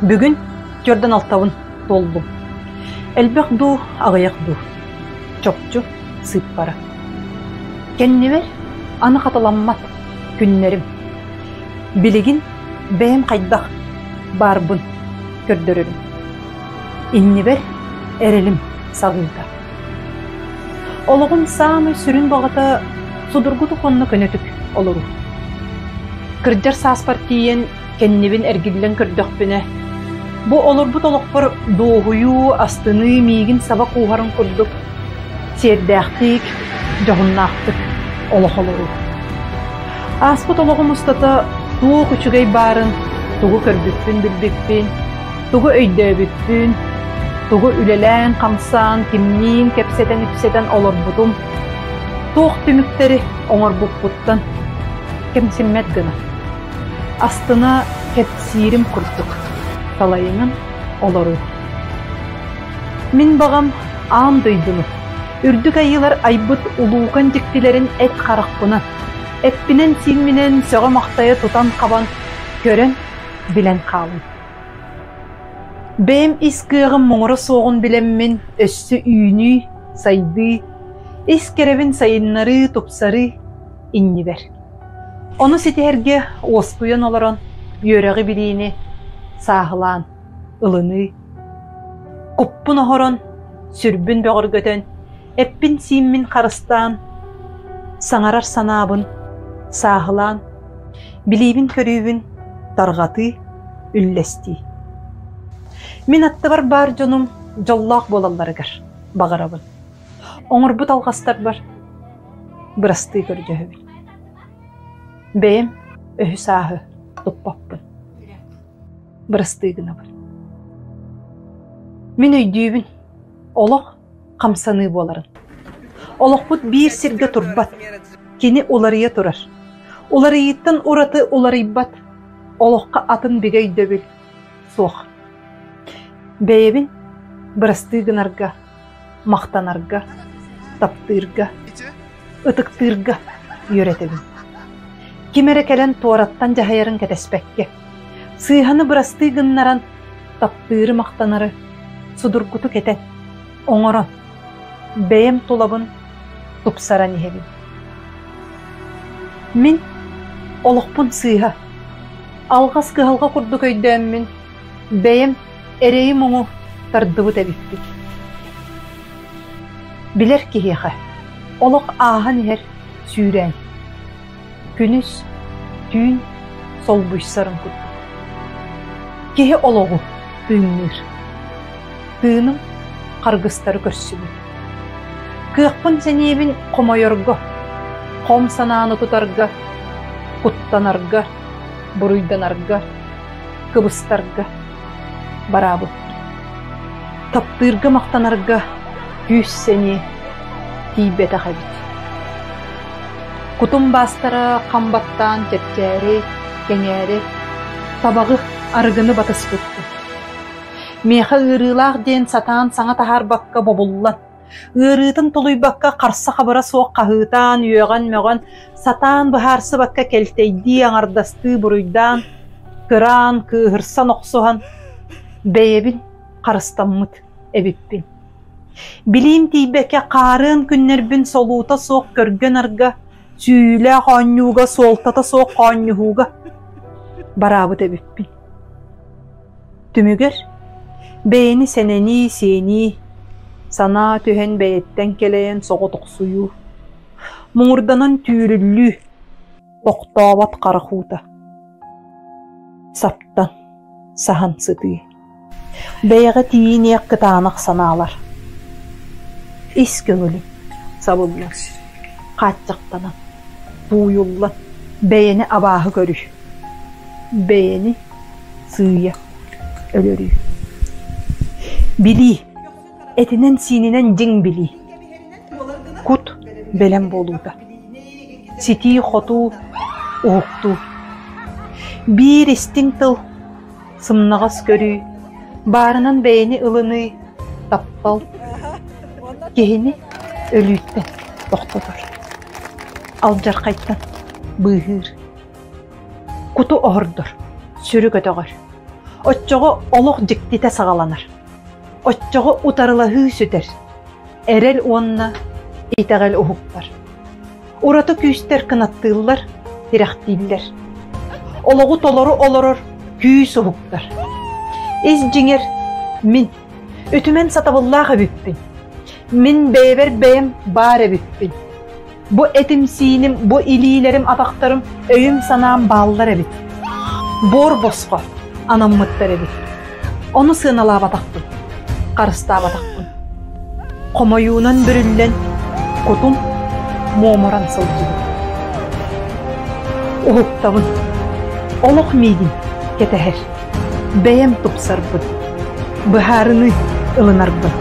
Бүгүн түөрдэн алтабын туоллум. Элбэх дуу, аҕыйах дуу? Чопчу сыыппара. Кэннибэр аны хатыламмат күннэрим. Билигин бэйэм хайдах баарбын көрдөрөрүм. Иннибэр эрэлим саҕыыта. Олоҕум саамай сүрүн баҕата судургутук уонна көнөтүк олоруу. Кырдьар сааспар тиийэн кэннибин эргиллэн көрдөхпүнэ, бу олорбут олохпор дуоһуйуу, астыныы миигин саба кууһарын курдук сиэрдээхтик, дьоһуннаахтык олох олоруу. Ааспыт олоҕум устата туох үчүгэй баарын, тугу көрбүппүн-билбиппин, тугу өйдөөбүппүн, тугу үлэлээн-хамсаан, кимниин кэпсэтэн-ипсэтэн олорбутум, туох түмүктэри оҥорбуппуттан кэмсиммэт гына астына кэпсиирим курдук салайынан олоруу. Мин баҕам аан дойдуну, үрдүк айыылар айбыт улуукан дьиктилэрин эт харахпынан, эппинэн-сиимминэн сөҕө-махтайа тутан-хабан, көрөн, билэн хаалым. Бэйэм ис кыаҕым муҥура суоҕун билэммин өссө үүнүү, сайдыы, ис кэрэбин сайыннарыы, тупсарыы иннибэр. Ону ситиһэргэ уоскуйан олорон үөрэҕи-билиини сааһылаан ылыныы, куппун оһорон, сүрбүн бөҕөргөтөн, эппин-сииммин харыстаан, саҥарар санаабын сааһылаан, билиибин-көрүүбүн тарҕатыы, үллэстии. Мин аттыбар баар дьонум дьоллоох буолалларыгар баҕарабын. Оҥорбут алҕастарбар бырастыы көрдөһөбүн. Бэйэм өһү-сааһы туппаппын. Бырастыы гынабын. Мин өйдүүбүн, олох хамсаныы буоларын. Олохпут биир сиргэ турбат, кини уларыйа турар. Уларыйыыттан ураты уларыйбат, олоххо атын бигэ өйдөбүл суох. Бэйэбин бырастыы гынарга, махтанарга, таптыырга, ытыктыырга үөрэтэбин. Ким эрэ кэлэн туораттан дьаһайарын кэтэспэккэ, сыыһаны бырастыы гыннаран, таптыыры-махтанары судургутук этэн, оҥорон, бэйэм тулабын тупсаран иһэбин. Мин олохпун сыыһа, алҕас кыһалҕа курдук өйдөөммүн, бэйэм эрэйи-муҥу тардыбыт эбиппин. Билэр киһиэхэ олох ааһан иһэр сүүрээн, күнүс, түүн солбуйсарын курдук. Киһи олоҕу тыынныыр. Тыыным харгыстары көрсүбүт. Кыахпын-сэниэбин хомойорго, хом санааны тутарга, куттанарга, буруйданарга, кыбыстарга бараабыт. Таптыырга махтанарга күүс-сэниэ тиийбэтэх эбит. Кутум баастара хам баттаан чэпчээри, кэҥээри, табаҕы, арыгыны батыспыппын. Миэхэ ыарыылаах диэн сатаан саҥа таһаарбакка бобуллан, ыарыытын тулуйбакка харса-хабыра суох хаһыытаан, үөҕэн-мөҕөн, сатаан быһаарсыбакка кэлтэйдии, аҥардастыы буруйдаан, кыраан, кыыһырсан охсуһан, бэйэбин харыстаммыт эбиппин. Билиим тиийбэккэ хаарыан күннэрбин солуута суох көргө-нарга, сүүйүүлээх оонньууга, суолтата суох хоонньуһууга бараабыт эбиппин. Түмүгэр бэйэни сэнэнии, сиэнии, санаа түһэн бэйэттэн кэлэйэн соҕотохсуйуу, муҥурданан түүрүллүү, тохтообот харах уута, саптан, саһан сытыы, бэйэҕэ тиийиниэх кытаанах санаалар, ис көҥүлүм сабыллан, хааччахтанан, тууйуллан, бэйэни абааһы көрүү, бэйэни сыыйа өлөрүү. Билии, этинэн-сиининэн дьиҥ билии. Кут бэлэм буолуута. Ситии-хотуу, уһуктуу. Биир истиҥ тыл, сымнаҕас көрүү, баарынан бэйэни ылыныы, таптал киһини өлүүттэн тохтотор, алдьархайтан быыһыыр. Куту оһордор, сүрү көтөҕөр. Оччоҕо олох дьиктитэ саҕаланар. Оччоҕо утарылаһыы сүтэр, эрэл уонна итэҕэл уһуктар. Ураты күүстэр кынаттыыллар, тирэхтииллэр. Олоҕу толору олорор күүс уһуктар. Ис дьиҥэр мин үтүмэн сатабыллаах эбиппин. Мин бэйэбэр бэйэм баар эбиппин. Бу этим-сииним, бу илиилэрим, атахтарым, өйүм-санаам бааллар эбит. Буор босхо анаммыттар эбит. Ону сыаналаабатахпын, харыстаабатахпын. Хомойуунан бүрүллэн, кутум муомуран сылдьыбыт. Уһуктабын. Олох миигин кэтэһэр. Бэйэм тупсарбын. Быһаарыныы ылынарбын.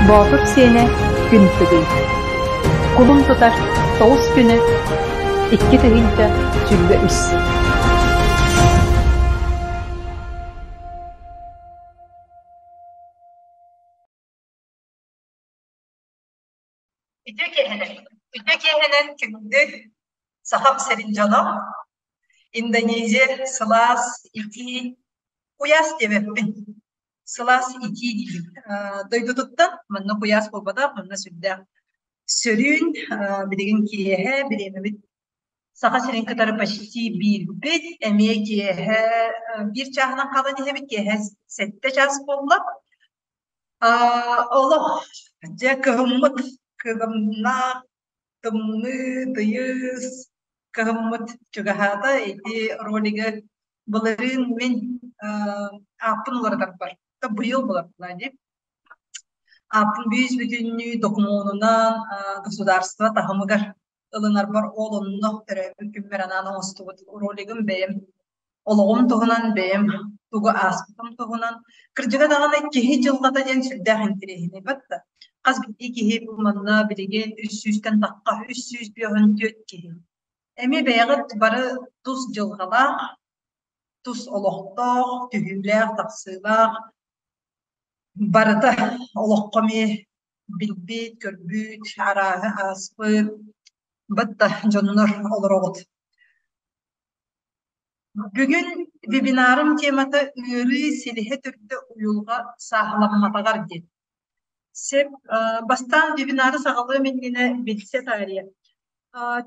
Боотур сиэнэ күн тыгый. Кулун тутар тоҕус күнэ 2023. Үтүө киэһэнэн, үтүө киэһэнэн күндү Сахам сирин дьоно, Индонезия сылаас, итии, куйаас диэбэппин, сылаас итии диибин. Дойдутуттан манна куйаас буолбатах, манна сүрдээх сөрүүн, билигин киэһэ бириэмэбит Саха сирин кытары почти биирбит, эмиэ киэһэ биир чааһынан хаалан иһэбит, киэһэ 7 чаас буолла. Олох дьэ кыһыммыт кыһымнаах, тымныы, тыйыс кыһыммыт чугаһаата. Ити ролигы былырыын мин ааппын уларытарбар, быйыл буларбына дии. Ааппын бүүс-бүтүннүү докумуонунан государство таһымыгар ылынарбар ол онно төрөөбүт күммэр анаан оҥостубут ролигым бэйэм олоҕум туһунан, бэйэм тугу ааспытым туһунан. Кырдьыга даҕаны киһи дьылҕата диэн сүрдээх интэриэһинэй батта. Хас биирдии киһи бу манна билигин үс сүүстэн тахха 354 киһи. Эмиэ бэйэҕит бары тус дьылҕалаах, тус олохтоох, түһүүлээх-тахсыылаах, барыта олоххо эмиэ билбит, көрбүт, арааһы ааспыт, батта дьоннор олороҕут. Бүгүн вебинарым темата ыарыы силиһэ төрдө уйулҕа сааһыламматаҕар диэн. Сөп, бастаан вебинары саҕалыам иннинэ билсэ таарыйа.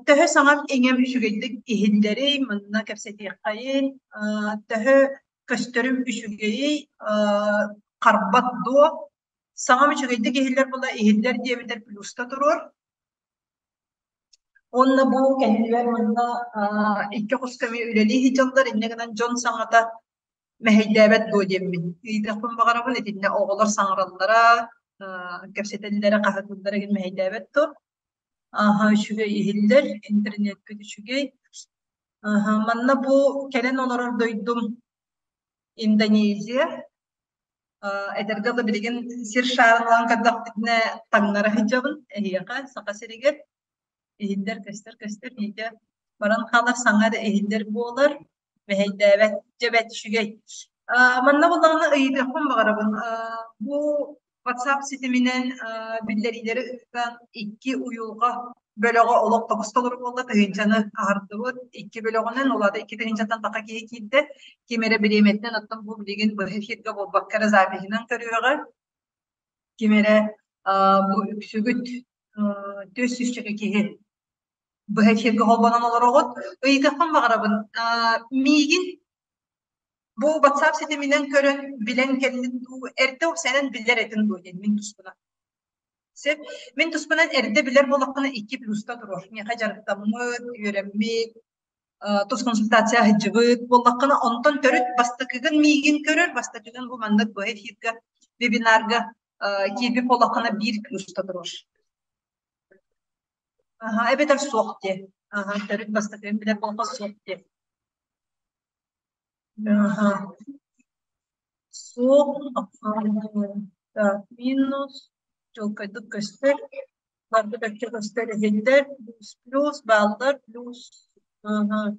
Төһө саҥам-иҥэм үчүгэйдик иһиллэрий, манна кэпсэтиэххэйин, төһө көстөрүм үчүгэйий, харбат дуо? Саҥам үчүгэйдик иһиллэр буолла, иһиллэр диэбитэр плюска туруор. Уонна бу кэннибэр манна икки хоско эмиэ үлэлии сылдьаллар, инньэ гынан дьон саҥата мэһэйдээбэт дуо диэммин ыйытыахпын баҕарабын. Итиннэ оҕолор саҥараллара, кэпсэтэллэрэ, хаһытыыллара игин мэһэйдээбэт дуо? Аһа, үчүгэй иһиллэр, интернеппит үчүгэй. Аһа, манна бу кэлэн олорор дойдум Индонезия. Этэргэ дылы билигин сир шаарын ылан көрдөхпүтүнэ таҥнара сылдьабын эһиэхэ, Саха сиригэр. Иһиллэр, көстөр, көстөр, бииргэ баран хаалар саҥа эрэ иһиллэр буолар, мэһэйдээбэт, дьэ бэрт үчүгэй. Манна буоллаҕына ыйытыахпын баҕарабын. Бу WhatsApp ситиминэн биллэриилэри ыытан икки уйулҕа бөлөҕө олох тобус толору буолла, тыһыынчаны аһардыбыт. Икки бөлөҕүнэн, ол аата 2 тыһыынчаттан таха киһи киирдэ. Ким эрэ бириэмэтинэн, оттон бу билигин быһа эфиргэ буолбакка эрэ запиһынан көрүөҕэ. Ким эрэ бу үксүгүт түөрт сүүсчэкэ киһи быһа эфиргэ холбонон олороҕут. Ыйытыахпын баҕарабын, миигин бу WhatsApp ситиминэн көрөн, билэн кэллин дуу, эрдэ уопсайынан билэр этин дуо диэн мин туспунан. Сөп. Мин туспунан эрдэ билэр буоллахпына икки плюска туруор. Миэхэ дьарыктаммыт, үөрэммит, тус консультация сылдьыбыт буоллаххына, онтон төрүт бастакыгын миигин көрөр, бастакыгын бу маннык быһа эфиргэ, вебинарга киирбит буоллаххына биир плюска туруор. Аха, эбэтэр суох диэ. Аха, төрүт бастакыгын билэр буоллахха суох диэ. Аха. Суох, так, минус, чуолкайдык көстөр. Барбыт өттө көстөр иһиллэр, плюс плюс бааллар, плюс ага,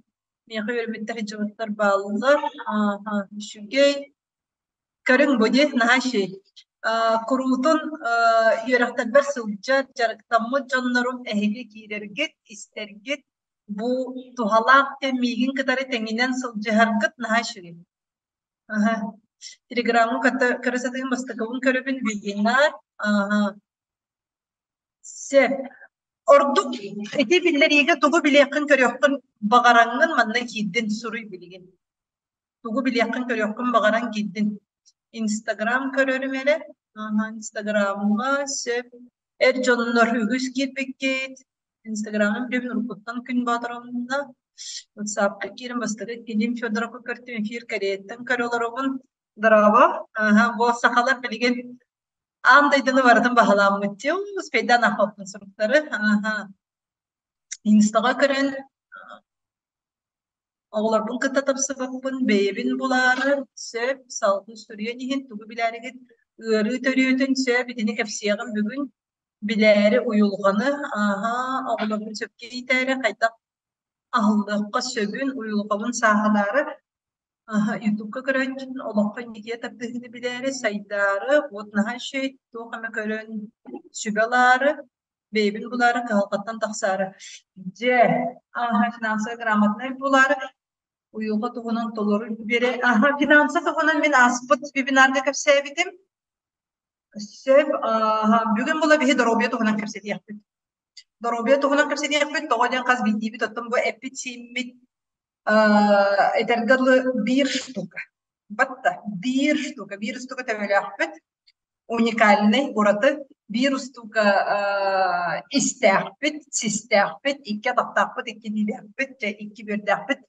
миэхэ үөрэммиттэр дьыбыттар бааллар, ага, үчүгэй. Көрүҥ бу дии, наһаа үчүгэй. Куруутун үөрэхтэрбэр сылдьар, дьарыктаммыт дьоннорум эһиги киирэргит, истэргит, бу туһалаах кэм миигин кытары тэҥинэн сылдьыһаргыт наһаа үчүгэй. Аха. Телеграммы кытта көрө сатыым, бастакыбын көрөбүн, вебинар. Аха. Сөп. Ордук ити биллэриигэ тугу билиэххин-көрүөххүн баҕараҥҥын манна киирдин суруй билигин. Тугу билиэххин-көрүөххүн баҕаран киирдин. Инстаграм көрөрүм эрэ. Аха, Инстаграмҥа сөп. Эр дьоннор үгүс киирбиккит. Инстаграмым билэбин уруккуттан күн боотурамна. Ватсапка киирэн бастакы Клим Федоровка көртүм эфир Кореяттан көрө олоробун. Дорообо. Аха, бу сахалар билигин аан дойдуну барытын баһылааммыт дии успейдаан аахпаппын суруктары. Аха. Инстаҕа көрөн оҕолорбун кытта тапсыбаппын, бэйэбин булаары сөп, салгыы суруйан иһин тугу билээригит ыарыы төрүөтүн сөп итини кэпсиэҕим бүгүн билээри уйулҕаны, ааһа, оҕолорбун сөпкө иитээри хайдах аһыллыахха сөбүн, уйулҕабын сааһылаары, аһа, ютубка көрөөччүн олоххо инникигэ тардыһыыны билээри, сайдаары, вот наһаа үчүгэй туох эмэ көрөн сүбэ ылаары, бэйэбин булаары, кыһалҕаттан тахсаары. Дьэ, аһа, финансовый грамотнай булаары, уйулҕа туһунан толору биэрэ, аһа, финанса туһунан мин ааспыт вебинарга кэпсээбитим. Сөп. Бүгүн була биһи доруобуйа туһунан кэпсэтиэхпит. Доруобуйа туһунан кэпсэтиэхпит. Тоҕо диэн хас биирдиибит оттон бу эппит-сииммит этэргэ дылы биир штука. Батта биир штука. Биир штука төбөлөөхпүт. Уникальный, ураты. Биир устуука истээхпит, систээхпит, икки атахтаахпыт, икки илиилээхпит, икки бүөрдээхпит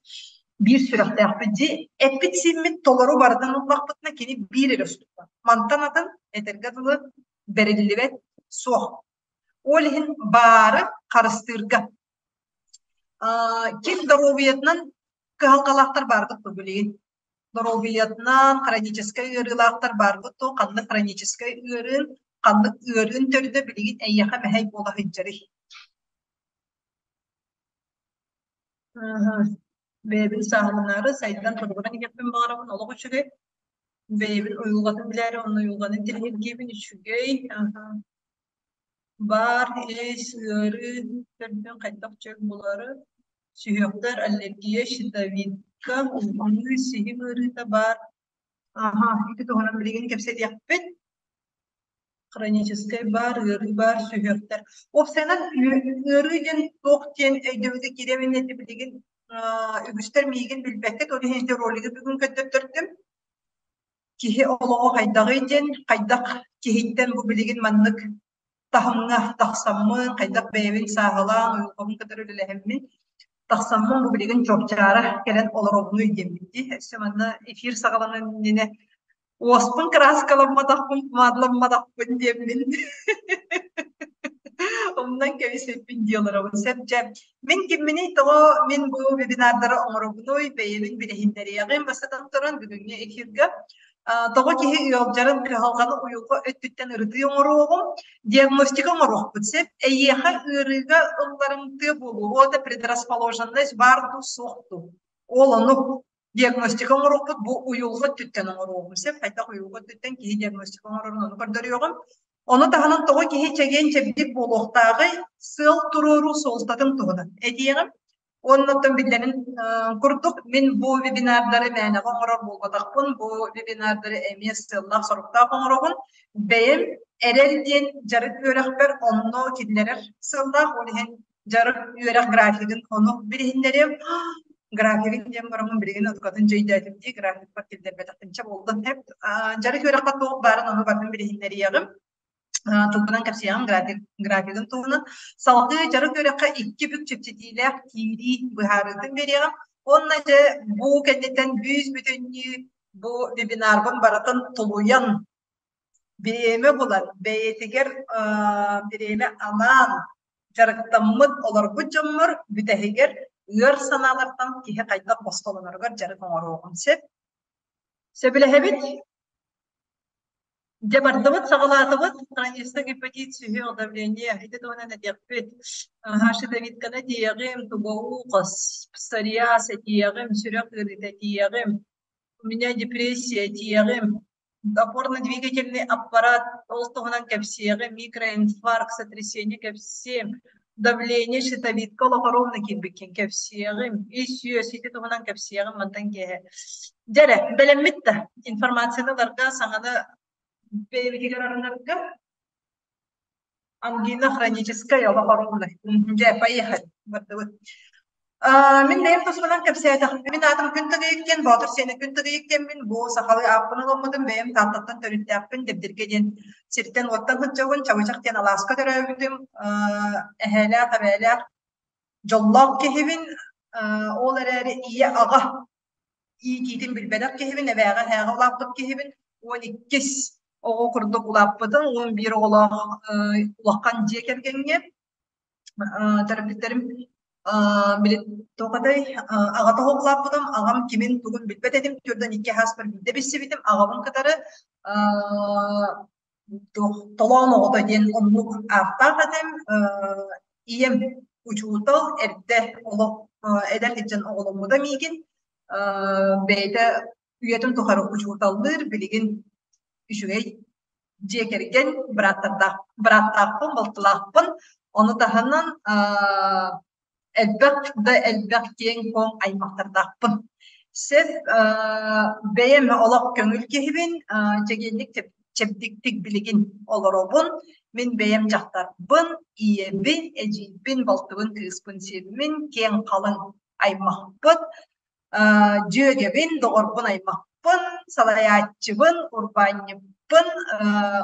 биир сүрэхтээхпит дии эппит-сииммит толору барытын ыллахпытына кини биир эрэ устуба. Мантан атын этэргэ дылы бэриллибэт суох. Ол иһин баары харыстыырга. Ким доруобуйатынан кыһалҕалаахтар баарбыт дуо билигин? Доруобуйатынан хроническай ыарыылаахтар баарбыт дуо? Ханнык хроническай ыарыын, ханнык ыарыын төрдө билигин эйиэхэ мэһэй буола сылдьарый? Бэйэбин сааһыланаары, сайдан туругуран иһиэхпин баҕарабын, олох үчүгэй. Бэйэбин уйулҕатын билээри, онно уйулҕаны интэриэһиргиибин үчүгэй. Баар, ис, ыарыы төрдүн хайдах чөл булары, сүһүөхтэр, аллергия, щитовидка, улгумнуу, сиһим ыарыыта баар. Аха, ити туһунан билигин кэпсэтиэхпит. Хроническай баар, ыарыы баар, сүһүөхтэр. Уопсайынан ыарыы диэн туох диэн өйдөбүлгэ киирэбин этэ билигин үгүстэр миигин билбэккэ, ол иһин ити ролигы бүгүн көрдөрдөрдүм. Киһи олоҕо хайдаҕый диэн, хайдах киһиттэн бу билигин маннык таһымҥа тахсаммын, хайдах бэйэбин сааһылаан, уйулҕабын кытары үлэлэһэммин тахсаммын бу билигин чуопчаара кэлэн олоробунуй диэммин дии. Өссө манна эфир саҕаланыан иннинэ Уоспун кырааскаламматахпын, помадаламматахпын диэммин умнан кэбиспиппин дии олоробун. Сөп дьэ. Мин кимминий тоҕо мин бу вебинардары оҥоробунуй, бэйэбин билиһиннэриэҕим бастатан туран бүгүҥҥү эфиргэ. Тоҕо киһи ыалдьарын, кыһалҕаны уйулҕа өттүттэн ырытыы оҥоруоҕум, диагностика оҥоруохпут сөп. Эйиэхэ ыарыыга ылларымтыа буолуо, ол да предрасположенность баар дуу, суох дуу. Ол ону диагностика оҥоруохпут, бу уйулҕа өттүттэн оҥоруоҕум сөп, хайдах уйулҕа өттүттэн киһи диагностика оҥорорун ону көрдөрүөҕүм. Ону таһынан тоҕо киһи чэгиэн-чэбдик буолуохтааҕый, сыал туруоруу суолтатын туһунан этиэҕим. Уонна оттон биллэрин курдук, мин бу вебинардары мээнэҕэ оҥорор буолбатахпын, бу вебинардары эмиэ сыаллаах-соруктаах оҥоробун. Бэйэм эрэл диэн дьарык үөрэхпэр онно киллэрэр сыаллаах, ол иһин дьарык үөрэх графигын ону билиһиннэриэм. Графигын диэн бараммын билигин отукатын дьөйдөөтүм дии, графикпар киллэрбэтэхпинчэ буоллун. Дьарык үөрэххэ туох баарын ону барытын билиһиннэриэҕим. Тылбынан кэпсиэҕим график, графигын туһунан. Салгыы дьарык үөрэххэ икки бүк чэпчэтиилээх киирии быһаарыытын биэриэҕим. Уонна дьэ бу кэнниттэн бүүс-бүтүннүү бу вебинарбын барытын тулуйан бириэмэ булан, бэйэтигэр бириэмэ анаан дьарыктаммыт, олорбут дьоммор бүтэһигэр ыар санаалартан киһи хайдах босхолоноругар дьарык оҥоруоҕун сөп. Сөбүлэһэбит? Дьэ бардыбыт, саҕалаатыбыт. Хроническай гепатит, сүһүөх, давление ити туһунан этиэхпит. Щитовидканы этиэҕим, тугоухос, псориаз этиэҕим, сүрэх ыарыыта этиэҕим, у меня депрессия этиэҕим, опорно-двигательный аппарат ол туһунан кэпсиэҕим, микроинфаркт, сотрясение кэпсиэм, давление, щитовидка олох ровно киирбиккин кэпсиэҕим, ис-үөс ити туһунан кэпсиэҕим мантан киэһэ. Дьэ эрэ, бэлэммит да информацияны ыларга, саҥаны бэйэбитигэр арынарга ангина хроническая олох оруолунай. Дьэ, поехали. Бардыбыт. Мин бэйэм туспунан кэпсээтэхпинэ, мин аатым Күн Тыгыйык диэн, Боотур сиэнэ Күн Тыгыйык диэммин, бу сахалыы ааппын ылыммытым, бэйэм Тааттаттан төрүттээхпин, Дэбдиргэ диэн сиртэн-уоттан сылдьабын, Чабычах диэн алааска төрөөбүтүм, эһээлээх, эбээлээх, дьоллоох киһибин, ол эрээри ийэ-аҕа иитиитин билбэтэх киһибин, эбээҕэ эһээҕэ улааппыт киһибин, 12 оҕо курдук улааппытым, 11 оҕолоох улахан дьиэ кэргэҥҥэ төрөппүттэрим били туох этэй аҕата улааппытым, аҕам кимин тугун билбэт этим, 42 ааспар биирдэ билсибитим, аҕабын кытары туох толоон оҕото диэн оннук ааттаах этим. Ийэм учуутал, эрдэ олох эдэр сылдьан оҕоломмута миигин. Бэйэтэ үйэтин тухары учууталлыыр, билигин үчүгэй дьиэ кэргэн бырааттардаах бырааттаахпын, балтылаахпын. Ону таһынан элбэх да элбэх киэҥ-куоҥ аймахтардаахпын. Сөп бэйэм олох көҥүл киһибин, чэгиэнник чэбдиктик билигин олоробун. Мин бэйэм дьахтарбын, ийэбин, эдьиийбин, балтыбын, кыыспын сиэммин, киэҥ халыҥ аймахпыт. Дьүөгэбин, доҕорбун, аймахпын, салайааччыбын, урбаанньыппын,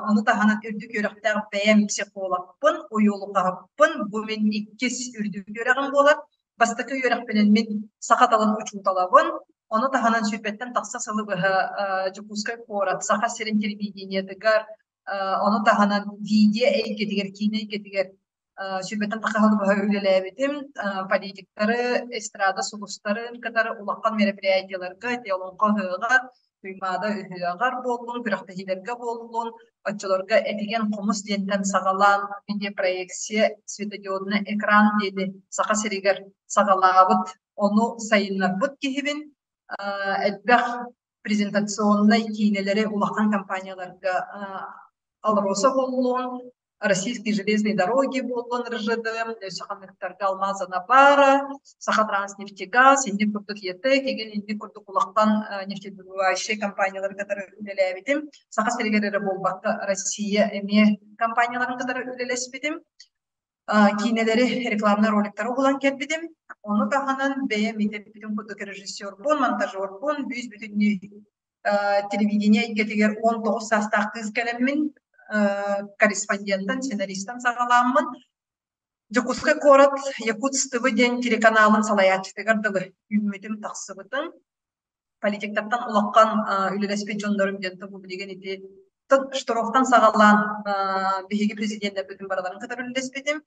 ону таһынан үрдүк үөрэхтээх бэйэм психологпын, уйулҕаһыппын. Бу мин иккис үрдүк үөрэҕим буолар. Бастакы үөрэхпинэн мин саха тылын учууталабын. Ону таһынан сүүрбэттэн тахса сылы быһа Дьокуускай куорат Саха сирин телевидениетыгар, ону таһынан видео эйгэтигэр, киинэ эйгэтигэр сүүрбэттэн тахса сыл быһа үлэлээбитим. Политиктары, эстрада сулустарын кытары улахан мероприятиеларга, олоҥхо ыһыаҕар, Туймаада ыһыаҕар буоллун, күрэхтэһиилэргэ буоллун, оччолорго этигэн хомус диэнтэн саҕалаан видеопроекция, светодиодный экран диэни Саха сиригэр саҕалаабыт, ону сайыннарбыт киһибин. Элбэх презентационнай киинэлэри улахан компанияларга АЛРОСА буоллун, Российские железные дороги буоллун РЖД, өссө ханныктарга Алмаз Анабара, Сахатранснефтегаз, инник курдук ЕТЭК, игин инник курдук улахан нефтедобывающие компаниялары кытары үлэлээбитим. Саха сиригэр эрэ буолбакка Россия эмиэ компанияларын кытары үлэлэспитим. Киинэлэри, рекламнай роликтары уһулан кэлбитим. Ону таһынан бэйэм итэппитим курдук режиссербун, монтажербун, бүүс-бүтүннүү телевидение эйгэтигэр 19 саастаах кыыс кэлэммин, корреспондентан, сценаристан саҕалааммын, Дьокуускай куорат Якутск-ТВ диэн телеканалын салайааччытыгар дылы үүммүтүм, тахсыбытым. Политиктартан улахан үлэлэспит дьоннорум диэн бу билигин ити Штыровтан саҕалаан биһиги президеннэрбитин барыларын кытары үлэлэспитим.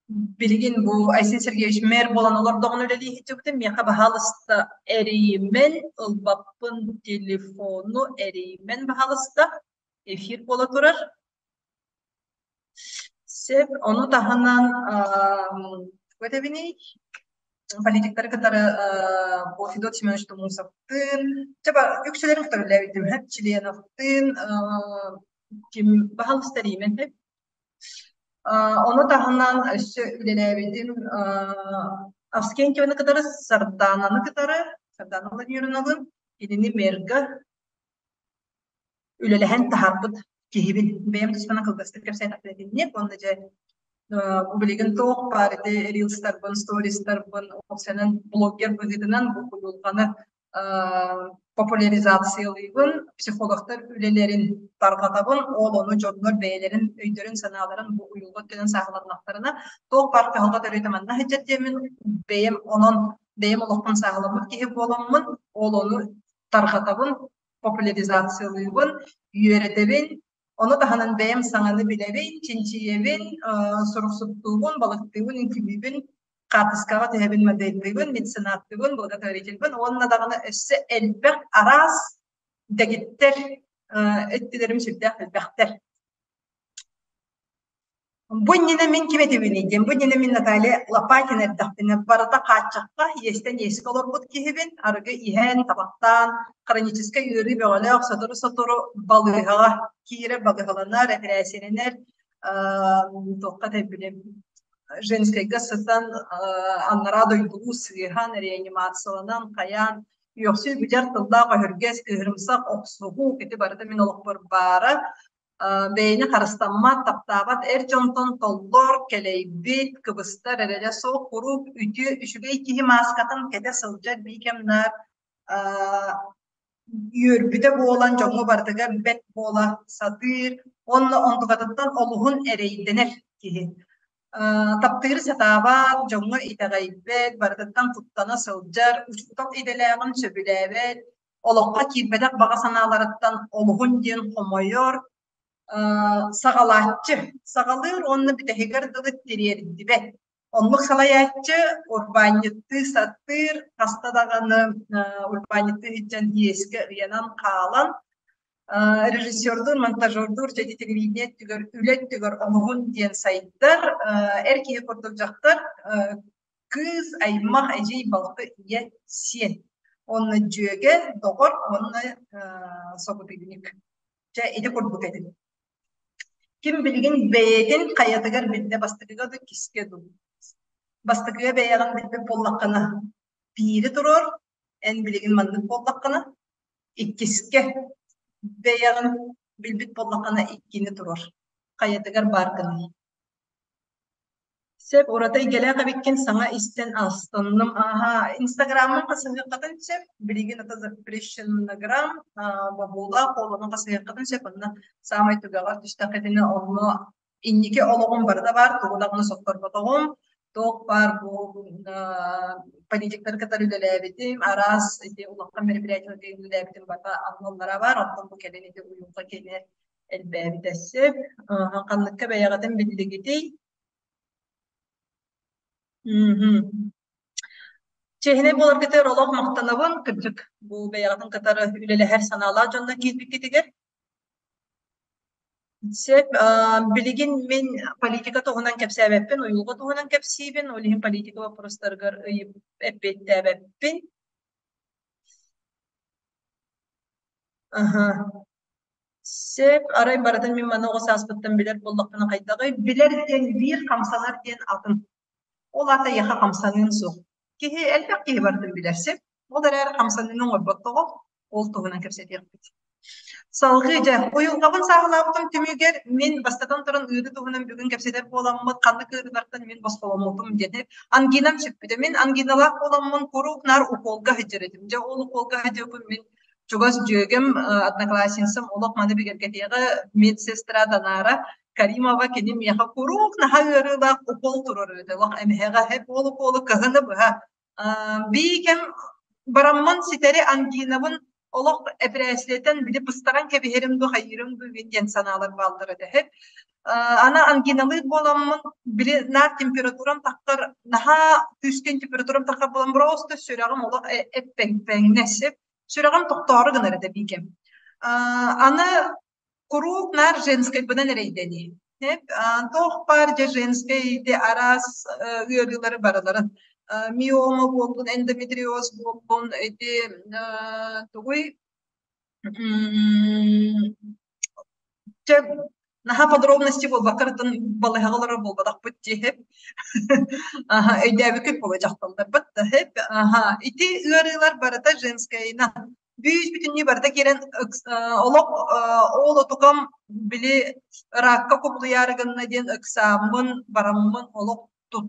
Билигин бу Айсен Сергеевич мэр буолан олордоҕуна үлэлии сылдьыбытым. Миэхэ баһаалыста эрийимэн, ылбаппын телефону эрийимэн баһаалыста. Эфир буола турар. Сөп, ону таһынан тугу этэбиний? Политиктары кытары бу Федот Семенович Тумусовтыын, чэ үксүлэрин кытары үлэлээбитим, Членовтыын, ким баһаалыста эрийимэн Ону таһынан өссө үлэлээбитим Авскентьеваны кытары, Сардаананы кытары, Сардаана Владимировналыын кинини мэрга үлэлэһэн таһаарбыт киһибин. Бэйэм туспанан кылгастык кэпсээтэхпинэ итинник уонна дьэ бу билигин туох баар ити рилстарбын, стористарбын, уопсайынан блогер быһыытынан бу уйулҕаны популяризациялыыбын, психологтар үлэлэрин тарҕатабын, ол ону дьоннор бэйэлэрин өйдөрүн-санааларын бу уйулҕа өттүнэн сааһыланнахтарына туох баар кыһалҕа төрүөтэ манна сылдьар диэммин бэйэм онон бэйэм олохпун сааһыламмыт киһи буоламмын ол ону тарҕатабын, популяризациялыыбын, үөрэтэбин, ону таһынан бэйэм саҥаны билэбин, чинчийэбин, суруксуттуубун, балыктыыбын, үҥкүүлүүбүн, хаартыскаҕа түһэбин, моделлыыбын, меценаттыыбын, благотворительбын уонна даҕаны өссө элбэх араас дэгиттэр. өттүлэрим сүрдээх элбэхтэр. Бу иннинэ мин ким этибиний диэн, бу иннинэ мин Наталья Лопатина эрдэхпинэ барыта хааччахха, иэстэн иэскэ олорбут киһибин, арыгы иһэн, табахтаан, хроническай ыарыы бөҕөлөөх, сотору-сотору балыыһаҕа киирэр, балыыһаланар, эпэрээссийэлэнэр, туохха этэй женскайга сытан анараа дойдулуу сыыһан, реанимацияланан, хайаан, үөхсүү бүтэр тыллаах өһүргэс, кыыһырымсах, охсуһуу ити барыта мин олохпор баара. Бэйэни харыстаммат, таптаабат эр дьонтон толлор, кэлэйбит, кыбыстар эрэлэ суох, куруук үтүө, үчүгэй киһи мааскатын кэтэ сылдьар биикэмнэр үөрбүтэ буолан дьоҥҥо барытыгар бэрт буола сатыыр уонна онтукатыттан олуһун эрэйдэнэр киһи. Таптыыры сатаабат, дьоҥҥо итэҕэйбэт, барытыттан куттана сылдьар, учуутал идэлээҕин сөбүлээбэт, олоххо киирбэтэх баҕа санааларыттан олуһун диэн хомойор, саҕалааччы, саҕалыыр уонна бүтэһигэр дылы тириэрдибэт. Оннук салайааччы урбаанньыттыы сатыыр, хаста даҕаны урбаанньыттыы сылдьан иэскэ ыйанан хаалан, режиссердуур, монтажердуур, дьэ телевидение өттүгэр, үлэ өттүгэр оҥоһун диэн сайдар, эр киһи курдук дьахтар кыыс, аймах, эдьиий, балты, ийэ, сиэн. Уонна дьүөгэ, доҕор уонна собутыльник. Дьэ, ити курдук этим. Ким билигин бэйэтин хайатыгар билдэ бастакыга дуу, иккискэ дуу? Бастакыга бэйэҕин билбит буоллаххына, биири туруор, эн билигин маннык буоллаххына, иккискэ бэйэҕин билбит буоллаххына, иккини туруор. Хайатыгар бааргыный? Сөп, ураты эйгэлээх эбиккин саҥа истэн астынным. Аһа, Инстаграммын хасыһыаххытын сөп. Билигин ата запрещеннограмм бобуулаах буолуону хасыһыаххытын сөп. Онно саамай түгэҕэр түстэххитинэ онно инники олоҕум барыта баар, тугу даҕаны сотторботоҕум. Туох баар бу политиктары кытары үлэлээбитим, араас ити улахан мероприятиеларга үлэлээбитим барыта анналлара баар. Оттон бу кэлин ити уйулҕа кини элбээбитэ сөп. Ханныкка бэйэҕитин биллигитий? Мгм. Чиэһинэй буоларгытыгар олох махтанабын. Кырдьык, бу бэйэҕитин кытары үлэлэһэр санаалаах дьонно киирбиккитигэр. Сөп. Билигин мин политика туһунан кэпсээбэппин, уйулҕа туһунан кэпсиибин, ол иһин политика боппуруостарыгар ыйып эппиэттээбэппин. Аха. Сөп, арай барытын мин маны оҕо сааспыттан билэр буоллахпына хайдаҕый? Билэр диэн биир, хамсанар диэн атын. Ол аата эйиэхэ хамсаныын суох. Киһи элбэх киһи барытын билэр сөп. Ол эрээри хамсаныыны оҥорботтоҕо, ол туһунан кэпсэтиэхпит. Салгыы дьэ, уйулҕабын сааһылаабытым түмүгэр мин бастатан туран ыарыы туһунан бүгүн кэпсэтэр буоламмыт, ханнык ыарыылартан мин босхоломмутум диэн ангинам сүппүтэ. Мин ангиналаах буоламмын куруук наар уколга сылдьар этим. Дьэ ол уколга сылдьыбыппын мин чугас дьүөгэм, одноклассницам олох маны бигэргэтиэҕэ медсестра Данара Каримова кини миэхэ куруук наһаа ыарыылаах укол турар этэ. Олох эмиһэҕэ һэп ол уколу кыһыны быһа биикэм бараммын ситэри ангинабын олох эпэрээссийэтэн били быстаран кэбиһэрим дуу хайыырым дуу диэн санаалар бааллар этэ. Һэп аны ангиналыыр буоламмын били наар температурам таххар наһаа күүскэ температурам таххар буолан просто сүрэҕим олох эппэҥнэс сүрэҕим тохтоору гынар этэ биикэм. Аны куруук наар женскайбынан эрэйдэнии. Туох баар дьэ женскай ити араас ыарыылары барыларын миома буоллун, эндометриоз буоллун, ити тугуй Чэ, наһаа подробности буолбаккарытын балыһаҕа олорор буолбатахпыт дии Аха, өйдөөбүккүт буолуо дьахталларбыт да Аха, ити ыарыылар барыта женскайынан бүүс-бүтүннүү барыта киирэн олох ол отукам били ракка кубулуйаары гынна диэн ыксааммын бараммын олох тут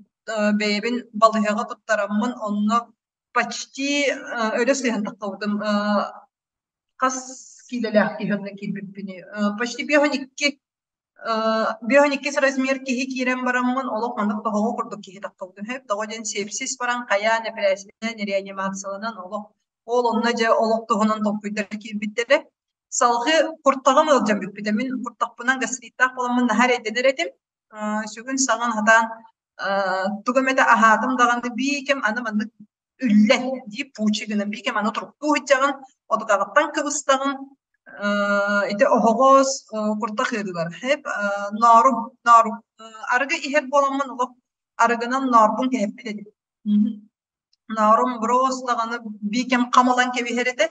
бэйэбин балыһаҕа туттараммын онно почти өлө сыһан таххабытым хас киилэлээх киһи онно киирбиппиний почти 52 52 размер киһи киирэн бараммын олох маннык тоһоҕо курдук киһи таххыбытым сөп тоҕо диэн сепсис баран хайаан эпэрээссийэлэнэн реанимацияланан олох ол онно дьэ олох туһунан толкуйдар киирбиттэрэ салгыы куртаҕым ыалдьан бүппүтэ мин куртахпынан гастриттаах буоламмын наһаа эрэйдэнэр этим сүгүн саҥан сатаан тугу эмэтэ аһаатым даҕаны биикэм аны маннык үллэн дии пуучи гынан биикэм аны туруктуу сылдьаҕын одукаҕыттан кыбыстаҕын. Ити оһоҕос, куртах ыарыылар. Хэп ноорум, ноорум. Арыгы иһэр буоламмын олох арыгынан ноорбун кэһэппит этим. Ноорум броос даҕаны биикэм хам ылан кэбиһэр этэ.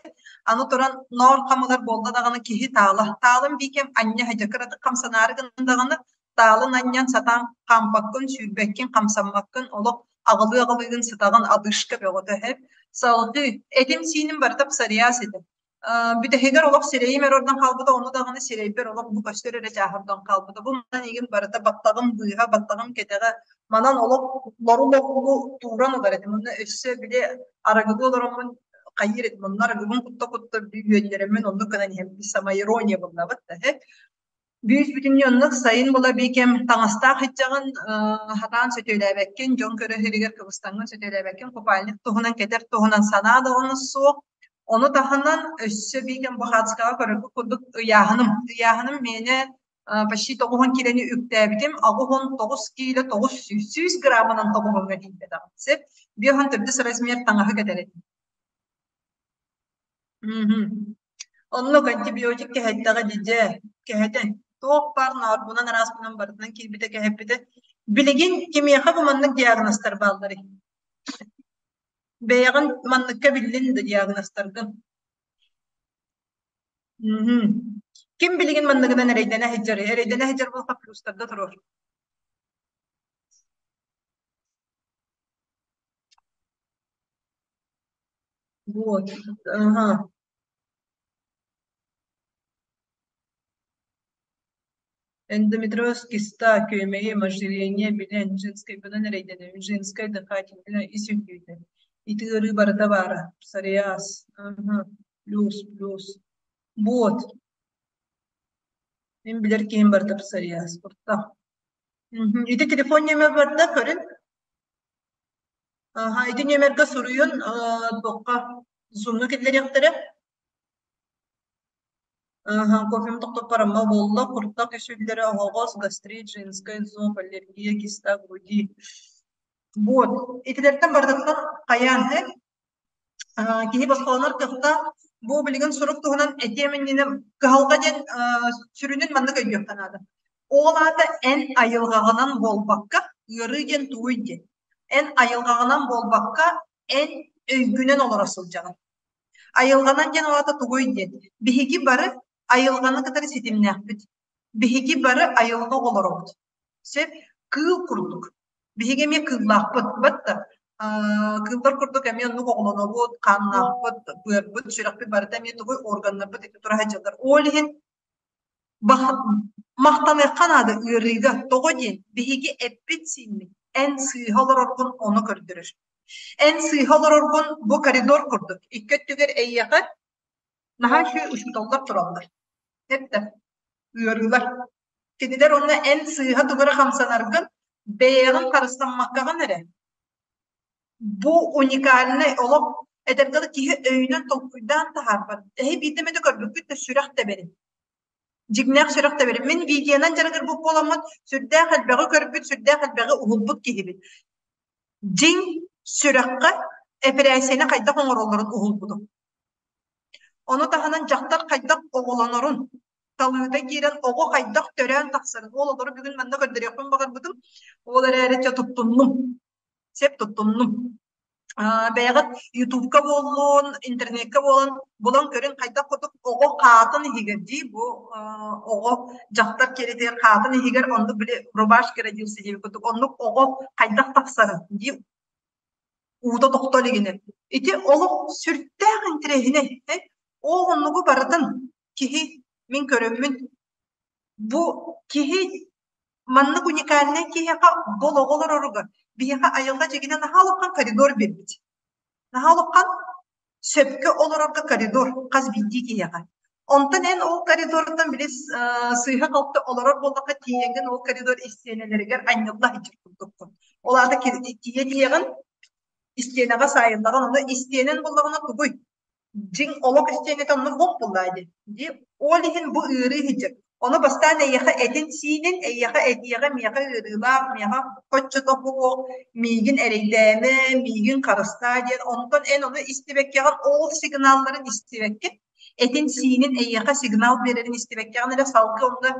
Аны туран ноор хам ылар буолла даҕаны киһи таала. Таалым биикэм анньа садьа кыратык хамсанаары гынна даҕаны таалын анньан сатаан хаампаккын, сүүрбэккин, хамсаммаккын, олох аҕылыы-аҕылыыгын сытаҕын одышка бөҕөтө эһэп. Салгыы этим-сииним барыта псориаз этэ. Бүтэһигэр олох сирэйим эрэ ордон хаалбыта, ону даҕаны сирэйбэр олох бу көстөр эрэ чааһа ордон хаалбыта. Бу манан игин барыта баттаҕым быыһа, баттаҕым кэтэҕэ манан олох лору-лору тууран ылар этим. Онно өссө били арыгылыы олороммун хайыыр этим. Онно арыгыбын кутта-кутта үөннэрэммин оннук гынан иһэм. Самоирония буоллабыт да Бүүс-бүтүннүү оннук сайын була биикэм таҥастаах иччэҕин, сатаан сөтүөлээбэккин, дьон көрө иһиригэр кыбыстаҥҥын сөтүөлээбэккин, купальник туһунан кэтэр туһунан санаа даҕаны суох. Ону таһынан өссө биикэм бу хаацкаҕа көрөргүт курдук ыйааһыным. Ыйааһыным миэнэ почти 90 киилэни үктээбитим, 89 киилэ 900, 100 граммынан тоҕуһуҥҥа тиийбэтэҕим. Сөп. 54 размер таҥаһы кэтэр этим. Мгм. Оннук антибиотик кэһэттэҕэ дии дьэ, кэһэтэн. Туох баар ноорбунан арааспынан барытынан киирбитэ кэһэппитэ. Билигин кимиэхэ бу маннык диагнозтар баалларый? Бэйэҕин манныкка биллин да диагнозтаргын? Мгм. Ким билигин манныгынан эрэйдэнэ сылдьарый? Эрэйдэнэ сылдьар буоллахха плюстарга туруор. Вот, ага. Эндометриоз киста, күөмэйи, ожирение, билэн, женскайбынан эрэйдэнэбин, женскай дыхательная ис үрдүүтэ. Ити ыарыы барыта баара. Псориаз, ага, плюс, плюс. Вот. Мин билэр киһим барыта псориаз. Куртах. Мгм. Ити телефон нөмер барда, көрүн. Аха, ити нүөмэргэ суруйун, туохха Zoom-ҥа киллэриэхтэрэ. Аха, кофем тохтоппор ама буолла, куртах үсүллэрэ, оһоҕос, гастрит, женскай зоб, аллергия, киста груди. Вот. Итилэртэн барытыттан хайаан һэ киһи босхолонор кыахтаах. Бу билигин сурук туһунан этиэм иннинэ кыһалҕа диэн сүрүнүн маннык өйдүөххэ наада. Ол аата эн айылҕаҕынан буолбакка, ыарыы диэн тугуй диэн. Эн айылҕаҕынан буолбакка, эн өйгүнэн олоро сылдьаҕын. Айылҕанан диэн ол аата тугуй диэн. Биһиги бары айылҕаны кытары ситимнээхпит. Биһиги бары айылҕа олоробут. Сөп кыыл курдук. Биһиги эмиэ кыыллаахпыт. Батта кыыллар курдук эмиэ оннук оҕолонобут, хааннаахпыт, быарбыт, сүрэхпит барыта эмиэ тугуй органнарбыт ити тура сылдьаллар. Ол иһин махтаныахха наада ыарыыга. Тоҕо диэн биһиги эппит-сииммит эн сыыһа олороргун ону көрдөрөр. Эн сыыһа олороргун бу коридор курдук икки өттүгэр эйиэхэ наһаа үчүгэй учууталлар тураллар. Эттэ ыарыылар. Кинилэр онно эн сыыһа тугу эрэ хамсанаргын, бэйэҕин харыстаммаккаҕын эрэ бу уникальнай олох этэргэ дылы киһи өйүнэн толкуйдаан таһаарбат. Эһи биирдэ эмэтэ көрбүккүт да сүрэх тэбэрин. Дьиҥнээх сүрэх тэбэрин. Мин видеонан дьарыгырбыт буоламмын сүрдээх элбэҕи көрбүт, сүрдээх элбэҕи уһулбут киһибин. Дьиҥ сүрэххэ эпэрээссийэни хайдах оҥороллорун уһулбутум. Ону таһынан дьахтар хайдах оҕолонорун, талыыта киирэн оҕо хайдах төрөөн тахсарын, ол олору бүгүн манна көрдөрүөхпүн баҕарбытым. Ол эрээри чэ туттуннум. Сөп туттуннум. Бэйэҕит Ютубка буоллун, интернеккэ буолан булан көрүн хайдах курдук оҕо хаатын иһигэр дии бу оҕо дьахтар киэрэтигэр хаатын иһигэр оннук били рубашка родился диэбит курдук оннук оҕо хайдах тахсарын дии уута тохто илигинэ. Ити олох сүрдээх интэриэһинэй. Ол оннугу барытын киһи мин көрөммүн бу киһи маннык уникальнай киһиэхэ бу олоҕу олороругар биһиэхэ айылҕа дьигинэ наһаа улахан коридор биэрбит. Наһаа улахан сөпкө олорорго коридор хас биирдии киһиэхэ. Онтон эн ол коридортан били сыыһа-халты олорор буоллахха тиийэҥҥин ол коридор истиэнэлэригэр анньылла сылдьар курдуккун. Ол аата тиийэ тиийэҕин истиэнэҕэ саайыллаҕын, ону истиэнэн буоллаҕына тугуй? Дьиҥ олох истиэнэтэ оннук буолуох буоллаа дии. Дии ол иһин бу ыарыы сылдьар. Ону бастаан эйиэхэ этин-сиинин, эйиэхэ этиэҕэ миэхэ ыарыылаах, миэхэ хоччото буолуох, миигин эрэйдээмэ, миигин харыстаа диэн. Онтон эн ону истибэккэҕин, ол сигналларын истибэккин. Этин-сиинин эйиэхэ сигнал биэрэрин истибэккэҕин эрэ салгыы онно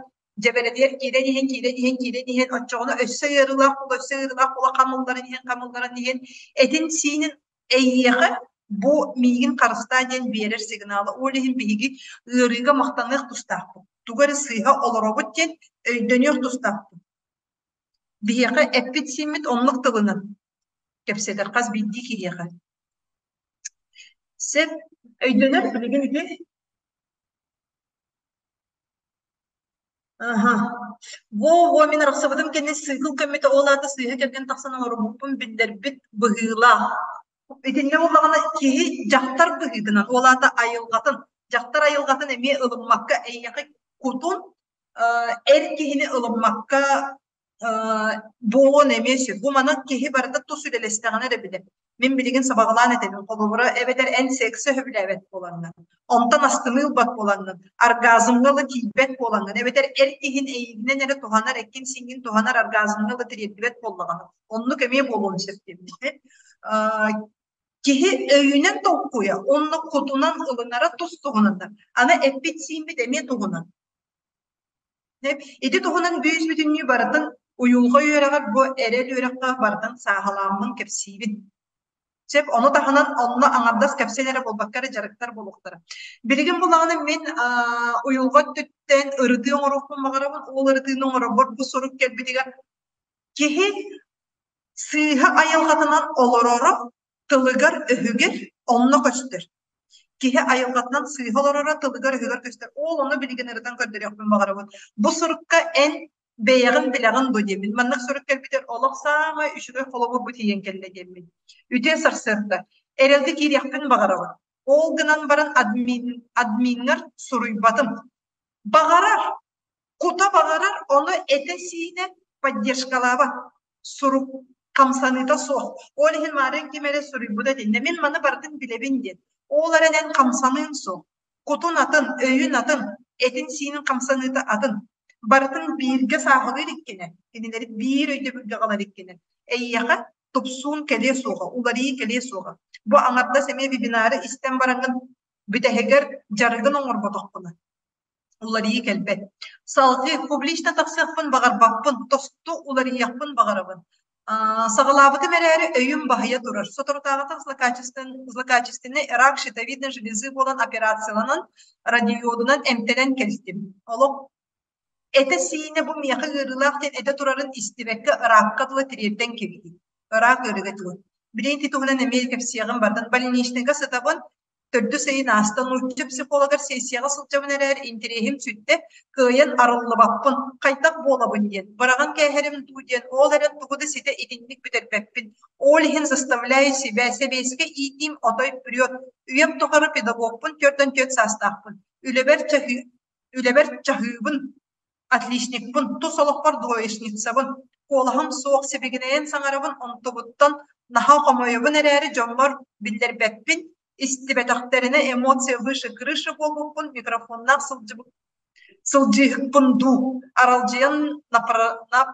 дьэбэрэтигэр киирэн иһэн, киирэн иһэн, киирэн иһэн, оччоҕуна өссө ыарыылаах буола, өссө ыарыылаах буола хамылларан иһэн, хамылларан иһэн, этин-сиинин эйиэхэ бу миигин харыстаа диэн биэрэр сигнала. Ол иһин биһиги ыарыыга махтаныах тустаахпыт. Тугу эрэ сыыһа олоробут диэн өйдөнүөх тустаахпыт. Биһиэхэ эппит-сииммит оннук тылынан кэпсэтэр хас биирдии киһиэхэ. Сөп өйдөнөр билигин ити Аха. Во-во, мин арахсыбытым кэннэ сыыкыл көммүтэ, ол аата сыыһа кэргэн тахсан олорбуппун биллэрбит быһыылаах. Итиннэ буоллаҕына киһи дьахтар быһыытынан, ол аата айылҕатын, дьахтар айылҕатын эмиэ ылыммакка эйиэхэ кутун эр киһини ылыммакка буолуон эмиэ сөп. Бу манан киһи барыта тус үлэлэстэҕинэ эрэ билэр. Мин билигин сабаҕалаан этэбин, холобура, эбэтэр эн секси сөбүлээбэт буолаҥҥын, онтон астыныы ылбат буолаҥҥын, оргазмҥа ыла тиийбэт буолаҥҥын, эбэтэр эр киһин эйигинэн эрэ туһанар, эккин-сииҥҥин туһанар оргазмҥа ыла тириэрдибэт буоллаҕына, оннук эмиэ буолуон сөп диэбит. Киһи өйүнэн толкуйа уонна кутунан ылынара тус-туһунаннар. Аны эппит-сииммит эмиэ туһунан. Ити туһунан бүүс-бүтүннүү барытын уйулҕа үөрэҕэр бу эрэл үөрэххэ барытын сааһылааммын кэпсиибин. Сөп, ону таһынан онно аҥардас кэпсэл эрэ буолбакка эрэ дьарыктар буолуохтара. Билигин булаҕына мин уйулҕа өттүттэн ырытыы оҥоруохпун баҕарабын. Ол ырытыыны оҥоробор бу сурук кэлбитигэр киһи сыыһа айылҕатынан олороро тылыгар-өһүгэр онно көстөр. Киһи айылҕатынан сыыһа олороро тылыгар-өһүгэр көстөр. Ол ону билигин ырытан көрдөрүөхпүн баҕарабын. Бу сурукка эн бэйэҕин билэҕин дуо диэммин. Маннык сурук кэлбитэр олох саамай үчүгэй холобур бу тиийэн кэллэ диэммин. Үтүө сарсыарда. Эрэлгэ киириэхпин баҕарабын. Ол гынан баран админ, адмиҥҥар суруйбатым. Баҕарар, Кута баҕарар, ону этэ-сиинэ поддержкалаабат, сурук хамсаныыта суох. Ол иһин маарыын ким эрэ суруйбута итиннэ мин маны барытын билэбин диэн. Ол эрэн эн хамсаныыҥ суох. Кутун атын, өйүн атын, этин-сиинин хамсаныыта атын. Барытын бииргэ сааһылыыр иккинэ, кинилэри биир өйдөбүлгэ аҕалар иккинэ. Эйиэхэ тупсуун кэлиэ суоҕа, уларыйыы кэлиэ суоҕа. Бу аҥардас эмиэ вебинары истэн бараҥҥын бүтэһигэр дьарыгын оҥорботоххуна уларыйыы кэлбэт. Салгыы публично тахсыахпын баҕарбаппын, тосту уларыйыахпын баҕарабын. Саҕалаабытым эрээри өйүм баһыйа турар. Соторутааҕыта злокачественный рак щитовидной железы буолан операцияланан, радиодунан эмтэнэн кэлтим. Олох этэ-сиинэ бу миэхэ ыарыылаах диэн этэ турарын истибэккэ ыраакка дылы тириэрдэн кэбиһии. Ыраах ыарыыга дылы. Билигин ити туһунан эмиэ кэпсиэҕим бардын. Больничныйга сытабын, Төрдүс ыйын ааста нуучча психологар сессияҕа сылдьабын эрээри интэриэһим сүттэ, кыайан арыллыбаппын, хайдах буолабын диэн, быраҕан кээһэрим дуу диэн, ол эрэн тугу да ситэ итинник бүтэрбэппин. Ол иһин заставляю себя, сэбиэскэй иитиим отой прет. Үйэм тухары педагогпун, 44 саастаахпын. Үлэбэр чаһыы, үлэбэр чаһыыбын Отличникпын, тус олохпор двоечницабын, куолаһым суох, сибигинэйэн саҥарабын, онтубуттан наһаа хомойобун эрээри дьоммор биллэрбэппин, истибэтэхтэринэ эмоция выше крыши буолбуппун, микрофоннаах сылдьыыһыкпын дуу, аралдьыйан на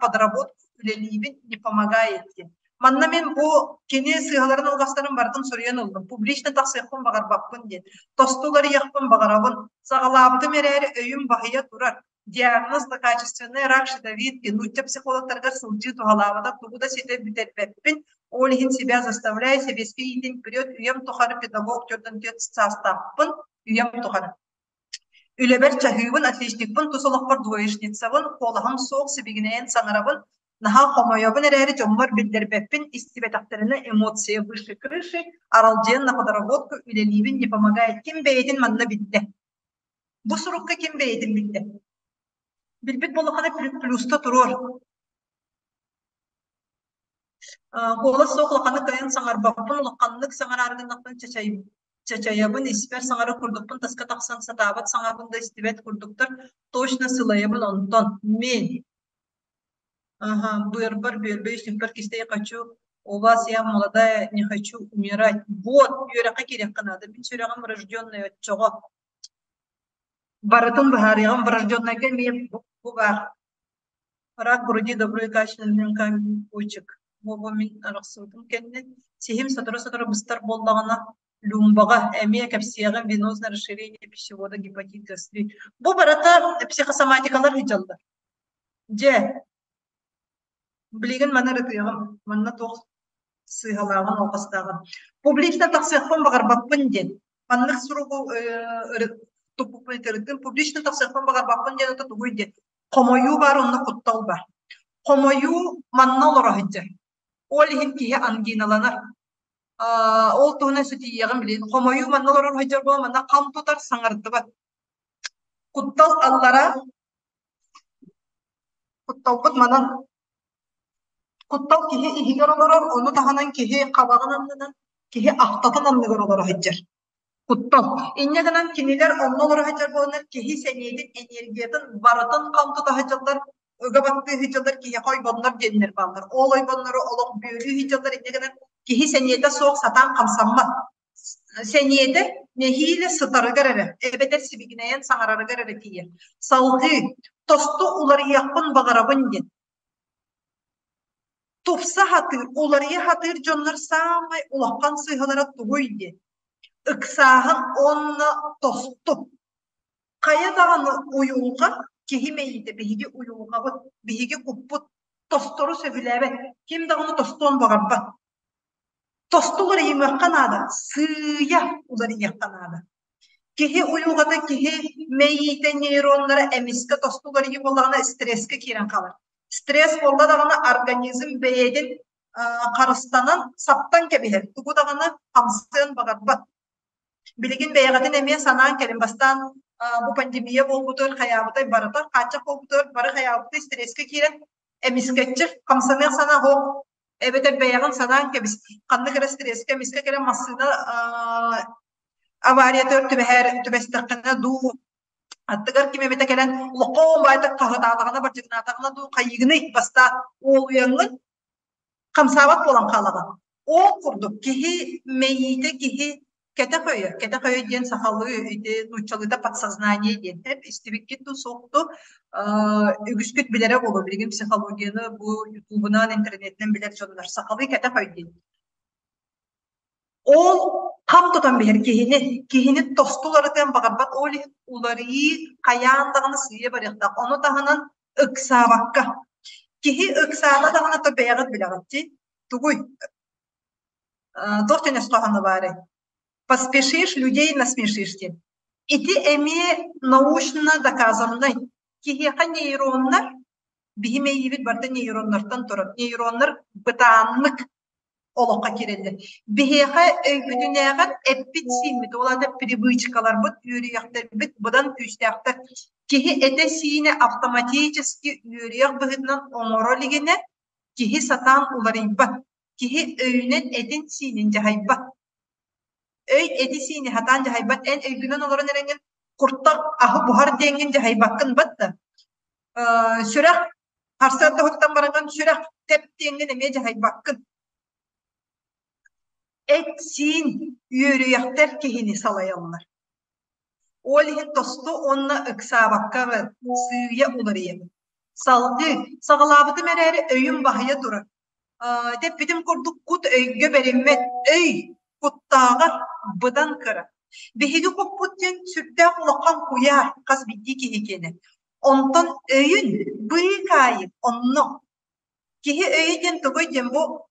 подработку үлэлиибин, не помогает диэн. Манна мин бу кини сыыһаларын алҕастарын барытын суруйан ыллым, публично тахсыахпын баҕарбаппын диэн. Тосту уларыйыахпын баҕарабын. Саҕалаабытым эрээри өйүм баһыйа турар. Диагноз злокачественный рак щитовидки, нуучча психологтарыгар сылдьыы туһалаабата тугу да ситэ бүтэрбэппин. Ол иһин себя заставляю сэбиэскэй иитин вперед үйэм тухары педагог 44 саастаахпын үйэм тухары. Үлэбэр чаһыыбын, отличникпын, тус олохпор двоечницабын, куолаһым суох, сибигинэйэн саҥарабын, наһаа хомойобун эрээри дьоммор биллэрбэппин, истибэтэхтэринэ эмоция выше крыши, аралдьыйан на подработку үлэлиибин, не помогает. Ким бэйэтин манна биллэ? Бу сурукка ким бэйэтин биллэ? Билбит буоллаххына плюста туруор. Куолас суох улаханнык кыайан саҥарбаппын, улаханнык саҥараары гыннахпына чачайабын, испэр саҥарар курдукпун, таска тахсан сатаабат саҥабын да истибэт курдуктар, точно сылайабын онтон. Мин Ага, быарбар бүөрбэ үстүмпэр кистэй хочу, у вас я молодая, не хочу умирать. Вот, үөрэххэ киириэххэ наада. Мин сүрэҕим врожденный оччоҕо. Барытын быһаарыаҕым врожденнайга эмиэ бу баар. Рак груди доброкачественный почек. Бу мин арахсыбытым кэннэ сиһим сотору-сотору быстар буоллаҕына. Люмбаҕа эмиэ кэпсиэҕим венозное расширение пищевода, гепатит, гастрит. Бу барыта психосоматикалар сылдьаллар. Дьэ, билигин маны ырытыаҕым. Манна туох сыыһалааҕын, алҕастааҕын. Публично тахсыахпын баҕарбаппын диэн. Маннык суругу туппуппун ырыттым. Публично тахсыахпын баҕарбаппын диэн это тугуй диэн. Хомойуу баар, онно куттал баар. Хомойуу манна олоро сылдьар. Ол иһин киһи ангиналанар. Ол туһунан ситиһиэҕим билин. Хомойуу манна олорор сылдьар буолан манна хам тутар, саҥардыбат. Куттал аллара Кутталбыт манан Куттал киһи иһигэр олорор, ону таһынан киһи хабаҕын аннынан, киһи ахтатын анныгар олоро сылдьар. Куттал. Инньэ гынан кинилэр онно олоро сылдьар буоланнар киһи сэниэтин, энергиятын барытын хам тута сылдьаллар, ыга баттыы сылдьаллар, киһиэхэ ойбоннор диэннэр бааллар. Ол ойбоннору олох бүөлүү сылдьаллар, инньэ гынан киһи сэниэтэ суох сатаан хамсаммат. Сэниэтэ нэһиилэ сытарыгар эрэ, эбэтэр сибигинэйэн саҥарарыгар эрэ тиийэр. Салгыы, тосту уларыйыахпын баҕарабын диэн. Тупса сатыыр, уларыйа сатыыр дьоннор саамай улахан сыыһалара тугуй диэн. Ыксааһын уонна тосту. Хайа даҕаны уйулҕа киһи мэйиитэ биһиги уйулҕабыт, биһиги куппут тостору сөбүлээбэт, ким даҕаны тостуон баҕарбат. Тосту уларыйымыахха наада, сыыйа уларыйыахха наада. Киһи уйулҕата киһи мэйиитэ нейроннара эмискэ тосту уларыйыы буоллаҕына стресскэ киирэн хаалар. Стресс буолла даҕаны организм бэйэтин харыстанан саптан кэбиһэр, тугу даҕаны хамсыан баҕарбат. Билигин бэйэҕитин эмиэ санаан кэлин бастаан бу пандемия буолбутугар хайаабытай барыта хааччах буолбутугар бары хайаабытай стресскэ киирэн эмискэччи хамсаныах санаа суох эбэтэр бэйэҕин санаан кэбис ханнык эрэ стресскэ эмискэ кэлэн массыына авариятыгар түбэһэр түбэстэххинэ дуу аттыгар ким эмитэ кэлэн лохоон баайтак хаһытаатаҕына бардьыгынаатаҕына дуу хайыыгыный бастаан уолуйаҥҥын хамсаабат буолан хаалаҕын. Ол курдук киһи мэйиитэ киһи кэтэх өйө, кэтэх өйө диэн сахалыы ити нууччалыыта подсознание диэн эп истибиккит дуу суох дуу үгүскүт билэрэ буолуо билигин психологияны бу ютубунан интернетинэн билэр дьоннор сахалыы кэтэх өй диэн. Ол хам тутан биһэр киһини, киһини тосту уларытыан баҕарбат, ол иһин уларыйыы хайаан даҕаны сыыйа барыахтаах. Ону таһынан ыксаабакка. Киһи ыксаата даҕаны то бэйэҕит билэҕит дии. Тугуй? Туох диэн өс хоһооно баарый? Поспешишь, людей насмешишь диэн. Ити эмиэ научно доказаннай. Киһиэхэ нейроннар, биһи мэйиибит барыта нейроннартан турар. Нейроннар бытааннык олоххо киирэллэр. Биһиэхэ өйбүтүнээҕэр эппит-сииммит, ол аата привычкаларбыт, үөрүйэхтэрбит быдан күүстээхтэр. Киһи этэ-сиинэ автоматически үөрүйэх быһыытынан оҥоро илигинэ, киһи сатаан уларыйбат. Киһи өйүнэн этин-сиинин дьаһайбат. Өй эти-сиини сатаан дьаһайбат. Эн өйгүнэн олорон эрэҥҥин куртах аһы буһар диэҥҥин дьаһайбаккын бат да. Сүрэх Сарсыарда уһуктан бараҥҥын сүрэх тэп диэҥҥин эмиэ дьаһайбаккын. Эт-сиин үөрүйэхтэр киһини салайаллар. Ол иһин тосту уонна ыксаабакка сыыйа уларыйабын. Салгыы, саҕалаабытым эрээри өйүм баһыйа турар. Тэппитим курдук кут өйгө бэриммэт, өй куттааҕар быдан кыра. Биһиги куппут диэн сүрдээх улахан куйаар хас биирдии киһи киэнэ. Онтон өйүн быыкаайы онно. Киһи өйө диэн тугуй диэн бу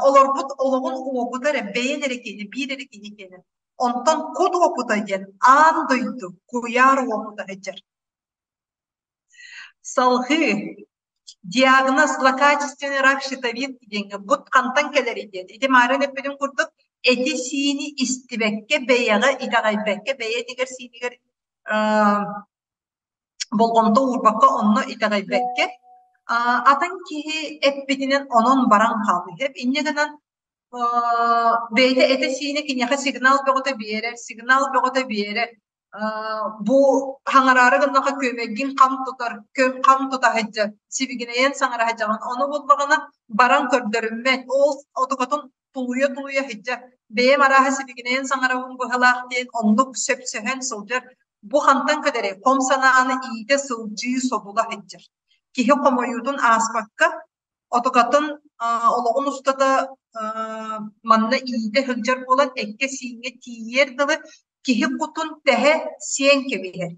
олорбут олоҕун уопута эрэ бэйэн эрэ киһи, биир эрэ киһи киэнэ. Онтон кут уопута диэн аан дойду куйаар уопута сылдьар. Салгыы диагноз злокачественный рак щитовидки диэҥҥэ бут хантан кэлэрий диэн. Ити маарыын эппитим курдук эти-сиини истибэккэ, бэйэҕэ итэҕэйбэккэ, бэйэ этигэр-сиинигэр болҕомто уурбакка онно итэҕэйбэккэ атын киһи эппитинэн онон баран хаалыы. Инньэ гынан бэйэтэ этэ-сиинэ киниэхэ сигнал бөҕөтө биэрэр, сигнал бөҕөтө биэрэр. Бу хаҥараары гыннаха күөмэйгин хам тутар, хам тута сылдьар, сибигинэйэн саҥара сылдьаҕын. Ону буллаҕына баран көрдөрүммэт, ол отукатын тулуйа-тулуйа сылдьар. Бэйэм арааһа сибигинэйэн саҥарабын быһалаах диэн оннук сөпсөһөн сылдьар. Бу хантан кэлэрий? Хом санааны иитэ сылдьыы содула сылдьар. Киһи хомойуутун ааспакка. Отукатын олоҕун устата манна иитэ сылдьар буолан эккэ-сииҥҥэ тиийиэр дылы киһи кутун тэһэ сиэн кэбиһэр.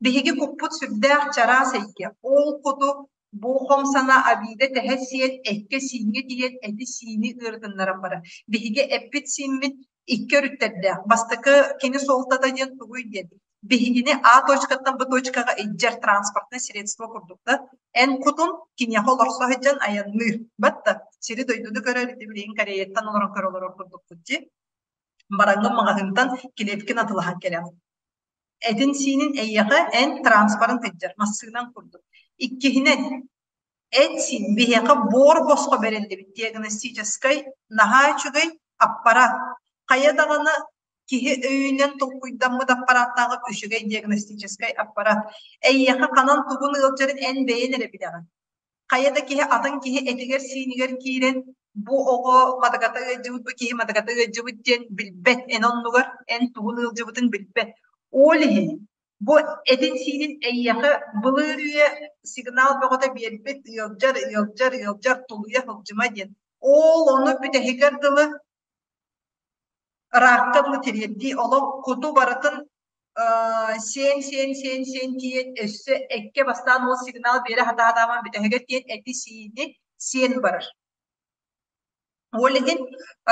Биһиги куппут сүрдээх чараас эйгэ. Ол куту бу хом санаа обида тэһэ сиэн эккэ-сииҥҥэ тиийэн эти-сиини ыарытыннаран барар. Биһиги эппит-сииммит икки өрүттэрдээх. Бастакы кини суолтата диэн тугуй диэн биһигини А точкаттан Б точкаҕа илдьэр транспортное средство курдук да эн кутун киниэхэ олорсо сылдьан айанныыр. Батта сири-дойдуну көрөр ити билигин Кореяттан олорон көрө олорор курдукпут дии. Бараҥҥын маҕаһыынтан килиэпкин атылаһан кэлэҕин. Этин-сиинин эйиэхэ эн транспорын сылдьар массыынан курдук. Иккиһинэн, эт-сиин биһиэхэ буор босхо бэриллибит диагностическай наһаа үчүгэй аппарат. Хайа даҕаны киһи өйүнэн толкуйдаммыт аппараттааҕы үчүгэй диагностическай аппарат. Эйиэхэ ханан тугун ыалдьарын эн бэйэн эрэ билэҕин. Хайа да киһи атын киһи этигэр-сиинигэр киирэн бу оҕо матыгата ыалдьыбыт, бу киһи матыгата ыалдьыбыт диэн билбэт. Эн оннугар эн тугун ыалдьыбытын билбэт. Ол иһин бу этин-сиинин эйиэхэ былыр үйэ сигнал бөҕөтө биэрбит ыалдьар, ыалдьар, ыалдьар, тулуйа сылдьыма диэн. Ол ону бүтэһигэр дылы Ыраахха дылы тириэрдии олох куту барытын сиэн сиэн сиэн сиэн тиийэн өссө эккэ бастаан ол сигнал биэрэ сатаатаҕына бүтэһигэр тиийэн эти-сиини сиэн барар. Ол иһин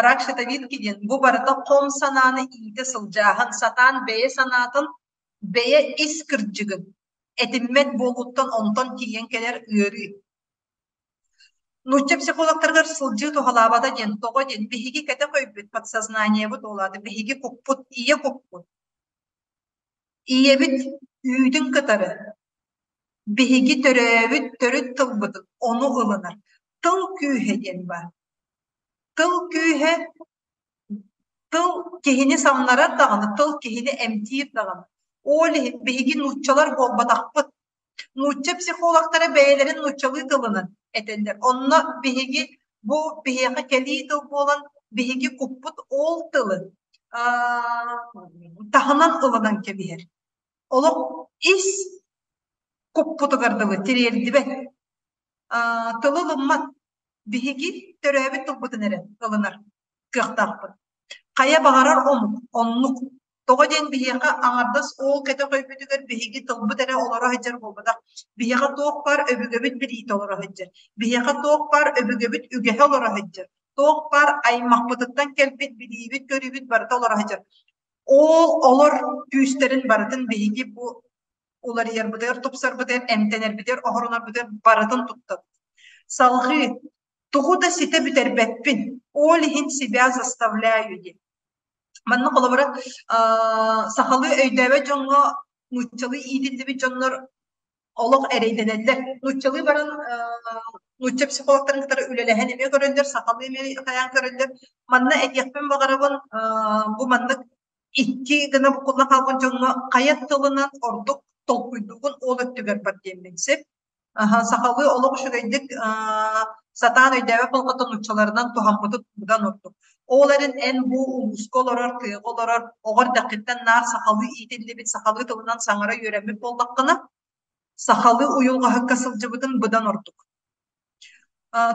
рак щитовидки диэн бу барыта хом санааны иитэ сылдьааһын, сатаан бэйэ санаатын, бэйэ ис кырдьыгын этиммэт буолууттан онтон тиийэн кэлэр ыарыы. Нуучча психологтарыгар сылдьыы туһалаабата диэн тоҕо диэн биһиги кэтэх өйбүт подсознаниебыт ол аата биһиги куппут ийэ куппут ийэбит үүтүн кытары биһиги төрөөбүт төрүт тылбытын ону ылынар. Тыл күүһэ диэн баар. Тыл күүһэ тыл киһини самнарар даҕаны, тыл киһини эмтиир даҕаны. Ол иһин биһиги нууччалар буолбатахпыт. Нуучча психологтара бэйэлэрин нууччалыы тылынан этэллэр. Онно биһиги бу биһиэхэ кэлии тыл буолан биһиги куппут ол тылы таһынан ылынан кэбиһэр. Олох ис куппутугар дылы тириэрдибэт. Тылы ылыммат. Биһиги төрөөбүт тылбытын эрэ ылынар кыахтаахпыт. Хайа баҕарар омук оннук Тоҕо диэн биһиэхэ аҥардас ол кэтэх өйбүтүгэр биһиги тылбыт эрэ олоро сылдьар буолбатах. Биһиэхэ туох баар өбүгэбит билиитэ олоро сылдьар. Биһиэхэ туох баар өбүгэбит үгэһэ олоро сылдьар. Туох баар аймахпытыттан кэлбит билиибит-көрүүбүт барыта олоро сылдьар. Ол олор күүстэрин барытын биһиги бу уларыйарбытыгар, тупсарбытыгар, эмтэнэрбитигэр, оһорунарбытыгар барытын туттабыт. Салҕыы тугу да ситэ бүтэрбэппин, ол иһин себя заставляю диэн. Манна холобура сахалыы өйдөөбөт дьоҥҥо нууччалыы иитиллибит дьоннор олох эрэйдэнэллэр. Нууччалыы баран нуучча психологтарын кытары үлэлэһэн эмиэ көрөллөр, сахалыы эмиэ хайаан көрөллөр. Манна этиэхпин баҕарабын, бу маннык икки гына буккулла хаалбыт дьоҥҥо хайа тылынан ордук толкуйдуугун ол өттүгэр бар диэммин сөп. Сахалыы олох үчүгэйдик сатаан өйдөөбөт буолбатах нууччаларынан туһаммытыт быдан ордук. Ол эрэн эн бу улууска олорор, тыаҕа олорор оҕо эрдэххиттэн наар сахалыы иитиллибит, сахалыы тылынан саҥара үөрэммит буоллаххына, сахалыы уйулҕаһыкка сылдьыбытын быдан ордук.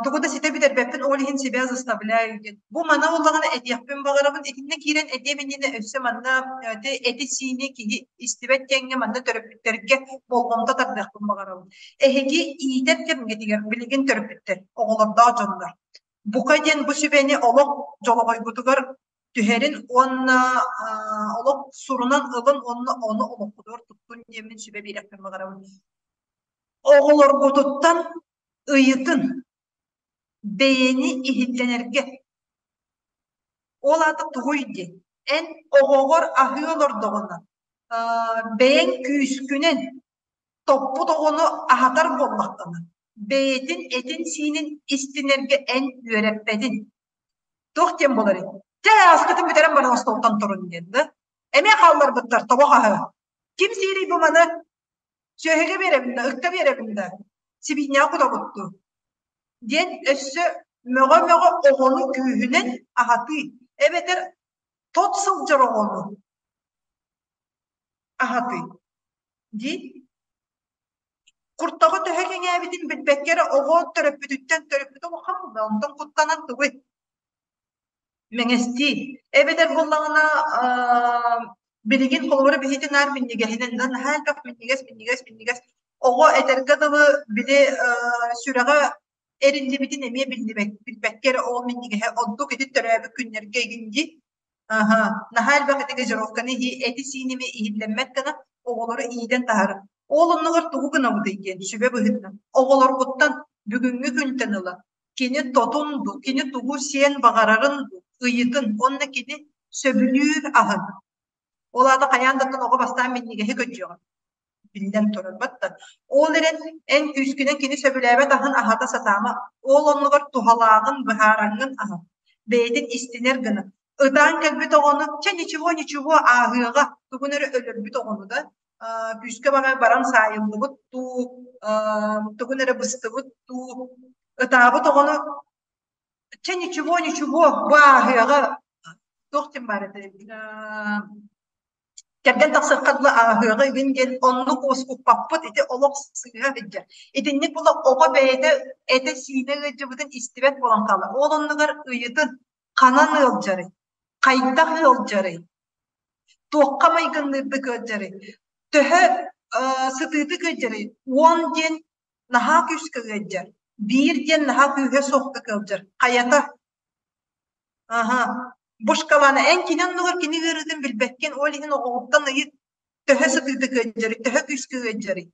Тугу да ситэ бүтэрбэппин, ол иһин себя заставляю диэн. Бу маны буоллаҕына этиэхпин баҕарабын. Итиннэ киирэн этиэм иннинэ өссө манна эти-сиини киһи истибэт диэҥҥэ манна төрөппүттэргэ болҕомто тардыахпын баҕарабын. Эһиги иитэр кэмҥитигэр билигин төрөппүттэр, оҕолордоох дьоннор, бука диэн бу сүбэни олох дьолоҕойгутугар түһэрин уонна олох сурунан ылын уонна ону олоххутугар туттун диэммин сүбэ биэриэхпин баҕарабын. Оҕолоргутуттан ыйытын, бэйэни иһиллэнэргэ. Ол аата тугуй диэн, эн оҕоҕор аһыы олордоҕуна, бэйэҥ күүскүнэн топпут оҕону аһатар буоллаххына, бэйэтин этин-сиинин истинэргэ эн үөрэппэтин. Туох диэн буоларый? Чэ, аскытын бүтэрэн баран остуолтан турун диэн да. Эмиэ хаалларбыттар тобох аһы. Ким сиирий бу маны? Сүөһүгэ биэрэбин да, ыкка биэрэбин да, сибиинньэҕэ кутабыт дуу диэн өссө мөҕө-мөҕө оҕону күүһүнэн аһатыы эбэтэр тот сылдьар оҕону аһатыы дии. Куртаҕа төһө кэҥээбитин билбэккэ эрэ оҕо төрөппүтүттэн төрөппүтэ улахан буолла, онтон куттанан тугуй? Мэҥэстии. Эбэтэр буоллаҕына билигин холобура биһиги наар минньигэһинэн да наһаа элбэх минньигэс, минньигэс, минньигэс. Оҕо этэргэ дылы били сүрэҕэ эриллибитин эмиэ биллибэт, билбэккэ эрэ ол минньигэһэ ордук ити төрөөбүт күннэргэ игин дии. Аһа, наһаа элбэх ити газировканы иһии эти-сиини эмиэ иһиллэммэт гына оҕолору иитэн таһаарар. Ол оннугар тугу гынабытый диэн сүбэ быһыытынан оҕолоргуттан бүгүҥҥү күнтэн ыла кини тотун дуу, кини тугу сиэн баҕарарын дуу ыйытын уонна кини сөбүлүүр аһын. Ол аата хайаан да оҕо бастаан минньигэһи көрдүөҕэ биллэн турар батта. Ол эрэн эн күүскүнэн кини сөбүлээбэт аһын аһата сатаама. Ол оннугар туһалааҕын быһаараҥҥын аһа. Бэйэтин истинэр гына. Ытаан кэлбит оҕону чэ ничего ничего ааһыаҕа тугун эрэ өлөрбүт оҕону да күүскэ баҕайы баран саайыллыбыт дуу, тугун эрэ быстыбыт дуу, ытаабыт оҕону чэ ничего ничего бу ааһыаҕа туох диэн баар этэй кэргэн тахсыахха дылы ааһыаҕа игин диэн оннук уоскуппаппыт ити олох сыыһа сылдьар. Итинник була оҕо бэйэтэ этэ-сиинэ ыалдьыбытын истибэт буолан хаалар. Ол оннугар ыйытын ханан ыалдьарый, хайдах ыалдьарый, туохха майгынныырдык ыалдьарый, төһө сытыытык ыалдьарый, уон диэн наһаа күүскэ ыалдьар, биир диэн наһаа күүһэ суохтук ыалдьар, хайата Аһа, бу шкаланы эн кини оннугар кини ыарыытын билбэккин, ол иһин оҕоҕуттан ыйыт, төһө сытыытык ыалдьарый, төһө күүскэ ыалдьарый?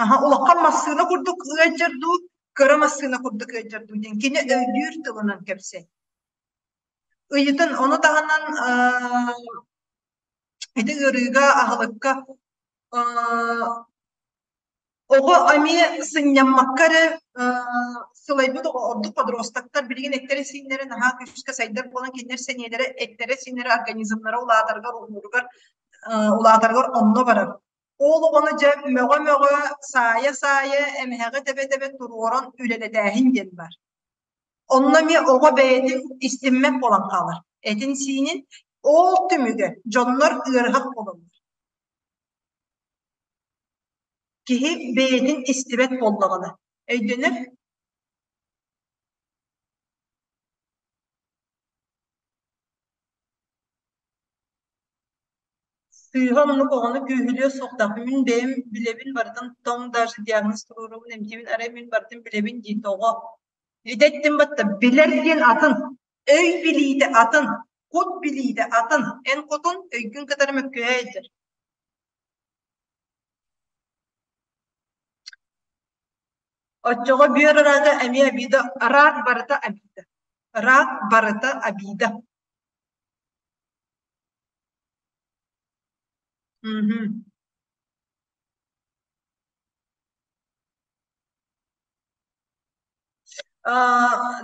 Аһа, улахан массыына курдук ыалдьар дуу, кыра массыына курдук ыалдьар дуу диэн кини өйдүүр тылынан кэпсэй. Ыйытын, ону таһынан ити ыарыыга, аһылыкка Оҕо эмиэ сынньаммакка эрэ сылайбыт оҕо ордук подростоктар билигин эттэрэ-сииннэрэ наһаа күүскэ сайдар буолан кинилэр сэниэлэрэ эттэрэ-сииннэрэ организмнара улаатарыгар уһууругар улаатарыгар онно барар. Ол оҕону дьэ мөҕө-мөҕө, саайа-саайа, эмэһэҕэ тэбэ-тэбэ туруоран үлэлэтээһин диэн баар. Онно эмиэ оҕо бэйэтин истиммэт буолан хаалар. Этин-сиинин ол түмүгэ дьоннор ыарыһах буолаллар. Киһи бэйэтин истибэт буоллаҕына, өйдөнөр Сыыһа оннук оҕону күүһүлүө суохтаах. Мин бэйэм билэбин барытын тоҥ даже диагноз туруорабын, эмтиибин, арай мин барытын билэбин дии тоҕо? Ити эттим батта билэр диэн атын, өй билиитэ атын, кут билиитэ атын. Эн кутун өйгүн кытары мөккүһэ сылдьар. Оччоҕо бүөр ыраата эмиэ обида, рак барыта обида, рак барыта обида. Мгм.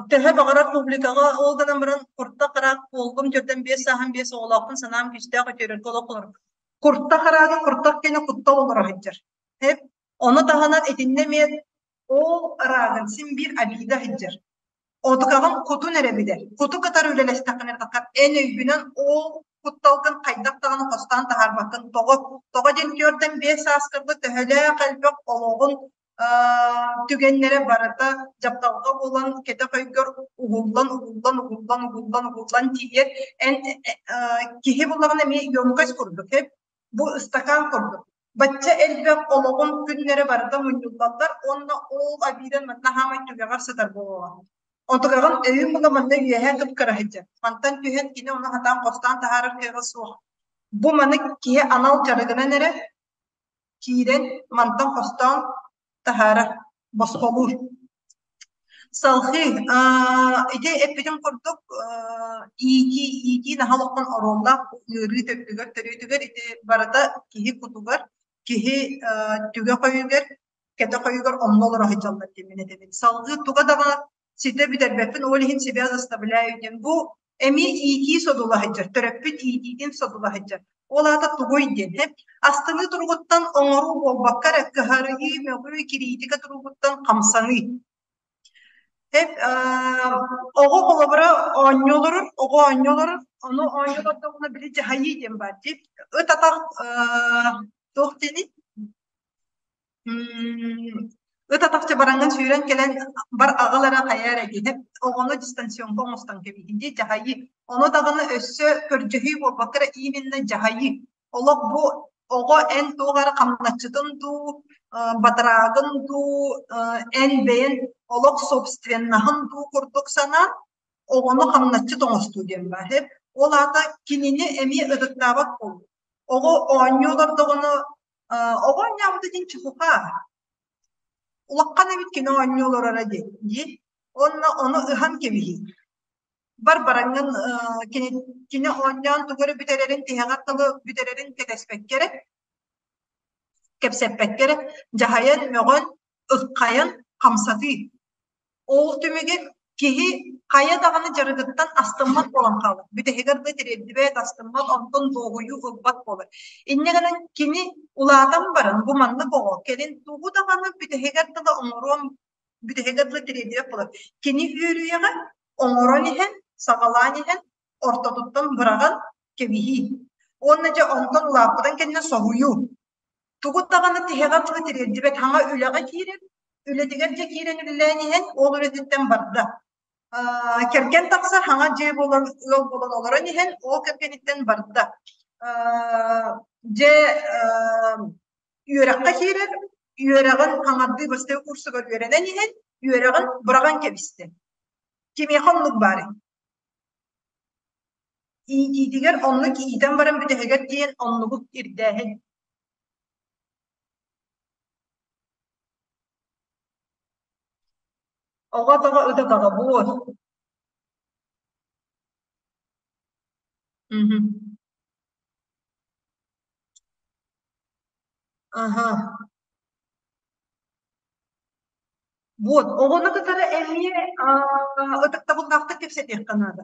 Төһө баҕарар публикаҕа ол гынан баран куртах ыраах буоллум төрдөн биэс сааһым биэс оҕолоохпун санаам күүстээх үтүөрэргэ олох олорор. Куртах ырааҕа куртах киэнэ куттал олоро сылдьар. Ону таһынан итиннэ эмиэ ол ырааҕын син биир обида сылдьар. Отукаҕын кутун эрэ билэр. Куту кытары үлэлэстэххинэ эн өйгүнэн ол кутталгын хайдах даҕаны хостоон таһаарбаккын. Тоҕо? Тоҕо диэн түөртэн биэс сааскарга төһөлөөх элбэх олоҕун түгэннэрэ барыта дьапталҕа буолан кэтэх өйгөр угуллан угуллан угуллан угуллан угуллан тиийэр эн киһи буллаҕына эмиэ емкость курдук бу ыстакаан курдук бачча элбэх олоҕун күннэрэ барыта мунньуллаллар уонна ол обидан манна хаамай түгэҕэр сытар буолуоҕа онтукаҕын өйүн була манна үөһээ кып-кыра сылдьар мантан түһэн кини ону хатаан хостоон таһаарар кыаҕа суох бу маны киһи анал дьарыгынан эрэ киирэн мантан хостоон таһаарар, босхолуур. Салҕыы ити эппитим курдук иитии иитии наһаа улахан оруоллаах ыарыы төрдүгэр төрүөтүгэр ити барыта киһи кутугар, киһи түгэх өйүгэр, кэтэх өйүгэр онно олоро сылдьаллар диэн мин этэбин. Салҕыы туга даҕаны ситэ бүтэрбэппин, ол иһин себя заставляю диэн. Бу эмиэ иитии содула сылдьар, төрөппүт иитиитин содула сылдьар. Ол аата тугуй диэн, астыныы туругуттан оҥоруу буолбакка эрэ, кыһарыйыы, мөҕүү, кириитикэ туругуттан хамсаныы. Оҕо холобура оонньуу олорор, оҕо оонньуу олорор, ону оонньуу олордоҕуна били дьаһайыы диэн баар дии. Ыт атах туох диэний? Ыт атахча бараҥҥын сүүрэн кэлэн бар аҕал эрэ хайа эрэ диэһэ оҕону дистанционка оҥостон кэбиһин дии дьаһайыы. Ону даҕаны өссө көрдөһүү буолбакка эрэ именно дьаһайыы. Олох бу оҕо эн туох эрэ хамначчытын дуу, батараагын дуу, эн бэйэн олох собственноһын дуу курдук санаан оҕону хамначчыт оҥостуу диэн баар. Ол аата кинини эмиэ ытыктаабат буолуу. Оҕо оонньуу олордоҕуна оҕо оонньообута диэн чепуха. Улахан эбит кини оонньуу олороро диэн дии. Уонна ону ыһан кэбиһии. Бар бараҥҥын кини, кини оонньоон тугу эрэ бүтэрэрин тиһэҕэр тылы бүтэрэрин кэтэспэккэ эрэ, кэпсэппэккэ эрэ, дьаһайан, мөҕөн, ыххайан хамсатыы. Ол түмүгэр киһи хайа даҕаны дьарыгыттан астыммат буолан хаалар. Бүтэһигэр да тириэрдибэт, астыммат, онтон дуоһуйуу ылбат буолар. Инньэ гынан кини улаатан баран бу маннык оҕо кэлин тугу даҕаны бүтэһигэр дылы оҥоруон бүтэһигэр дылы тириэрдибэт буолар. Кини үөрүйэҕэ оҥорон иһэн, саҕалаан иһэн ортотуттан быраҕан кэбиһии. Уонна дьэ онтон улааппытын кэннэ соһуйуу. Тугу даҕаны тиһэҕэр дылы тириэрдибэт, хаҥа үлэҕэ киирэн, үлэтигэр дьэ киирэн үлэлээн иһэн, ол үлэтиттэн барда. Кэргэн тахсар, хаҥа дьиэ буолан, ыал буолан олорон иһэн, ол кэргэниттэн барда. Дьэ үөрэххэ киирэр, үөрэҕин хаҥардыы бастакы курсугар үөрэнэн иһэн, үөрэҕин быраҕан кэбистэ. Кимиэхэ оннук баарый? Иитиитигэр оннук иитэн баран бүтэһигэр тиийэн оннугу ирдээһин. Оҕо атаҕа ыт атаҕа буо. Мгм. Аха. Вот, оҕону кытары эмиэ ытыктабыллаахтык кэпсэтиэххэ наада.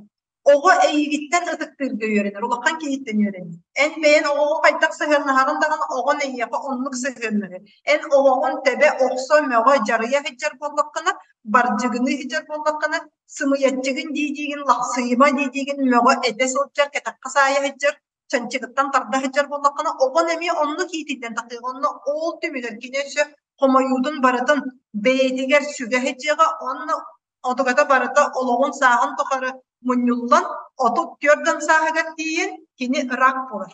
Оҕо эйигиттэн ытыктыырга үөрэнэр, улахан киһиттэн үөрэнэр. Эн бэйэн оҕоҕо хайдах сыһыаннаһаҕын даҕаны оҕон эйиэхэ оннук сыһыаннаһар. Эн оҕоҕун тэбэ, охсо, мөҕө, дьарыйа сылдьар буоллаххына, бардьыгыныы сылдьар буоллаххына, сымыйаччыгын дии-диигин, лахсыйыма дии-диигин мөҕө этэ сылдьар, кэтэххэ саайа сылдьар, чанчыгыттан тарда сылдьар буоллаххына, оҕон эмиэ оннук иитиллэн тахсыаҕа. Онно ол түмүгэр кини өссө хомойуутун барытын бэйэтигэр сүгэ сылдьыаҕа уонна отугата барыта олоҕун сааһын тухары мунньуллан 34 сааһыгар тиийэн кини рак буолар.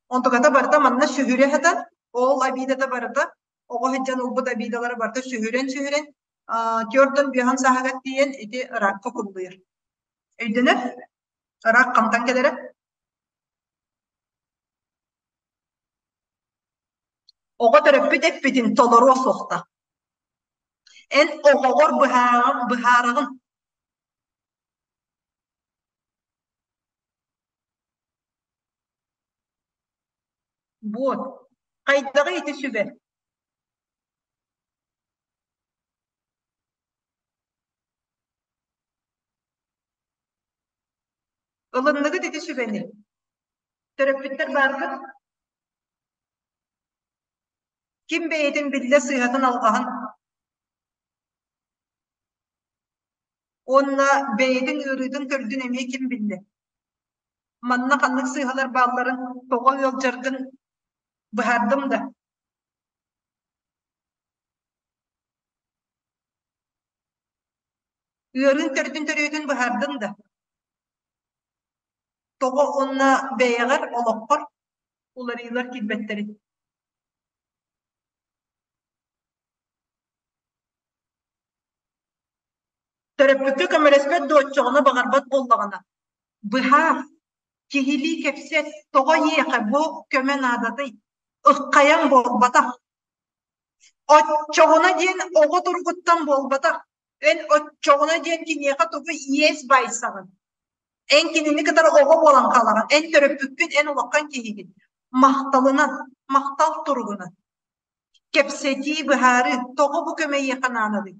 Онтуката барыта манна сүһүрэ сытан, ол обидата барыта оҕо сылдьан ылбыт обидалара барыта сүһүрэн-сүһүрэн түөртөн биэһэн сааһыгар тиийэн ити ракка кубулуйар. Өйдөнөр? Рак хантан кэлэрэ? Оҕо төрөппүт эппитин толоруо суохтаах. Эн оҕоҕор быһаараҕын. Буот, хайдаҕый ити сүбэ? Ылынныгыт ити сүбэни? Төрөппүттэр бааргыт? Ким бэйэтин биллэ сыыһатын алҕаһын уонна бэйэтин ыарыытын төрдүн эмиэ ким биллэ? Манна ханнык сыыһалар баалларын, тоҕо ыалдьаргын быһаардым да? Ыарыын төрдүн төрүөтүн быһаардыҥ да? Тоҕо уонна бэйэҕэр, олоххор уларыйыылар киирбэттэрий? Төрөппүккэ көмөлөспөт дуо оччоҕуна баҕарбат буоллаҕына? Быһаар, киһилии кэпсэт, тоҕо эйиэхэ бу көмө нааданый? Ыххайан буолбатах. Оччоҕуна диэн оҕо туругуттан буолбатах. Эн оччоҕуна диэн киниэхэ тугу иэс баайсаҕын? Эн кинини кытары оҕо буолан хаалаҕын. Эн төрөппүккүн, эн улахан киһигин. Махталынан, махтал туругунан. Кэпсэтии, быһаарыы, тоҕо бу көмө эйиэхэ наадалый?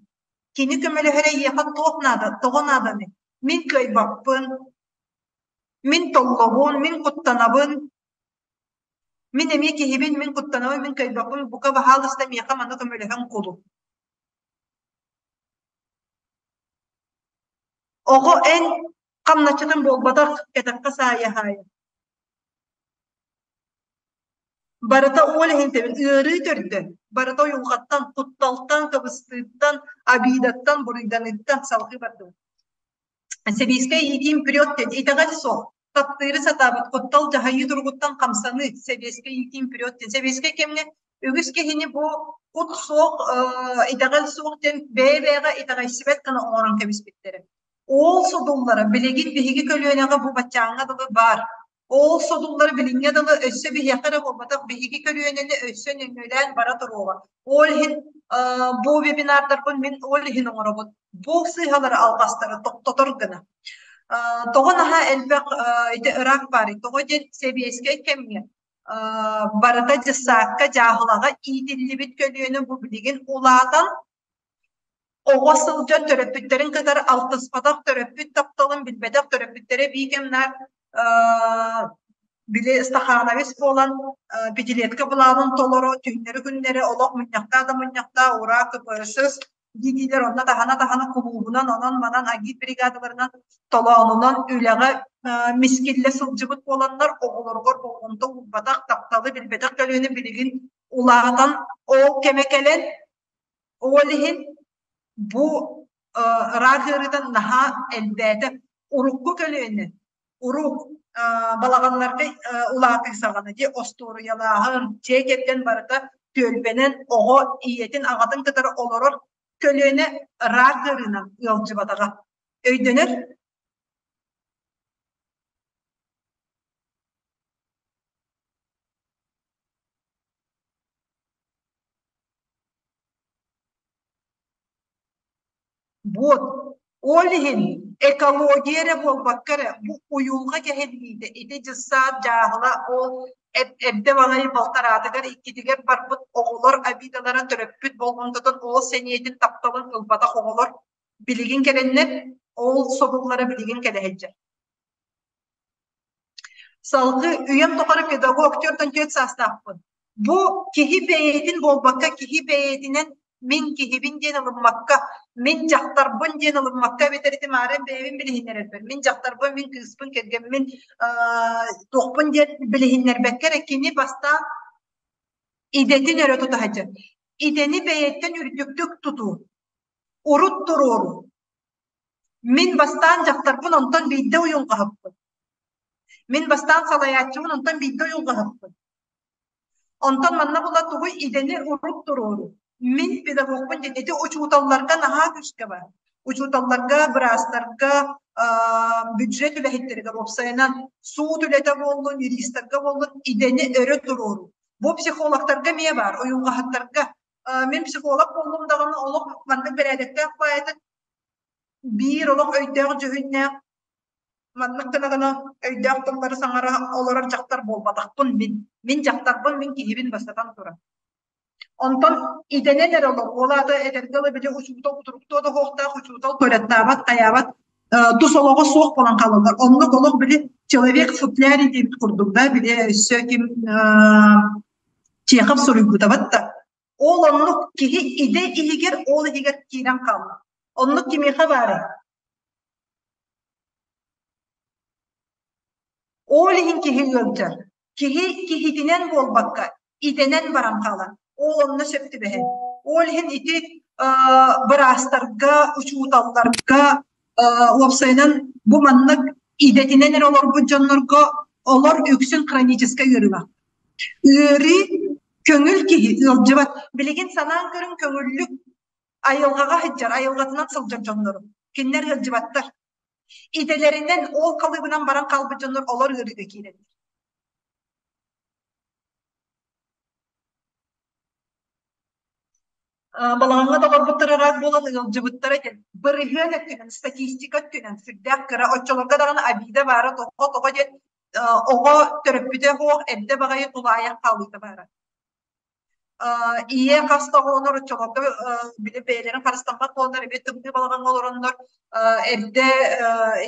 Кини көмөлөһөрө эйиэхэ туох наада, тоҕо нааданый? Мин кыайбаппын, мин толлобун, мин куттанабын, мин эмиэ киһибин, мин куттанабын, мин кыайбаппын, бука баһаалыста миэхэ манна көмөлөһөн кулу. Оҕо эн хамначчытын буолбатах, кэтэххэ саайа-саайа. Барыта ол иһин тэбин ыарыы төрдө, барыта уйулҕаттан, кутталтан, кыбыстыыттан, обидаттан, буруйданыыттан салҕыы бардыбыт. Сэбиэскэй иитиим вперед диэн итэҕэл суох, таптыыры сатаабыт куттал дьаһайыы туругуттан хамсаныы, сэбиэскэй иитиим вперед диэн. Сэбиэскэй кэмҥэ үгүс киһини бу кут суох, итэҕэл суох диэн бэйэ-бэйэҕэ итэҕэйсибэт гына оҥорон кэбиспиттэрэ. Ол содуллара билигин биһиги көлүөнэҕэ бу баччааҥҥа дылы баар. Ол содуллар билиҥҥэ дылы өссө биһиэхэ эрэ буолбатах, биһиги көлүөнэни өссө нөҥүөлээн бара туруоҕа. Ол иһин бу вебинардарбын мин ол иһин оҥоробун. Бу сыыһалары, алҕастары тохтотор гына. Тоҕо наһаа элбэх ити ыраах баарый? Тоҕо диэн сэбиэскэй кэмҥэ барыта дьыссаакка, дьааһылаҕа иитиллибит көлүөнэ бу билигин улаатан Оҕо сылдьан төрөппүттэрин кытары алтыспатах, төрөппүт тапталын билбэтэх төрөппүттэрэ биикэмнэр били стахановец буолан пятилетка былаанын толоро түүннэри-күннэри олох мунньахтаа да мунньахтаа ураа КПСС диилэр онно таһана-таһана кулуубунан онон-манан агит бригадаларынан толоонунан үлэҕэ мискиллэ сылдьыбыт буоланнар оҕолоругар болҕомто уурбатах, тапталы билбэтэх көлүөнэ билигин улаатан ол кэмэ кэлэн Ол иһин бу рак ыарыытын наһаа элбээтэ. Урукку көлүөнэ, урук балаҕаннарга улаатыы саҕана дии остуоруйалааһын, дьиэ кэргэн барыта түөлбэнэн оҕо ийэтин аҕатын кытары олорор көлүөнэ рак ыарыынан ыалдьыбатаҕа. Өйдөнөр? Вот. Ол иһин экология эрэ буолбакка эрэ, бу уйулҕа кэһиллиитэ ити дьыссаат дьааһыла ол эрдэ баҕайы балтараатыгар иккитигэр барбыт оҕолор обидалара төрөппүт болҕомтотун ол сэниэтин тапталын ылбатах оҕолор билигин кэлэннэр ол содуллара билигин кэлэ сылдьар. Салгыы үйэм тухары педагог 44 саастаахпын. Бу киһи бэйэтин буолбакка, киһи бэйэтинэн мин киһибин диэн ылыммакка, мин дьахтарбын диэн ылыммакка эбэтэр ити маарыын бэйэбин билиһиннэрэрбэр, мин дьахтарбын, мин кыыспын, кэргэммин, туохпун диэн билиһиннэрбэккэ эрэ кини бастаан идэтин өрө тута сылдьар. Идэни бэйэттэн үрдүктүк тутуу, урут туруоруу. Мин бастаан дьахтарбын, онтон биирдэ уйулҕаһыппын. Мин бастаан салайааччыбын, онтон биирдэ уйулҕаһыппын. Онтон манна була тугуй идэни урут туруору. Мин педагогпун диэн ити учууталларга наһаа күүскэ бар. Учууталларга, быраастарга, бюджет үлэһиттэригэр уопсайынан суут үлэтэ буоллун, юристарга буоллун идэни өрө туруору. Бу психологтарга эмиэ баар, уйулҕаһыттарга. Мин психолог буоллум даҕаны олох маннык бэрээдэктээх баайытык биир олох өйдөөх дьүһүннээх маннык гына гына өйдөөх тыллары саҥара олорор дьахтар буолбатахпын мин. Мин дьахтарбын, мин киһибин бастатан туран. Онтон идэнэн эрэ олор, ол аата этэргэ дылы били учуутал утуруктуо да суохтаах, учуутал туалеттаабат, хайаабат, тус олоҕо суох буолан хаалаллар. Оннук олох били человек в футляре диэбит курдук да, били өссө ким Чехов суруйбутабат да, Ол оннук киһи идэ иһигэр, ол иһигэр киирэн хаалла. Оннук кимиэхэ баарый? Ол иһин киһи ыалдьар. Киһи киһитинэн буолбакка, идэнэн баран хаалар. Ол онно сөп түбэһэр. Ол иһин ити быраастарга, учууталларга, уопсайынан бу маннык идэтинэн эрэ олорбут дьоннорго олор үксүн хроническай ыарыылаах. Ыарыы көҥүл киһи ыалдьыбат. Билигин санаан көрүҥ көҥүллүк айылҕаҕа сылдьар, айылҕатынан сылдьар дьоннору. Кинилэр ыалдьыбаттар. Идэлэринэн ол халыыбынан баран хаалбыт дьоннор олор ыарыыга киирэллэр. Балаҕаҥҥа да олорбуттара ыраах буолан ыалдьыбыттара диэн бырыһыан өттүнэн, статистика өттүнэн сүрдээх кыра. Оччолорго даҕаны обида баара тоҕо тоҕо диэн оҕо төрөппүтэ суох эрдэ баҕайы тулаайах хаалыыта баара. Ийэ хас да оҕолонор оччолорго били бэйэлэрин харыстаммат буоланнар эмиэ тымныы балаҕаҥҥа олороннор эрдэ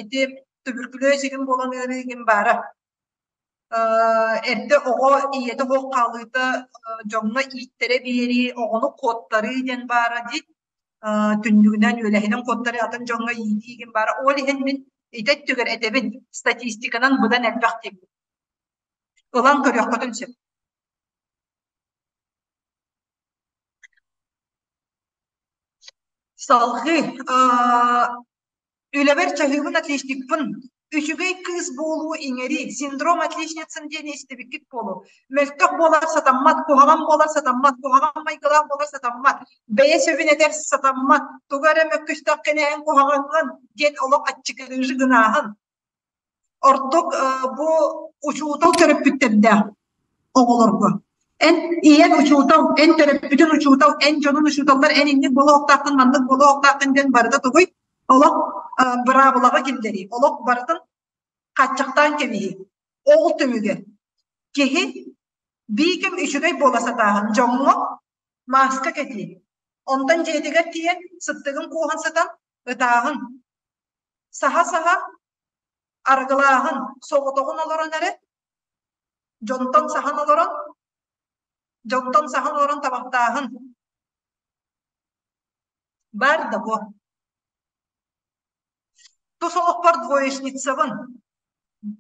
ити туберкулез игин буолан ыарыы игин баара. Эрдэ оҕо ийэтэ суох хаалыыта дьоҥҥо ииттэрэ биэрии, оҕону куоттарыы диэн баара дии. Түннүгүнэн, үөлэһинэн куоттарыы атын дьоҥҥо иитии игин баара. Ол иһин мин ити өттүгэр этэбин, статистиканан быдан элбэх диэбит. Ылан көрүөххүтүн сөп. Салҕыы Үлэбэр чаһыыбын отличникпын, үчүгэй кыыс буолуу иҥэрии, синдром отличницы диэни истибиккит буолуо. Мөлтөх буолар сатаммат, куһаҕан буолар сатаммат, куһаҕан майгылаах буолар сатаммат, бэйэ сөбүн этэр сатаммат, тугу эрэ мөккүстэххинэ эн куһаҕаҥҥын диэн олох аччыгырыыжы гынааһын. Ордук бу учуутал төрөппүттэрдээх оҕолорго. Эн ийэҥ учуутал, эн төрөппүтүн учуутал, эн дьонун учууталлар, эн инник буолуохтааххын, маннык буолуохтааххын диэн барыта тугуй? Олох быраабылаҕа киллэрии, олох барытын хааччахтаан кэбиһии. Ол түмүгэр киһи биикэм үчүгэй буола сатааһын дьоҥҥо мааска кэтии. Онтон дьиэтигэр тиийэн сыттыгын кууһан сытан ытааһын. Саһа-саһа арыгылааһын, соҕотоҕун олорон эрэ дьонтон саһан олорон, дьонтон саһан олорон табахтааһын баар да буо. Тус олохпор двоечницабын.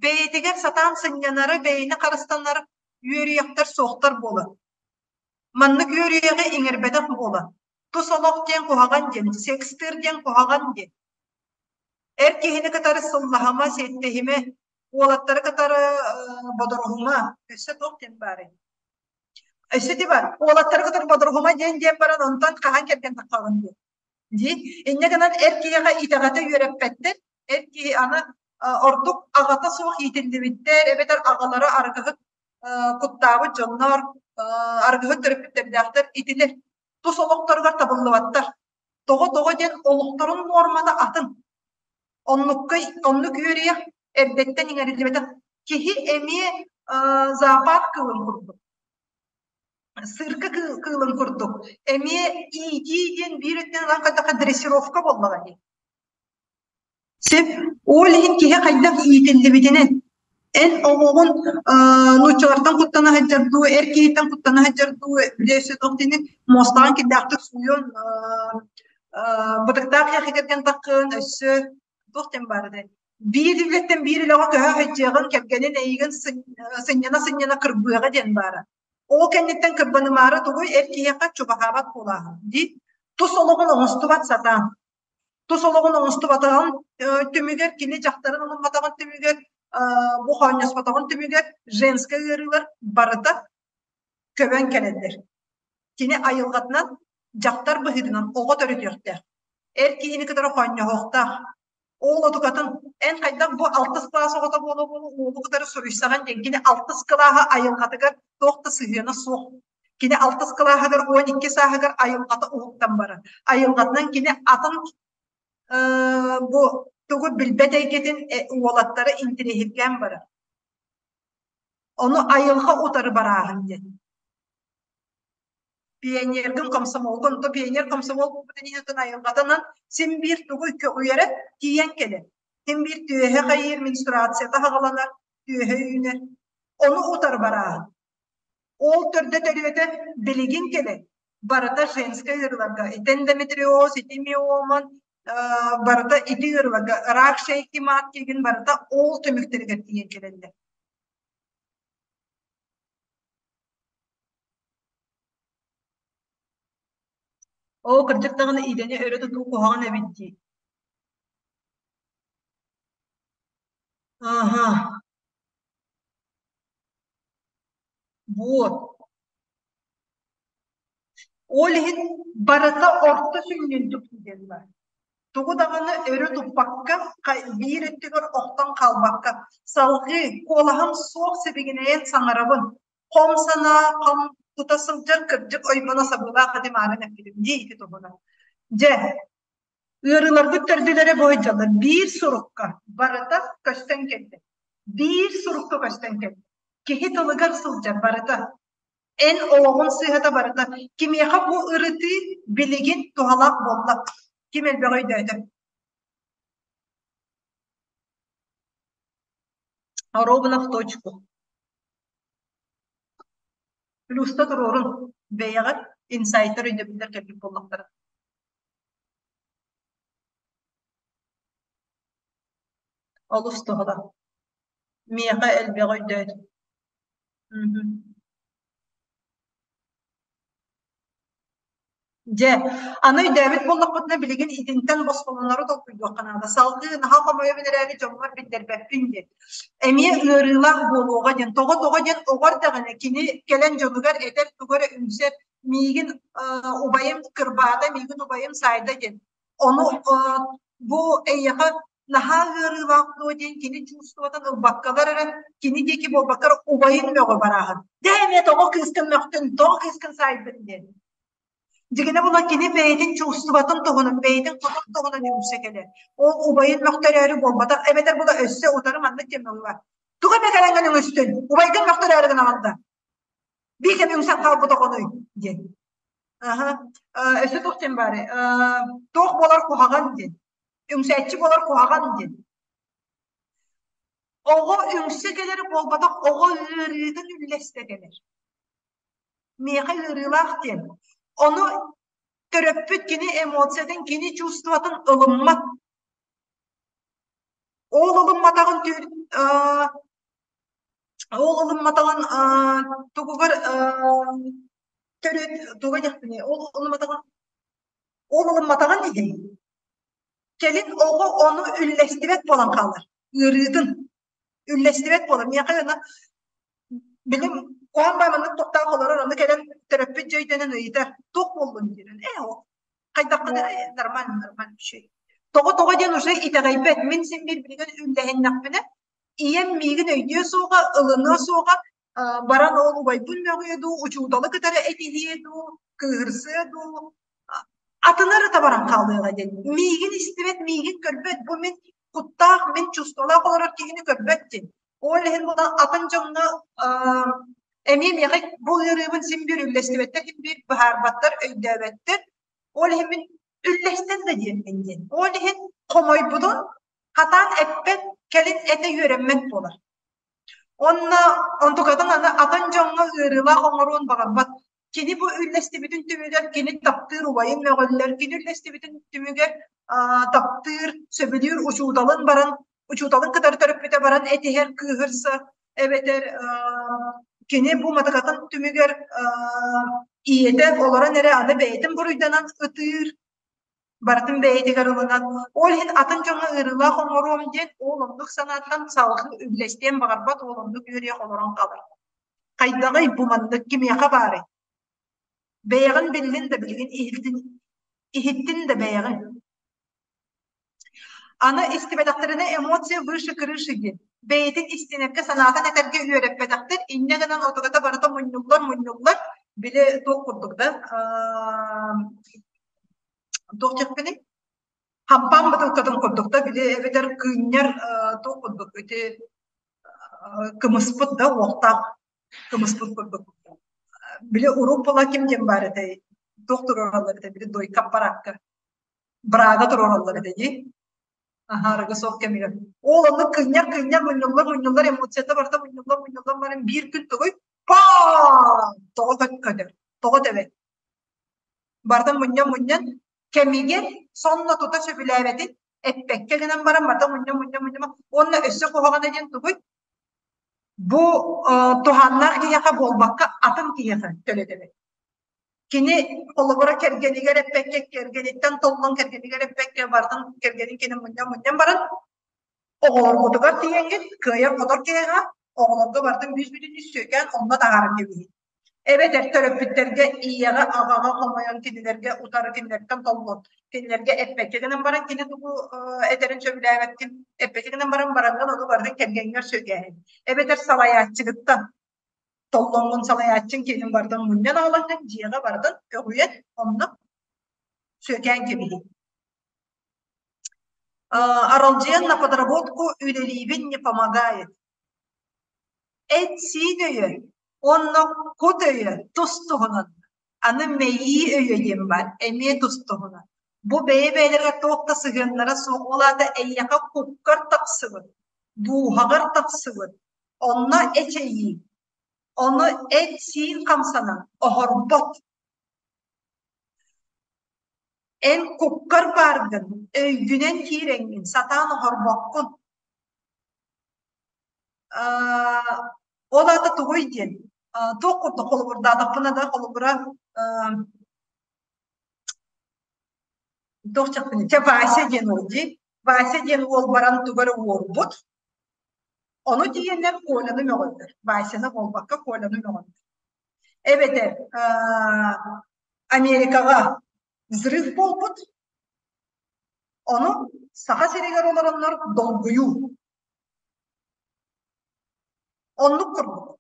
Бэйэтигэр сатаан сынньанары, бэйэни харыстанар үөрүйэхтэр суохтар буолар. Маннык үөрүйэҕи иҥэрбэтэх буолан, тус олох диэн куһаҕан диэн, секстыыр диэн куһаҕан диэн. Эр киһини кытары сыллаһыма, сиэттэһимэ, уолаттары кытары бодоруһума, өссө туох диэн баарый? Өссө ити бар, уолаттары кытары бодоруһума диэн диэн баран, онтон хаһан кэргэн таххаҕын диэн. Дии. Инньэ гынан эр киһиэхэ итэҕэтэ үөрэппэттэр. Эр киһи аны ордук аҕата суох иитиллибиттэр эбэтэр аҕалара арыгыһыт куттаабыт дьоннор, арыгыһыт төрөппүттэрдээхтэр итилэр тус олохторугар табыллыбаттар. Тоҕо-тоҕо диэн олохторун нуормата атын. Оннукка оннук үөрүйэх эрдэттэн иҥэриллибэтэх. Киһи эмиэ зоопарк кыылын курдук. Сыырка кыылын курдук. Эмиэ иитии диэн биир өттүнэн ылан көрдөххө дрессировка буоллаҕа дии. Сөп. Ол иһин киһи хайдах иитиллибитинэн, эн оҕоҕун нууччалартан куттана сылдьар дуу, эр киһиттэн куттана сылдьар дуу, били өссө туох диэни муостаҕын кирдээхтик сууйан бытыктаах киһи кэргэн таххын, өссө туох диэн баар этэй? Биир үлэттэн биир үлэҕэ көһө сылдьыаҕын, кэргэнин эйигин сынньана-сынньана кырбыаҕа диэн баара. Ол кэнниттэн кырбанымаары тугуй эр киһиэхэ чугаһаабат буолааһын дии. Тус олоҕун оҥостубат сатаан. Тус олоҕун оҥостубатаҕын түмүгэр, кини дьахтарын ылымматаҕын түмүгэр, бу хоонньоспотоҕун түмүгэр женскэй ыарыылар барыта көбөн кэлэллэр. Кини айылҕатынан дьахтар быһыытынан оҕо төрөтүөхтээх. Эр киһини кытары хоонньоһуохтаах. Ол отукатын эн хайдах бу алтыс кылаас оҕото буола-буола уолу кытары суруйсаҕын диэн кини алтыс кылааһа айылҕатыгар туох да сыһыана суох. Кини алтыс кылааһыгар 12 сааһыгар айылҕата уһуктан барар. Айылҕатынан кини атын бу тугу билбэт эйгэтин уолаттары интириэһиргээн барар. Ону айылҕа утары барааһын диэн. Пионергын, комсомолгун, то пионер комсомол буолбутун иһин айылҕатынан син биир тугу көҕүйэрэ тиийэн кэлэр. Син биир түөһэ хайыыр, менструацията хаҕаланар, түөһэ үүнэр. Ону утары барааһын. Ол төрдө төрүөтэ билигин кэлэн барыта женскай ыарыыларга ити эндометриоз, ити миоман барыта ити ыарыыларга рак шейки матки игин барыта ол түмүктэригэр тиийэн кэлэллэр. Оо, кырдьык даҕаны идэни өрө тутуу куһаҕан эбит дии. Аһа. Вот. Ол иһин барыта орто сүнньүн тутуу диэн баар. Тугу даҕаны өрө туппакка, биир өттүгэр охтон хаалбакка, салҕыы куолаһым суох сибигинэйэн саҥарабын. Хом санаа, хом тута сылдьар кырдьык ойбоно сабыылаах этим аарын эппитим дии ити туһунан. Дьэ, Ыарыыларбыт төрдүлэрэ бу сылдьаллар. Биир сурукка барыта көстөн кэллэ. Биир сурукка көстөн кэллэ. Киһи тылыгар сылдьар барыта. Эн олоҕун сыыһата барыта. Кимиэхэ бу ырытыы билигин туһалаах буолла? Ким элбэҕи өйдөөтө? Ровно в точку. Плюста туруорун. Бэйэҕэр инсайтар өйдөбүллэр кэлбит буоллахтара. Олус туһалаах. Миэхэ элбэҕи өйдөөтүм. Мгм. Дьэ, аны өйдөөбүт буоллахпытына билигин итинтэн босхолонору толкуйдуохха наада. Салгыы наһаа хомойобун эрээри дьоммор биллэрбэппин диэн. Эмиэ ыарыылаах буолуоҕа диэн. Тоҕо-тоҕо диэн оҕо эрдэҕинэ кини кэлэн дьонугар этэр тугу эрэ үҥсэр миигин убайым кырбаата, миигин убайым саайда диэн. Ону бу эйиэхэ наһаа ыарыылаах дуо диэн кини чувствотын ылбаккалар эрэ кини диэки буолбакка эрэ убайын мөҕө барааһын. Дьэ эмиэ тоҕо кыыскын мөхтүн, тоҕо кыыскын саайдын диэн. Дьигинэ була кини бэйэтин чувствотын туһунан, бэйэтин хотун туһунан үҥсэ кэлэр. Ол убайын мөхтөрөөрү буолбатах, эбэтэр була өссө утары маннык диэн мөҕүллэр. Тугу эмэ кэлэҥҥин үҥүстүн, убайгын мөхтөрөөрү гынаҕын да. Биир кэм үҥсэн хаалбыт оҕонуй диэн. Аха. Өссө туох диэн баарый? Туох буолар куһаҕан диэн. Үҥсээччи буолар куһаҕан диэн. Оҕо үҥсэ кэлэр буолбатах, оҕо ыарыытын үллэстэ кэлэр. Миэхэ ыарыылаах диэн. Ону төрөппүт кини эмоциятын, кини чувствотын ылыммат. Ол ылымматаҕын ол ылымматаҕын тугугар төрүт туга диэхпиний ол ылымматаҕын ол ылымматаҕын иһин кэлин оҕо ону үллэстибэт буолан хаалар ыарыытын үллэстибэт буолар. Миэхэ ына билим куһаҕан баай маннык тохтоох олорор, ону кэлэн төрөппүт дьэ өйдөнөн ыйытар, туох буоллун диэн. Ээ, хайдаххына нормально, нормально үчүгэй. Тоҕо-тоҕо диэн уже итэҕэйбэт. Мин син биир билигин үллэһиннэхпинэ, ийэм миигин өйдүө суоҕа, ылыныа суоҕа, баран ол убайбын мөҕүө дуу, учууталы кытары этиһиэ дуу, кыыһырсыа дуу, атыны эрэ табаран хаалыаҕа диэн. Миигин истибэт, миигин көрбөт, бу мин куттаах, мин чувстволаах олорор киһини көрбөт диэн. Ол иһин буолан атын дьоҥҥо эмиэ миэхэ бу ыарыыбын син биир үллэстибэттэр, син биир быһаарбаттар, өйдөөбөттөр. Ол иһин мин үллэстэн да диэммин диэн. Ол иһин хомойбутун хатаан эппэт, кэлин этэ үөрэммэт буолар. Онно онтукатын аны атын дьоҥҥо ыарыылаах оҥоруон баҕарбат. Кини бу үллэстибитин түмүгэр кини таптыыр убайын мөҕүллэр, кини үллэстибитин түмүгэр таптыыр, сөбүлүүр учууталын баран, учууталын кытары төрөппүтэ баран этиһэр, кыыһырсар, эбэтэр кини бу матыкатын түмүгэр ийэтэ олорон эрэ аны бэйэтин буруйданан ытыыр, барытын бэйэтигэр ылынан, ол иһин атын дьоҥҥо ыарыылаах оҥоруом диэн ол оннук санааттан салгыы үллэстиэн баҕарбат, ол оннук үөрүйэх олорон хаалар. Хайдаҕый бу маннык кимиэхэ баарый? Бэйэҕин биллин да билигин иһиттин, иһиттин да бэйэҕин. Аны истибэтэхтэринэ эмоция выше крыши диэн. Бэйэтин истинэргэ, санаатын этэргэ үөрэппэтэхтэр, инньэ гынан отугата барыта мунньуллар, мунньуллар, били туох курдук да туох диэхпиний хампаан бытыылкатын курдук да били эбэтэр кыынньар туох курдук ити кымыспыт да уохтаах кымыспыт курдук били урут була ким диэн баар этэй туох туруораллар этэ били дойка аппараакка брага туруораллар этэ дии аһаарыга суох кэмигэр ол оннук кыынньар кыынньар мунньуллар мунньуллар эмоцията барыта мунньуллар мунньуллан баран биир күн тугуй паа тоҕо көтөр тоҕо тэбэр Барытын мунньан-мунньан, кэмигэр сонно тута сөбүлээбэтин эппэккэ гынан баран барыта мунньан-мунньан-мунньан уонна өссө куһаҕана диэн тугуй? Бу туһааннаах киһиэхэ буолбакка атын киһиэхэ төлөтөбүт. Кини холобура кэргэнигэр эппэккэ, кэргэниттэн толлон кэргэнигэр эппэккэ барытын кэргэнин кини мунньан-мунньан баран оҕолоргутугар тиийэҥҥит кыайар-хотор киһиэхэ оҕолорго барытын бүүс-бүтүннүү сүөкээн онно таһааран кэбиһин. Эбэтэр төрөппүттэргэ ийэҕэ, аҕаҕа хомойон кинилэргэ утары кинилэртэн толлон, кинилэргэ эппэккэ гынан баран кини тугу этэрин сөбүлээбэккин, эппэккэ гынан баран бараҥҥын ону барытын кэргэҥҥэр сүөкээһин. Эбэтэр салайааччыгыттан толлоҥҥун салайааччыҥ киэнин барытын мунньан аҕалаҥҥын дьиэҕэ барытын көҕүйэн онно сүөкээн кэбиһин. Аралдьыйан на подработку үлэлиибин не помогает. Эт-сиин өйө уонна кут өйө тус-туһунан, аны мэйии өйө диэн баар, эмиэ тус-туһунан. Бу бэйэ-бэйэлэригэр туох да сыһыаннара суох, ол аата эйиэхэ куккар тахсыбыт, дууһаҕар тахсыбыт, онно эчэйии, ону эт-сиин хамсанан оһорбот. Эн куккар бааргын, өйгүнэн киирэҥҥин сатаан оһорбоккун. Ол аата тугуй диэн, туох курдук холобурдаатахпына да, холобура, Туох чахчыны? Чэ, Вася диэн уол дии. Вася диэн уол баран тугу эрэ уорбут. Ону тиийэннэр Коляны мөҕөллөр. Васяны буолбакка Коляны мөҕөллөр. Эбэтэр Америкаҕа взрыв буолбут. Ону Саха сиригэр олороннор долгуйуу. Оннук курдук.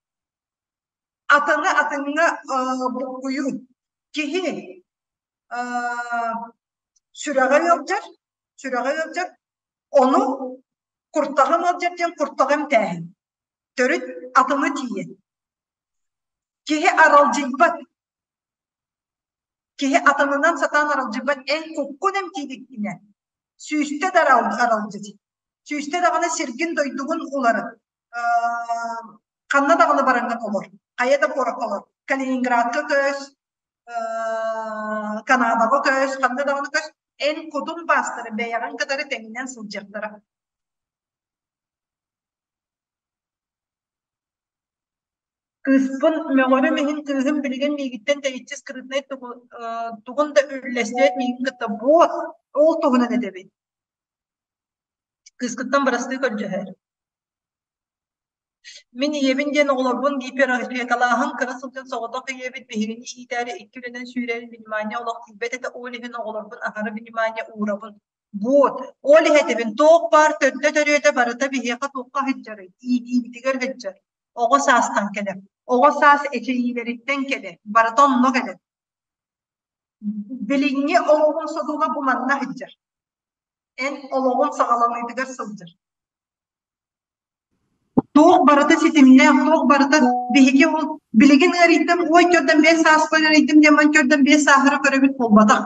Атыны атыҥҥа буккуйуу. Киһи сүрэҕэ ыалдьар, сүрэҕэ ыалдьар, ону куртаҕым ыалдьар диэн куртаҕы эмтээһин. Төрүт атыны тиийэн. Киһи аралдьыйбат. Киһи атынынан сатаан аралдьыйбат. Эн куккун эмтиибиккинэ сүүстэ да аралдьыт. Сүүстэ даҕаны сиргин-дойдугун уларыт. Ханна даҕаны бараҥҥын олор. Хайа да куоракка олор. Калининградка көс, Канадаҕа көс, ханна даҕаны көс. Эн кутун баастара бэйэҕин кытары тэҥинэн сылдьыахтара. Кыыспын мөҕөрүм иһин кыыһым билигин миигиттэн тэйиччи скрытнай тугун да үллэстибэт миигин кытта буот ол туһунан этэбин. Кыыскыттан бырастыы көрдөһөр. Мин ийэбин диэн оҕолорбун гиперопекалааһын кыра сылдьан соҕотох ийэбит биһигини иитээри икки үлэнэн сүүрэрин внимание олох тиийбэт этэ ол иһин оҕолорбун аһары внимание уурабын. Вот, ол иһэтэбин туох баар төрдө төрүөтэ барыта биһиэхэ туохха сылдьарый? Иитиибитигэр сылдьар. Оҕо саастан кэлэр. Оҕо саас эчэйиилэриттэн кэлэр. Барыта онно кэлэр. Билиҥҥи олоҕун содула бу манна сылдьар. Эн олоҕун саҕаланыытыгар сылдьар. Туох барыта ситимнээх, туох барыта биһиги ол билигин ыарыйдым, ой төрдөн биэс сааспар ыарыйдым диэн ман төрдөн биэс сааһыра көрөбүт буолбатах.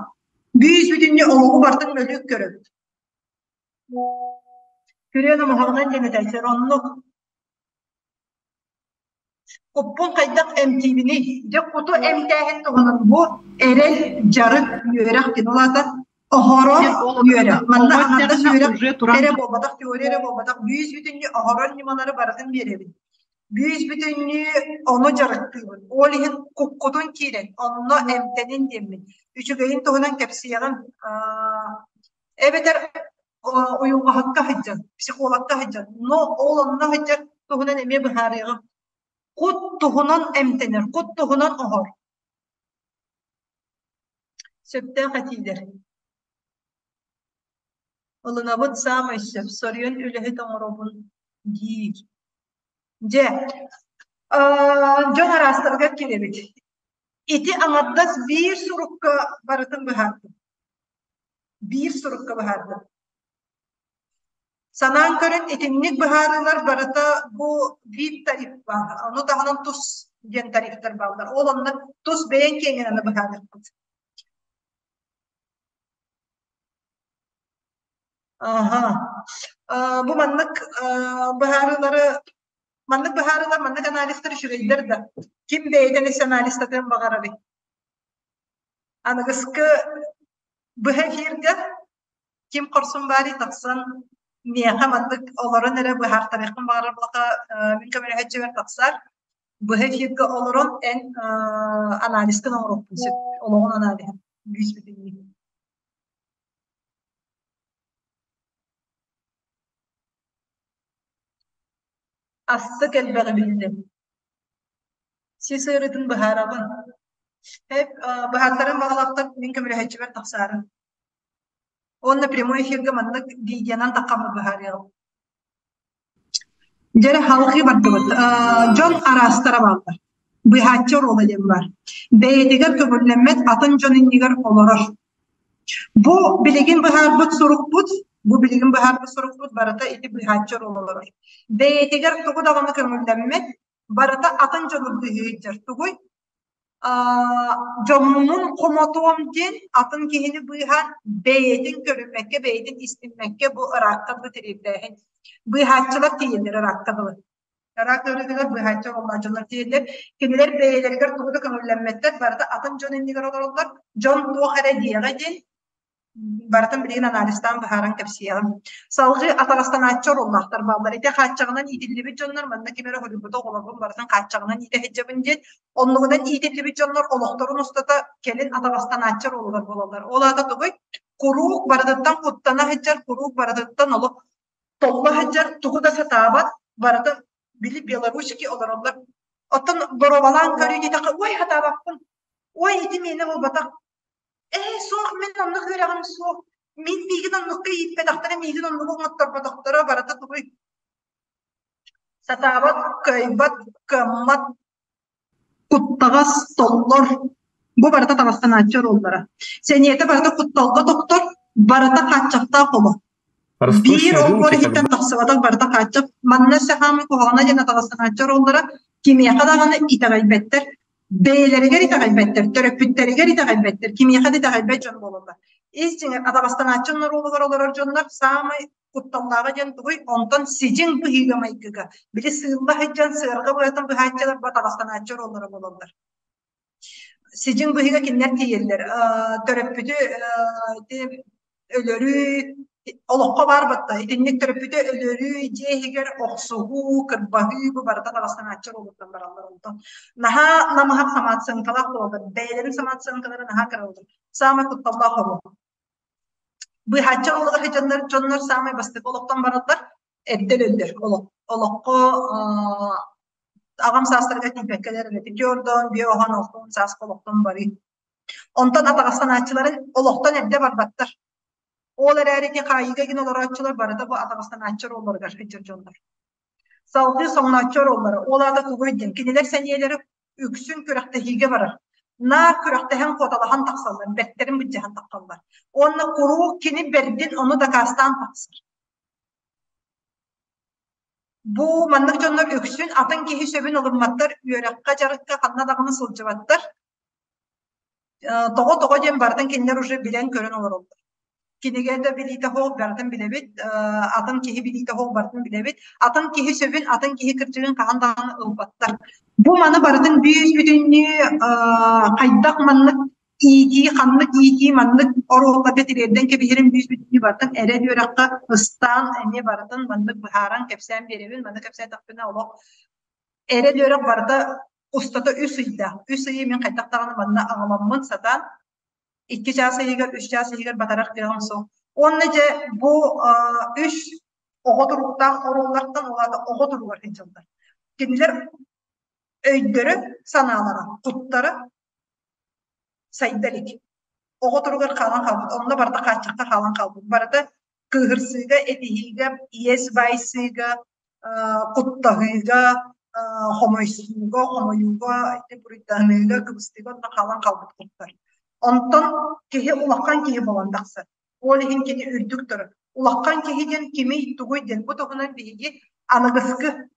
Бүүс бүтүннүү олоҕу барытын мөлүк көрөбүт. Күрүө намыһаҕынан диэн этээччилэр оннук. Куппун хайдах эмтиибиний? Дьэ куту эмтээһин туһунан бу эрэл, дьарык, үөрэх диэн ол аата оһорор үөрэх. Манна аҥардас үөрэх эрэ буолбатах, теория эрэ буолбатах, бүүс бүтүннүү оһорор ньымалары барытын биэрэбин. Бүүс бүтүннүү ону дьарыктыыбын. Ол иһин куккутун киирэн, онно эмтэнин диэммин. Үчүгэйин туһунан кэпсиэҕим. Эбэтэр уйулҕаһыкка сылдьан, психологка сылдьан, но ол онно сылдьар туһунан эмиэ быһаарыаҕым. Кут туһунан эмтэнэр, кут туһунан оһор. Сөптөөх этиилэр. Ылынабыт саамай сөп, соруйан үлэһит оҥоробун диир. Дьэ, дьон араастарыгар киирэбит. Ити аҥардас биир сурукка барытын быһаардым. Биир сурукка быһаардым. Санаан көрөн итинник быһаарыылар барыта бу биир тариф баар. Ону таһынан тус диэн тарифтар бааллар. Ол онно тус бэйэҥ киэҥинэн быһаарыахпыт. Аха. Бу маннык быһаарыылары маннык быһаарыылар, маннык анализтар үчүгэйдэр да. Ким бэйэтин ис анализтатыан баҕарарый? Аныгыскы быһа эфиргэ ким хорсун баарый тахсан миэхэ маннык олорон эрэ быһаартарыахпын баҕарар буоллахха мин көмөлөһөөччүбэр тахсар. Быһа эфиргэ олорон эн анализкын оҥоруохпун сөп. Олоҕун аналиһын бүүс бүтүннүү. Астык элбэҕи биллим. Сис ыарыытын быһаарабын. Эп быһааттарым баҕалаахтар мин көмөлөһөөччүбэр тахсаарыҥ. Уонна прямой эфиргэ маннык видеонан таххаммыт быһаарыаҕым. Дьэ халҕыы бардыбыт. Дьон араастара бааллар. Быыһааччы оруола диэн баар. Бэйэтигэр көҥүллэммэт атын дьон иннигэр олорор. Бу билигин быһаарбыт сурукпут, бу билигин быһаарбыт сурукпут барыта ити быыһааччы оруола олорор. Бэйэтигэр тугу даҕаны көҥүллэммэт, барыта атын дьону быыһыы сылдьар. Тугуй? Дьоммун хомотуом диэн атын киһини быыһаан бэйэтин көрүммэккэ, бэйэтин истиммэккэ бу ыраахха дылы тириэрдээһин. Быыһааччылар тиийэллэр ыраахха дылы. Ыраах ыарыытыгар быыһааччы оҕолооччулар тиийэллэр. Кинилэр бэйэлэригэр тугу да көҥүллэммэттэр, барыта атын дьон иннигэр олороллор. Дьон туох эрэ диэҕэ диэн барытын билигин анализтаан быһааран кэпсиэҕим. Салгыы атаҕастанааччы оруоллаахтар бааллар. Ити хааччаҕынан иитиллибит дьоннор манна ким эрэ хоруйбута оҕолорбун барытын хааччаҕынан иитэ сылдьабын диэн оннугунан иитиллибит дьоннор олохторун устата кэлин атаҕастанааччы оруолугар буолаллар. Ол аата тугуй? Куруук барытыттан куттана сылдьар, куруук барытыттан олох толло сылдьар, тугу да сатаабат, барыта били белорусики олороллор. Оттон боруобалаан көрүү диэтэххэ, ой, сатаабаппын, ой, ити миэнэ буолбатах, ээ, суох, мин оннук үөрэҕим суох, мин миигин оннукка ииппэтэхтэрэ, миигин оннугу оҥотторботохторо, барыта тугуй? Сатаабат, кыайбат, кыаммат, куттаҕас, толлор. Бу барыта таҕастанааччы оруоллара. Сэниэтэ барыта кутталга тохтор, барыта хааччахтаах олох. Биир Растущие олбуор рынки, иһиттэн когда тахсыбатах барыта хааччах. Манна өссө хаамыы куһаҕана диэн атаҕастанааччы оруоллара кимиэхэ даҕаны итэҕэйбэттэр, бэйэлэригэр итэҕэйбэттэр, төрөппүттэригэр итэҕэйбэттэр, кимиэхэ да итэҕэйбэт дьон буолаллар. Ис дьиҥэр атаҕастанааччы оруолугар олорор дьоннор саамай кутталлааҕа диэн тугуй? Онтон сидьиҥ быһыыга-майгыга, били сыылла сылдьан сыарҕа быатын быһааччылар бу атаҕастанааччы оруоллара буолаллар. Сидьиҥ быһыыга кинилэр тиийэллэр. Төрөппүтү ити өлөрүү олоххо баар батта. Итинник төрөппүтү өлөрүү, дьиэ иһигэр охсуһуу, кырбаһыы бу барыта таҕастанааччы оруолуттан бараллар онтон. Наһаа намыһах самооценкалаах буолаллар. Бэйэлэрин самооценкалара наһаа кыралар. Саамай кутталлаах оруол. Быыһааччы олоҕор сылдьаннар дьоннор саамай бастакы олохтон бараллар, эрдэ өлөллөр. Олох, олоххо аҕам саастарыгар тиийбэккэлэр эрэ түөрдон, биэһон, алтан сааска олохтон барыы. Онтон атаҕастанааччыларын олохтон эрдэ барбаттар. Ол эрээри ити хаайыыга гин олорооччулар барыта бу атаҕастанааччы оруолларыгар сылдьар дьоннор. Салгыы соҥнооччу оруоллара, ол аата тугуй диэн, кинилэр сэниэлэрэ үксүн күрэхтэһиигэ барар. Наар күрэхтэһэн куоталаһан тахсаллар, бэртэрин былдьаһан таххаллар. Уонна куруук кини бэрдин ону дакаастаан тахсар. Бу маннык дьоннор үксүн атын киһи сөбүн ылымматтар, үөрэххэ, дьарыкка ханна даҕаны сылдьыбаттар. Тоҕо-тоҕо диэн барытын кинилэр уже билэн-көрөн олороллор. Кинигэ да билиитэ суох барытын билэбит, атын киһи билиитэ суох барытын билэбит. Атын киһи сөбүн, атын киһи кырдьыгын хаһан даҕаны ылбаттар. Бу маны барытын бүүс-бүтүннүү хайдах маннык иитии, ханнык иитии маннык оруолларга тириэрдэн кэбиһэрин бүүс-бүтүннүү барытын эрэл үөрэххэ ыстаан эмиэ барытын маннык быһааран кэпсээн биэрэбин. Маны кэпсээтэхпинэ олох эрэл үөрэх барыта устата үс ыйдаах. Үс ыйы мин хайдах даҕаны манна аҕаламмын сатаан 2 чаас иһигэр, 3 чаас иһигэр батарар кыаҕым суох. Уонна дьэ бу үс оҕо туруктаах оруоллартан ол аата оҕо туругар сылдьаллар. Кинилэр өйдөрө, санаалара, куттара сайда илик. Оҕо туругар хаалан хаалбыт, онно барыта хааччахха хаалан хаалбыт. Барыта кыыһырсыыга, этиһиигэ, иэс баайсыыга, куттаһыыга, хомойсууга, хомойууга, ити буруйданыыга, кыбыстыыга онно хаалан хаалбыт куттар. Онтон киһи улахан киһи буолан тахсар. Ол иһин кини үрдүк турар. Улахан киһи диэн кимий, тугуй диэн бу туһунан биһиги аныгыскы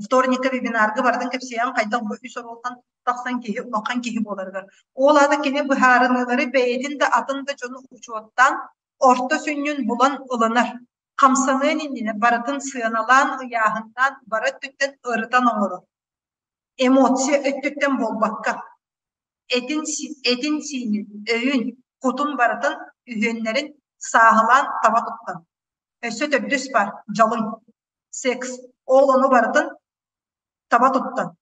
вторникка вебинарга барытын кэпсиэҕим хайдах бу үс оруолтан тахсан киһи улахан киһи буоларыгар. Ол аата кини быһаарыныылары бэйэтин да атын да дьону учуоттаан орто сүнньүн булан ылынар. Хамсаныан иннинэ барытын сыаналаан, ыйааһыннаан бары өттүттэн ырытан оҥорор. Эмоция өттүттэн буолбакка, этин, этин-сиинин, өйүн, кутун барытын үһүөннэрин сааһылаан таба туттан. Өссө төрдүс бар, дьалыҥ, секс. Ол ону барытын таба туттан.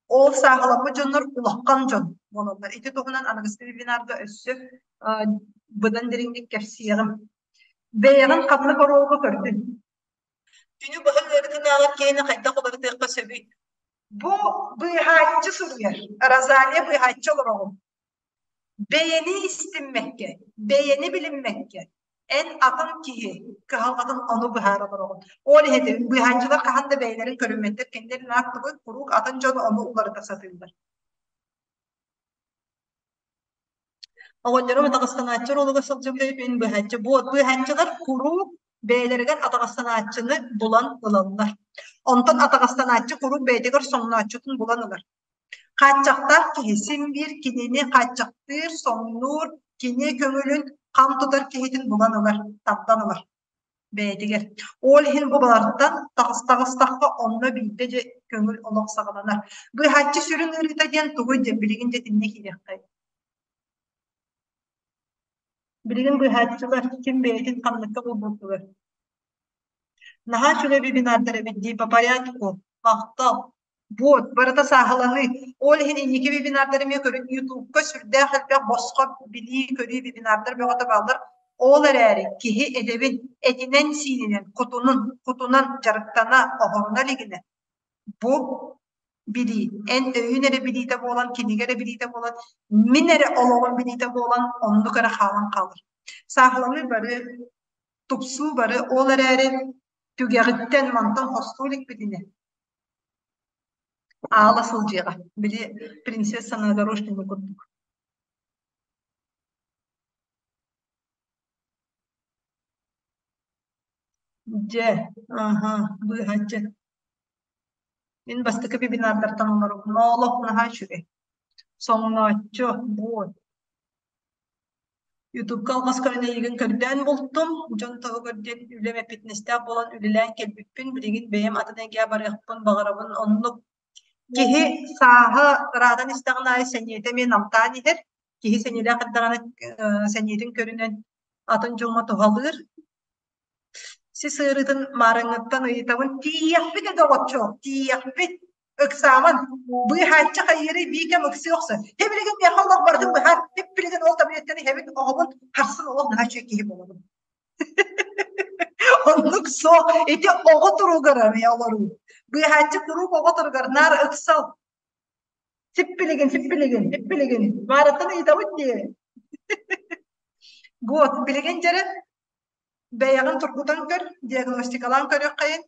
Ол сааһыламмыт дьоннор улахан дьон буолаллар. Ити туһунан аныгыскы вебинарга өссө быдан дириҥник кэпсиэҕим. Бэйэҕин ханнык оруолга көрдүн? Күнү быһа ыарытынааҕар киһини хайдах уларытыахха сөбүй? Бу быыһааччы суруйар. Розалия быыһааччы олороҕун. Бэйэни истиммэккэ, бэйэни билиммэккэ, эн атын киһи кыһалҕатын ону быһаара олороҕун. Ол иһин быыһааччылар хаһан да бэйэлэрин көрүммэттэр, кинилэр наартыбыт куруук атын дьону ону уларыта сатыыллар. Оҕонньорум атаҕастанааччы оруолугар сылдьыбыт мин быыһааччы. Буот быыһааччылар куруук бэйэлэригэр атаҕастанааччыны булан ылаллар. Онтон атаҕастанааччы куруук бэйэтигэр соҥнооччутун булан ылар. Хааччахтаах киһи син биир кинини хааччахтыыр, соҥнуур, кини көҥүлүн хам тутар киһитин булан ылар, тардан ылар бэйэтигэр. Ол иһин бу балартан таҕыстаҕыстахха онно биирдэ дьэ көҥүл олох саҕаланар. Быыһааччы сүрүн ыарыыта диэн тугуй диэн билигин дьэ итиннэ киириэххэ. Билигин быыһааччылар ким бэйэтин ханныкка булбутугар. Наһаа үчүгэй вебинардар эбит дии по порядку. Махтал. Вот, барыта сааһыланыы. Ол иһин инники вебинардары эмиэ көрүн Ютубка сүрдээх элбэх босхо билии-көрүү вебинардар бөҕөтө бааллар. Ол эрээри киһи эдэбин этинэн-сиининэн, кутунун, кутунан дьарыктана, оһоруна илигинэ бу билии, эн өйүн эрэ билиитэ буолан, кинигэ эрэ билиитэ буолан, мин эрэ олоҕум билиитэ буолан, оннук эрэ хаалан хаалар. Сааһыланыы бары, тупсуу бары, ол эрээри түгэҕиттэн мантан хостуу иликпитинэ аала сылдьыаҕа. Били принцесса на горошине курдук. Дьэ, аһа, быыһааччы. Мин бастакы вебинардартан олоробун. Олох наһаа үчүгэй. Соҥнооччу, буот. Ютубка алҕас көрөн эйигин көрдөөн бултум. Дьон туһугар диэн үлэм эппиэтинэстээх буолан үлэлээн кэлбиппин. Билигин бэйэм атын эйгэҕэ барыахпын баҕарабын. Оннук киһи сааһа ыраатан истэҕин аайы сэниэтэ эмиэ намтаан иһэр. Киһи сэниэлээх эрдэҕинэ сэниэтин көрүнэн атын дьоҥҥо туһалыыр. Сис ыарыытын маарыҥҥыттан ыйытабын, тиийиэхпит этэ оҕоччуок, тиийиэхпит, ыксааман, быыһааччы хайыырый биикэм ыксыы охсор. Һэ билигин миэхэ олох барытын быһаар, һип билигин ол таблетканы иһэбин, оҕобун харсын олох наһаа үчүгэй киһи буолабын. Оннук суох, ити оҕо туругар эмиэ олоруу. Быыһааччы куруук оҕо туругар наар ыксал. Сиппилигин, сиппилигин, сиппилигин. Маарыттан ыйытабыт дии. Вот, билигин дьэрэ Бэйэҕин тургутан көр, диагностикалаан көрүөххэйин.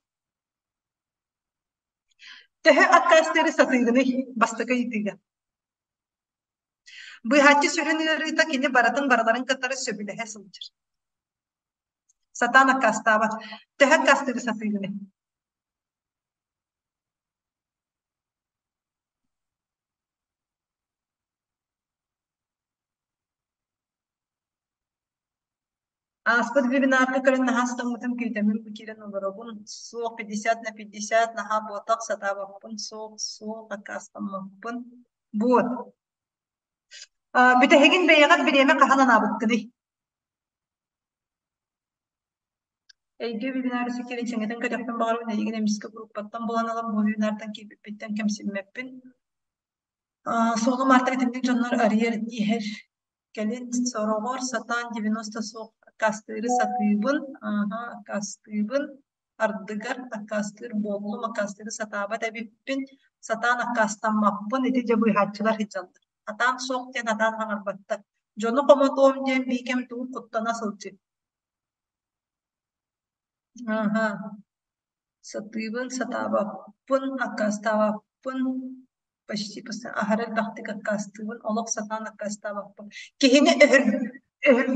Төһө аккаастыыры сатыыгыный бастакы ыйытыыга? Быыһааччы сүрүн ыарыыта кини барытын барыларын кытары сөбүлэһэ сылдьар. Сатаан аккаастаабат. Төһө аккаастыыры сатыыгыный? Ааспыт вебинарга көрөн наһаа астыммытым, күүтэммин бу киирэн олоробун. Суох 50 на 50, наһаа буотах, сатаабаппын, суох, суох, аккаастаммаппын. Вот. Бүтэһигин бэйэҕэр бириэмэ хаһан анаабыккыный? Эйгэ вебинары киирэн чиҥэтэн көтөхпүн баҕарабын, эйигин эмискэ группаттан булан ылан бу вебинартан киирбиппиттэн кэмсиммэппин. Суолум аартык итинник дьоннор арыйар иһэр Кэлин сороҕор сатаан 90 суох аккаастыыры сатыыбын, ааһа аккаастыыбын, ардыгар аккаастыыр буоллум, аккаастыыры сатаабат эбиппин, сатаан аккаастаммаппын, ити дьэ быыһааччылар сылдьаллар. Атаан суох диэн атаан хаҥарбаттар. Дьону хомотуом диэн биикэм тугу куттана сылдьыы. Ааһа, сатыыбын, сатаабаппын, аккаастаабаппын, почти аһара элбэхтик аккаастыыбын, олох сатаан аккаастаабаппын. Киһини өһүр өһүр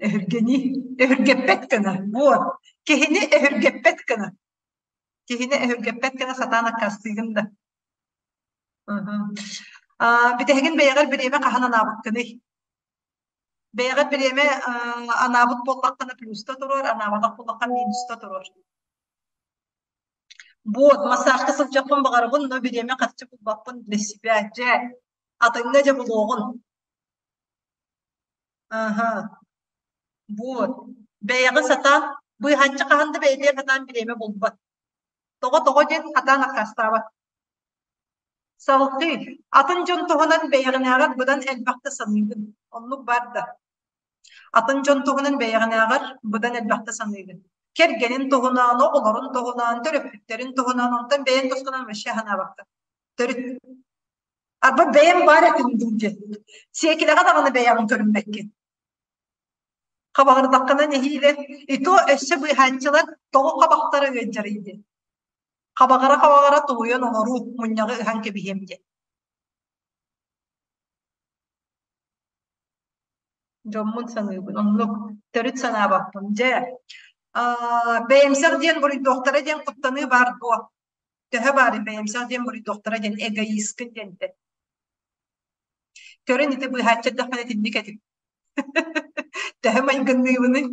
өһүргэни өһүргэппэт гына вот киһини өһүргэппэт гына киһини өһүргэппэт гына сатаан аккаастыыгын да Бүтэһигин бэйэҕэр бириэмэ хаһан анаабыккыный? Бэйэҕэр бириэмэ анаабыт буоллаххына плюска туруор, анаабатах буоллахха минуска туруор. Вот, массажка сылдьыахпын баҕарабын, но бириэмэ харчы булбаппын для себя. Дьэ, атыҥҥа дьэ булуоҕун. Аха. Вот. Бэйэҕэ сатаан, быыһааччы хаһан да бэйэтигэр сатаан бириэмэ булбат. Тоҕо-тоҕо диэн хатаан аккаастаабат. Салгыы, атын дьон туһунан бэйэҕинээҕэр быдан элбэхтэ саныыгын. Оннук баар да. Атын дьон туһунан бэйэҕинээҕэр быдан элбэхтэ саныыгын. Кэргэнин туһунан, оҕолорун туһунан, төрөппүттэрин туһунан, онтон бэйэҥ тускунан вообще санаабаккын. Төрүт. Арба бэйэм баар этим дуу диэн. Сиэкилэҕэ даҕаны бэйэҕин көрүммэккин. Хабаҕырдаххына нэһиилэ, и то өссө быыһааччылар тоҕо хабахтара ыалдьарый диэн. Хабаҕара-хабаҕара тулуйан олоруу, мунньаҕы ыһан кэбиһиэм диэн. Дьоммун саныыбын, оннук төрүт санаабаппын. Дьэ, бэйэмсэх диэн буруйдуохтара диэн куттаныы баар дуо? Төһө баарый бэйэмсэх диэн буруйдуохтара диэн эгоисткын диэнтэн. Көрөн ити быыһааччы эрдэхпинэ итинник этим. Төһө майгынныыбыный?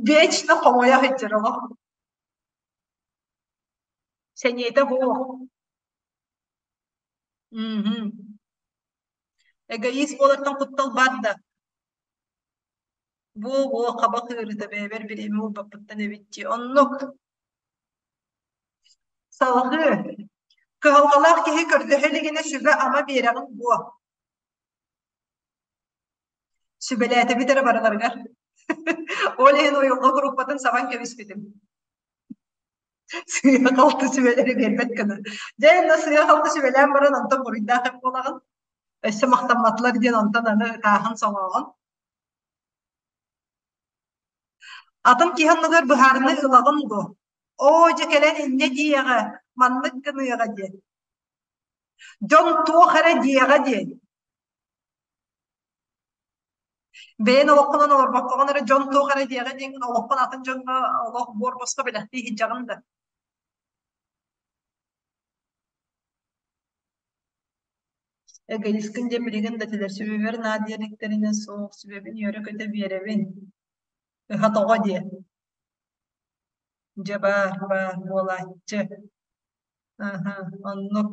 Вечно хомойо сылдьар олох. Сэниэтэ буо. Мм. Эгоист буолартан куттал баар да? Буо-буо хабах ыарыыта бэйэбэр бириэмэ уурбаппыттан эбит дии. Оннук. Салҕыы. Кыһалҕалаах киһи көрдөһө илигинэ сүбэ-ама биэрэҕин буо. Сүбэлээтэбит эрэ барыларыгар. Ол иһин уйулҕа группатын сабан кэбиспитим. Сыыһа-халты сүбэлэри биэрбэт гына. Дьэ, инна сыыһа-халты сүбэлээн баран онтон буруйдаах эбит буолаҕын. Өссө махтамматылар диэн онтон аны ытааһын-соҥооҕун. Атын киһи оннугар быһаарыныы ылаҕын дуо? Оо, дьэ кэлэн инньэ диэҕэ, маннык гыныаҕа диэн. Дьон туох эрэ диэҕэ диэн. Бэйэн олоххунан олорбоккоҕун эрэ дьон туох эрэ диэҕэ диэҥҥин олоххун атын дьоҥҥо олох буор босхо бэлэхтии сылдьаҕын да. Эгоисткын диэн билигин да этилэр, сүбэбэр наа диэриктэринэ суох, сүбэбин үөрэ-көтө биэрэбин. Ыһа тоҕо диэ. Дьэ баар, баар буолааччы. Аһа, оннук.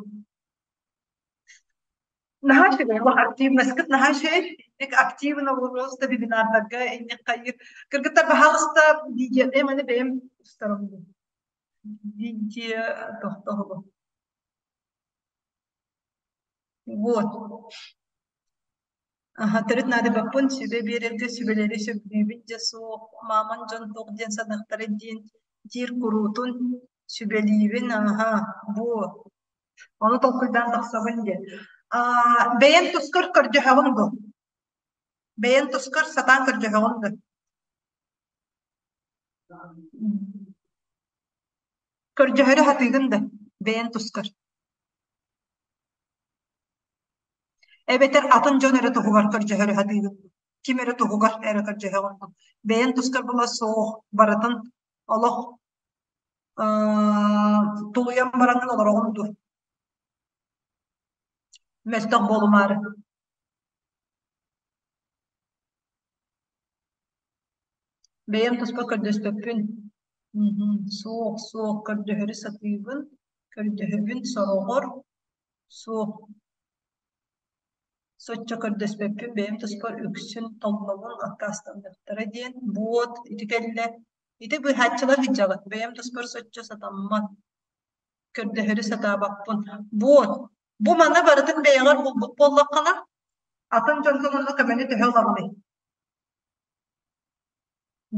Наһаа үчүгэй, олох активноскыт наһаа үчүгэй. Инник активно просто вебинардарга инник хайыыр. Кыргыттар, баһаалыста, видео, эм аны бэйэм устарым дуу. Видео тохтоһобу. Вот. Аха, төрүт наадыйбаппын, сүбэ биэрэргэ сүбэлэри сөбүлүүбүн дьэ суох, мааман дьон туох диэн саныахтара диэн диир куруутун сүбэлиибин, аха, бу Ону толкуйдаан тахсабын диэн. Аа, бэйэн тускар көрдөһөҕүн дуо? Бэйэн тускар сатаан көрдөһөҕүн дуо? Көрдөһөрү сатыыгын да, бэйэн тускар. Эбэтэр атын дьон эрэ туһугар көрдөһөрү сатыыгын дуу? Ким эрэ туһугар эрэ көрдөһөҕүн дуу? Бэйэн тускар була суох, барытын олох тулуйан бараҥҥын олороҕун дуу? Мөлтөх буолумаары. Бэйэм туспа көрдөспөппүн. Суох, суох, көрдөһөрү сатыыбын, көрдөһөбүн сороҕор, суох. Соччо көрдөспөппүн, бэйэм туспар үксүн толлобун, аккаастаныахтара диэн, буот, ити кэллэ. Ити быыһааччылар сылдьаҕыт, бэйэм туспар соччо сатаммат, көрдөһөрү сатаабаппын. Буот, бу маны барытын бэйэҕэр булбут буоллаххына, атын дьонтон онно көмөнү төһө ылаҕыный?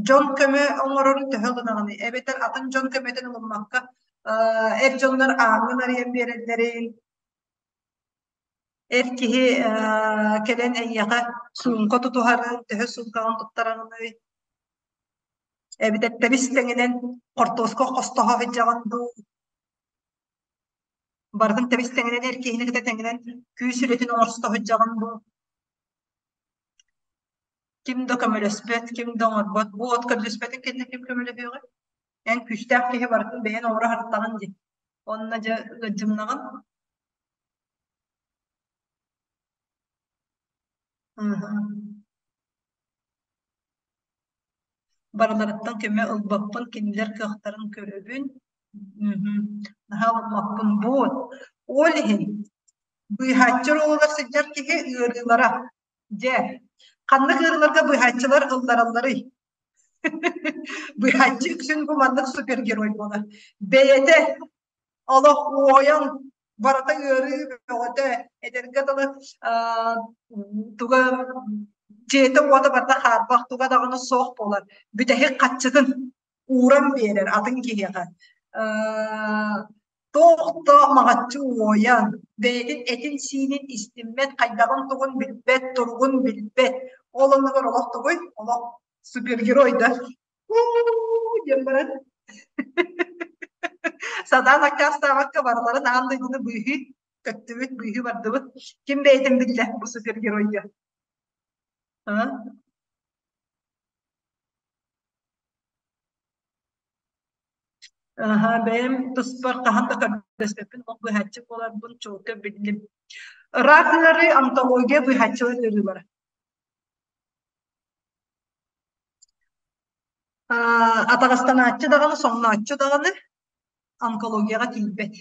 Дьон көмө оҥорорун төһө ылынаҕыный? Эбэтэр атын дьон көмөтүн ылыммакка, эр дьоннор ааҥҥын арыйан биэрэллэрин, эр киһи кэлэн эйиэхэ суумка тутуһарын, төһө суумкаҕын туттараҕыный? Эбэтэр тэбис тэҥинэн хортуоска хостоһо сылдьаҕын дуу? Барытын тэбис тэҥинэн эр киһини кытта тэҥинэн күүс үлэтин оҥорсо сылдьаҕын дуу? Ким да көмөлөспөт, ким да оҥорбот. Бу от көрдөспөтүн кэннэ ким көмөлөһүөҕүй? Эн күүстээх киһи барытын бэйэн оҥоро сырыттаҕын дии. Онно дьэ ыалдьымнаҕын. Барыларыттан көмө ылбаппын, кинилэр кыахтарын көрөбүн. Наһаа ылыммаппын. Буот. Ол иһин быыһааччы оруолугар сылдьар киһи ыарыылара. Дьэ, ханнык ыарыыларга быыһааччылар ылларалларый? Быыһааччы үксүн бу маннык супергерой буолар. Бэйэтэ олох уойан барыта ыарыы бөҕөтө, эдэргэ дылы туга дьиэтэ-уота барыта хаарбах, туга даҕаны суох буолар. Бүтэһик хаччытын ууран биэрэр атын киһиэхэ. Туох да маҕаччы уойан, бэйэтин этин-сиинин истиммэт, хайдаҕын-тугун билбэт, туругун билбэт. Ол оннугар олох тугуй? Олох супергерой да диэн баран сатаан аккаастаабакка барыларын аан дойдуну быыһыы көттүбүт, быыһыы бардыбыт. Ким бэйэтин биллэ бу супергеройга? Аһа, бэйэм туспар хаһан да көрдөспөппүн, ол быһааччы буоларбын чуолкай биллим. Рак ыарыы онкология быһааччылар ыарыылара. Атаҕастанааччы даҕаны, соҥнооччу даҕаны онкологияҕа тиийбэт.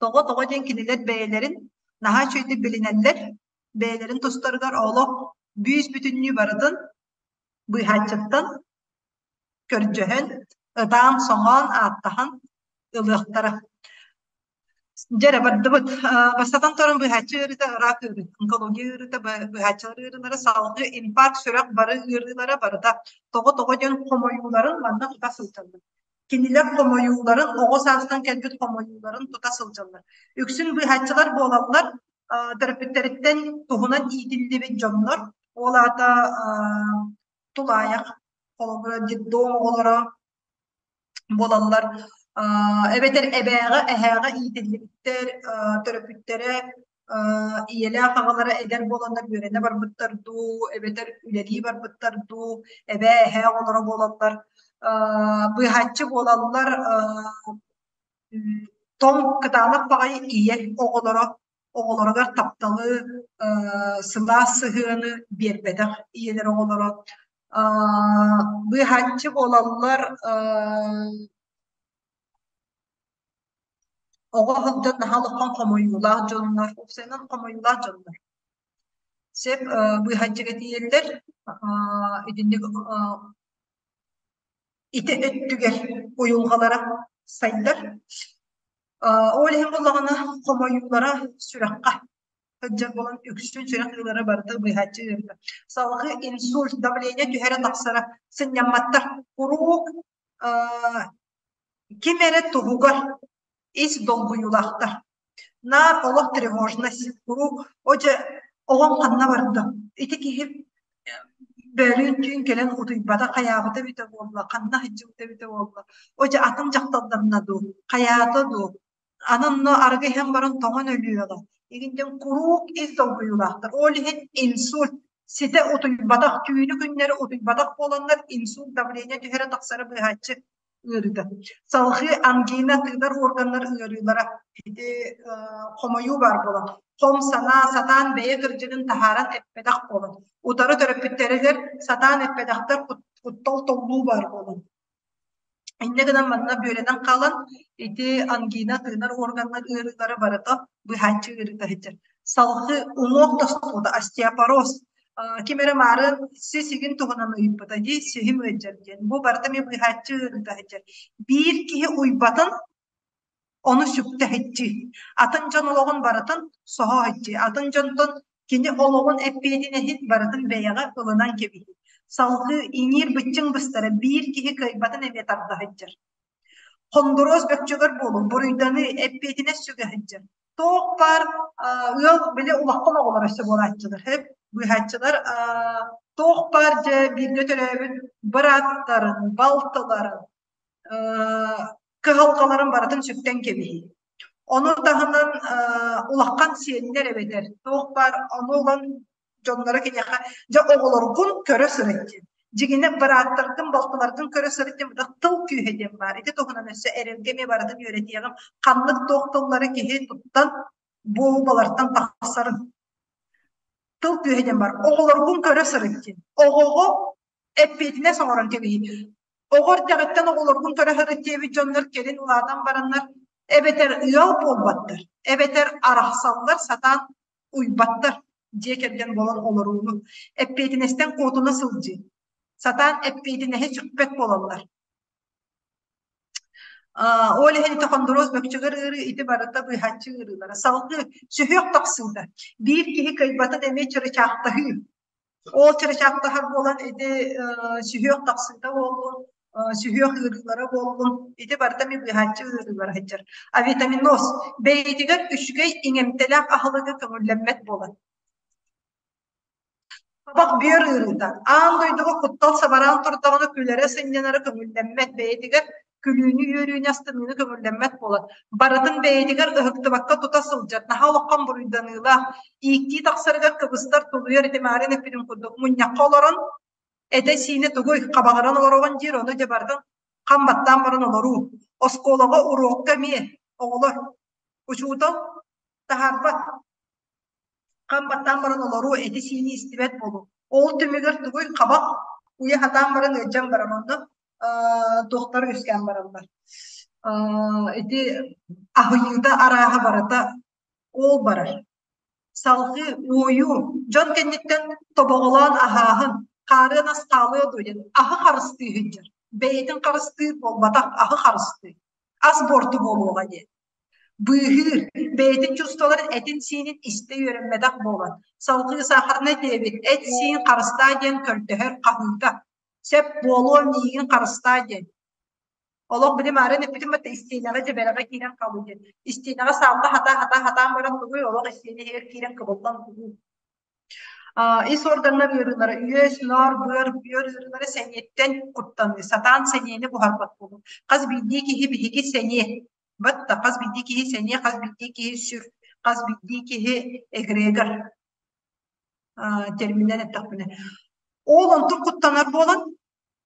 Тоҕо? Тоҕо диэн кинилэр бэйэлэрин наһаа үчүгэйдик билинэллэр, бэйэлэрин тустарыгар олох бүүс-бүтүннүү барытын. Быыһааччыттан көрдөһөн, ытаан-соҥоон, ааттаһан ылыахтара. Дьэ эрэ бардыбыт. Бастатан туран быыһааччы ыарыыта ыраах ыарыы, онкология ыарыыта, быыһааччылар ыарыылара, салгыы инфаркт, сүрэх бары ыарыылара барыта тоҕо-тоҕо диэн хомойууларын манна тута сылдьаллар. Кинилэр хомойууларын, оҕо саастан кэлбит хомойууларын тута сылдьаллар. Үксүн быыһааччылар буолаллар, төрөппүттэриттэн туһунан иитиллибит дьоннор, ол аата тулаайах, холобура, детдом оҕолоро буолаллар. Эбэтэр эбээҕэ, эһээҕэ иитиллибиттэр, төрөппүттэрэ ийэлээх аҕалара эдэр буоланнар үөрэнэ барбыттар дуу, эбэтэр үлэлии барбыттар дуу, эбээ, эһээ оҕолоро буолаллар. Быыһааччы буолаллар, тоҥ кытаанах баҕайы ийэ оҕолоро оҕолоругар тапталы, сылаас сыһыаны биэрбэтэх ийэлэр оҕолоро. Быыһааччы буолаллар, оҕо сылдьан наһаа улахан хомойуулаах дьоннор, уопсайынан хомойуулаах дьоннор. Сөп быыһааччыга тиийэллэр, итинник ити өттүгэр уйулҕалара сайдар. Ол иһин буоллаҕына хомойуулара сүрэххэ сылдьар буолан үксүн сүрэх ыарыылара барыта быыһааччы ыарыыта. Салгыы инсульт, давление түһэрэ тахсара сынньамматтар. Куруук ким эрэ туһугар ис долгуйуулаахтар. Наар олох тревожность, куруук о дьэ оҕом ханна барда, ити киһи бөөлүүн түүн кэлэн утуйбата хайаабыта эбитэ буолла, ханна сылдьыбыта эбитэ буолла, о дьэ атын дьахталларына дуу, хайаата дуу, аны онно арыгы иһэн баран тоҥон өлүөҕэ. Игинтэн куруук ис долгуйуулаахтар. Ол иһин инсульт ситэ утуйбатах, түүнү-күннэри утуйбатах буоланнар инсульт давление түһэрэ тахсара быыһааччы ыарыыта. Салгыы ангина тыынар органнар ыарыылара ити хомойуу баар буолан, хом санаа сатаан бэйэ кырдьыгын таһааран эппэтэх буолан, утары төрөппүттэригэр сатаан эппэтэхтэр куттал толлуу баар буолан. Инньэ гынан манна бүөлэнэн хаалан ити ангина тыынар органнар ыарыылара барыта быһааччы ыарыыта сылдьар. Салгыы уҥуох тостуута остеопороз ким эрэ маарын сис-игин туһунан ыйыппыта дии, сиһим ыалдьар диэн. Бу барыта эмиэ быыһааччы ыарыыта сылдьар. Биир киһи уйбатын, ону сүктэһиччи. Атын дьон олоҕун барытын соһо иһиччи. Атын дьонтон кини олоҕун эппиэтинэһин барытын бэйэҕэ ылынан кэбиһии. Салгыы иҥиир-быччыҥ быстара биир киһи кыайбатын эмиэ тарда сылдьар. Хондуруос бөкчөгөр буолун, буруйданыы, эппиэтинэс сүгэ сылдьар. Туох баар ыал били улахан оҕолор өссө буолааччылар быыһааччылар туох баар дьэ бииргэ төрөөбүт бырааттарын, балтыларын кыһалҕаларын барытын сүктэн кэбиһии. Ону таһынан улахан сиэннэр эбэтэр туох баар ону ылан дьонноро киниэхэ дьэ оҕолоргун көрө сырыт диэн. Дьиҥинэ бырааттаргын, балтыларгын көрө сырыт диэн тыл күүһэ диэн баар. Ити туһунан өссө эрэлгэ эмиэ барытын үөрэтиэҕим. Ханнык туох тыллары киһи туттан буолбалартан тахсарын. Тыл күүһэ диэн баар. Оҕолоргун көрө сырыт диэн. Оҕоҕо эппиэтинэс оҥорон кэбиһии. Оҕо эрдэҕиттэн оҕолоргун көрө сырыт диэбит дьоннор кэлин улаатан бараннар эбэтэр ыал буолбаттар, эбэтэр арахсаллар, сатаан уйбаттар дьиэ кэргэн буолан олорууну, эппиэтинэстэн куотуна сылдьыы, сатаан эппиэтинэһи сүкпэт буолаллар. Ол иһин ити хондуруос бөкчөгөр ыарыы ити барыта быыһааччы ыарыылара. Салгыы сүһүөх тахсыыта. Биир киһи кыайбатын эмиэ чырычаахтаһыы. Ол чырычаахтаһар буолан ити сүһүөх тахсыыта буоллун, сүһүөх ыарыылара буоллун, ити барыта эмиэ быыһааччы ыарыылара сылдьар. Авитаминоз бэйэтигэр үчүгэй иҥэмтэлээх аһылыгы көҥүллэммэт буолан. Табах бүөр ыарыыта. Аан дойдуга куттал сабараан турдаҕына күлэрэ, сынньанара көҥүллэммэт, бэйэтигэр күлүүнү, үөрүүнү, астыныыны көҥүллэммэт буолан, барытын бэйэтигэр ыһыктыбакка тута сылдьар, наһаа улахан буруйданыылаах, ииктии тахсарыгар кыбыстар, тулуйар ити маарыын эппитим курдук мунньахха олорон этэ-сиинэ тугуй, хабаҕыран олороҕун диир, ону дьэ барытын хам баттаан баран олоруу. Оскуолаҕа уруокка эмиэ оҕолор учуутал таһаарбат хам баттаан баран олоруу, эти-сиини истибэт буолуу. Ол түмүгэр тугуй хабах уйа хатаан баран ыалдьан баран онно туохтар үөскээн бараллар. Ити аһыйыыта арааһа барыта ол барар. Салгыы уойуу, дьон кэнниттэн тобоҕолоон аһааһын. Хаарыан ас хаалыа дуо диэн аһы харыстыы сылдьар. Бэйэтин харыстыыр буолбатах, аһы харыстыыр. Ас буорту буолуоҕа диэн. Быыһыыр, бэйэтин чувстволарын этин-сиинин истэ үөрэммэтэх буолан, салгыы сахарнай диэбит эт-сиин харыстаа диэн көрдөһөр хаһыыта. Сөп буолуо миигин харыстаа диэн. Олох били маарын эппитим батта истиэнэҕэ дьэбэрэҕэ киирэн хаалыы диэн. Истиэнэҕэ саалла хатаа хатаа хатаан баран тугуй олох истиэнэ иһигэр киирэн кыбыллан тугуй. Ис органнар ыарыылара үөс, ноор, быар, бүөр ыарыылара сэниэттэн куттаныы, сатаан сэниэни буһарбат буолуу. Хас биирдии киһи биһиги сэниэ батта хас биирдии киһи сэниэ, хас биирдии киһи сүр, хас биирдии киһи эгрегор терминнэн эттэхпинэ. Ол онтун куттанар буолан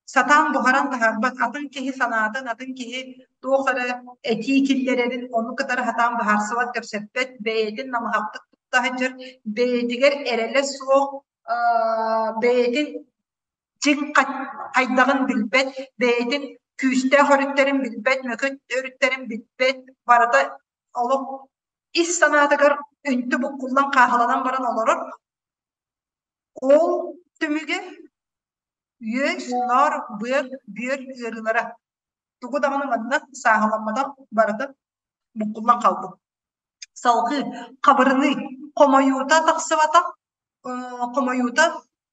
сатаан буһаран таһаарбат, атын киһи санаатын, атын киһи туох эрэ этии киллэрэрин ону кытары сатаан быһаарсыбат, кэпсэппэт, бэйэтин намыһахтык тутта сылдьар, бэйэтигэр эрэлэ суох, бэйэтин дьиҥ хайдаҕын билбэт, бэйэтин күүстээх өрүттэрин билбэт, мөкү өрүттэрин билбэт, барыта олох ис санаатыгар үнтү буккуллан хааһыланан баран олорор. Ол түмүгэ Үөс, ноор, быар, бүөр ыарыылара тугу даҕаны манна сааһыламматах барыта буккуллан хаалбыт. Салгыы хабырыныы хомойуута тахсыбатах хомойуута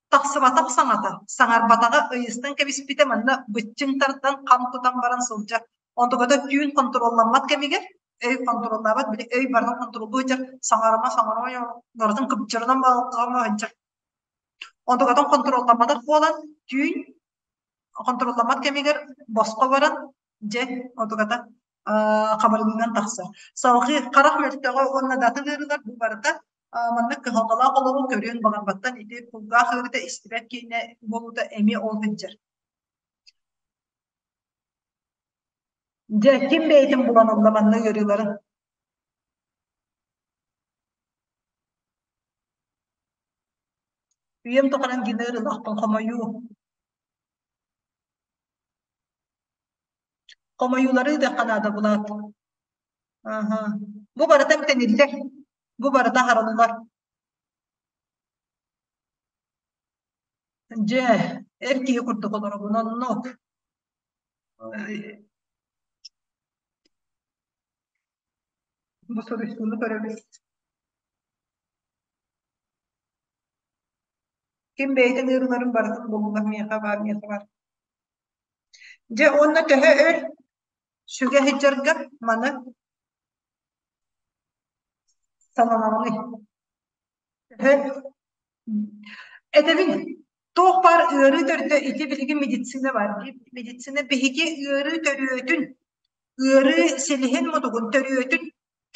тахсыбатах саҥата, саҥарбатаҕа ыйыстан кэбиспитэ манна быччыҥ тардан хам тутан баран сылдьар. Онтуката түүн хонтуруолламмат кэмигэр өй хонтуруоллаабат, били өй барытын хонтуруоллуу сылдьар, саҥарыма саҥарыма барытын кыбдьырынан сылдьар. Онтукатын хонтуруолламматах буолан, түүн хонтуруолламмат кэмигэр босхо баран, дьэ, онтуката хабырыгынан тахсар. Салгыы харах мөлтөҕө уонна да атын ыарыылар бу барыта маннык кыһалҕалаах олоҕу көрүөн баҕарбаттан ити кулгаах ыарыыта истибэт киинэ буолуута эмиэ ол сылдьар. Дьэ, ким бэйэтин булан ылла манна ыарыыларын? Үйэм тухары ангина ыарыылаахпын хомойуу. Хомойуулары ыытыахха наада булаат. Аха. Бу барыта эмтэниллэр. Бу барыта аһарыллар. Дьэ, эр киһи курдук олоробун, оннук. Бу суруйсууну көрөбүт. Ким бэйэтин ыарыыларын барытын булла, миэхэ баар, миэхэ баар. Дьэ уонна төһө өр сүгэ сылдьарга маны сананаҕыный? Төһө Этэбин, туох баар ыарыы төрдө ити билигин медицина баар. Медицина биһиги ыарыы төрүөтүн, ыарыы силиһин мутугун төрүөтүн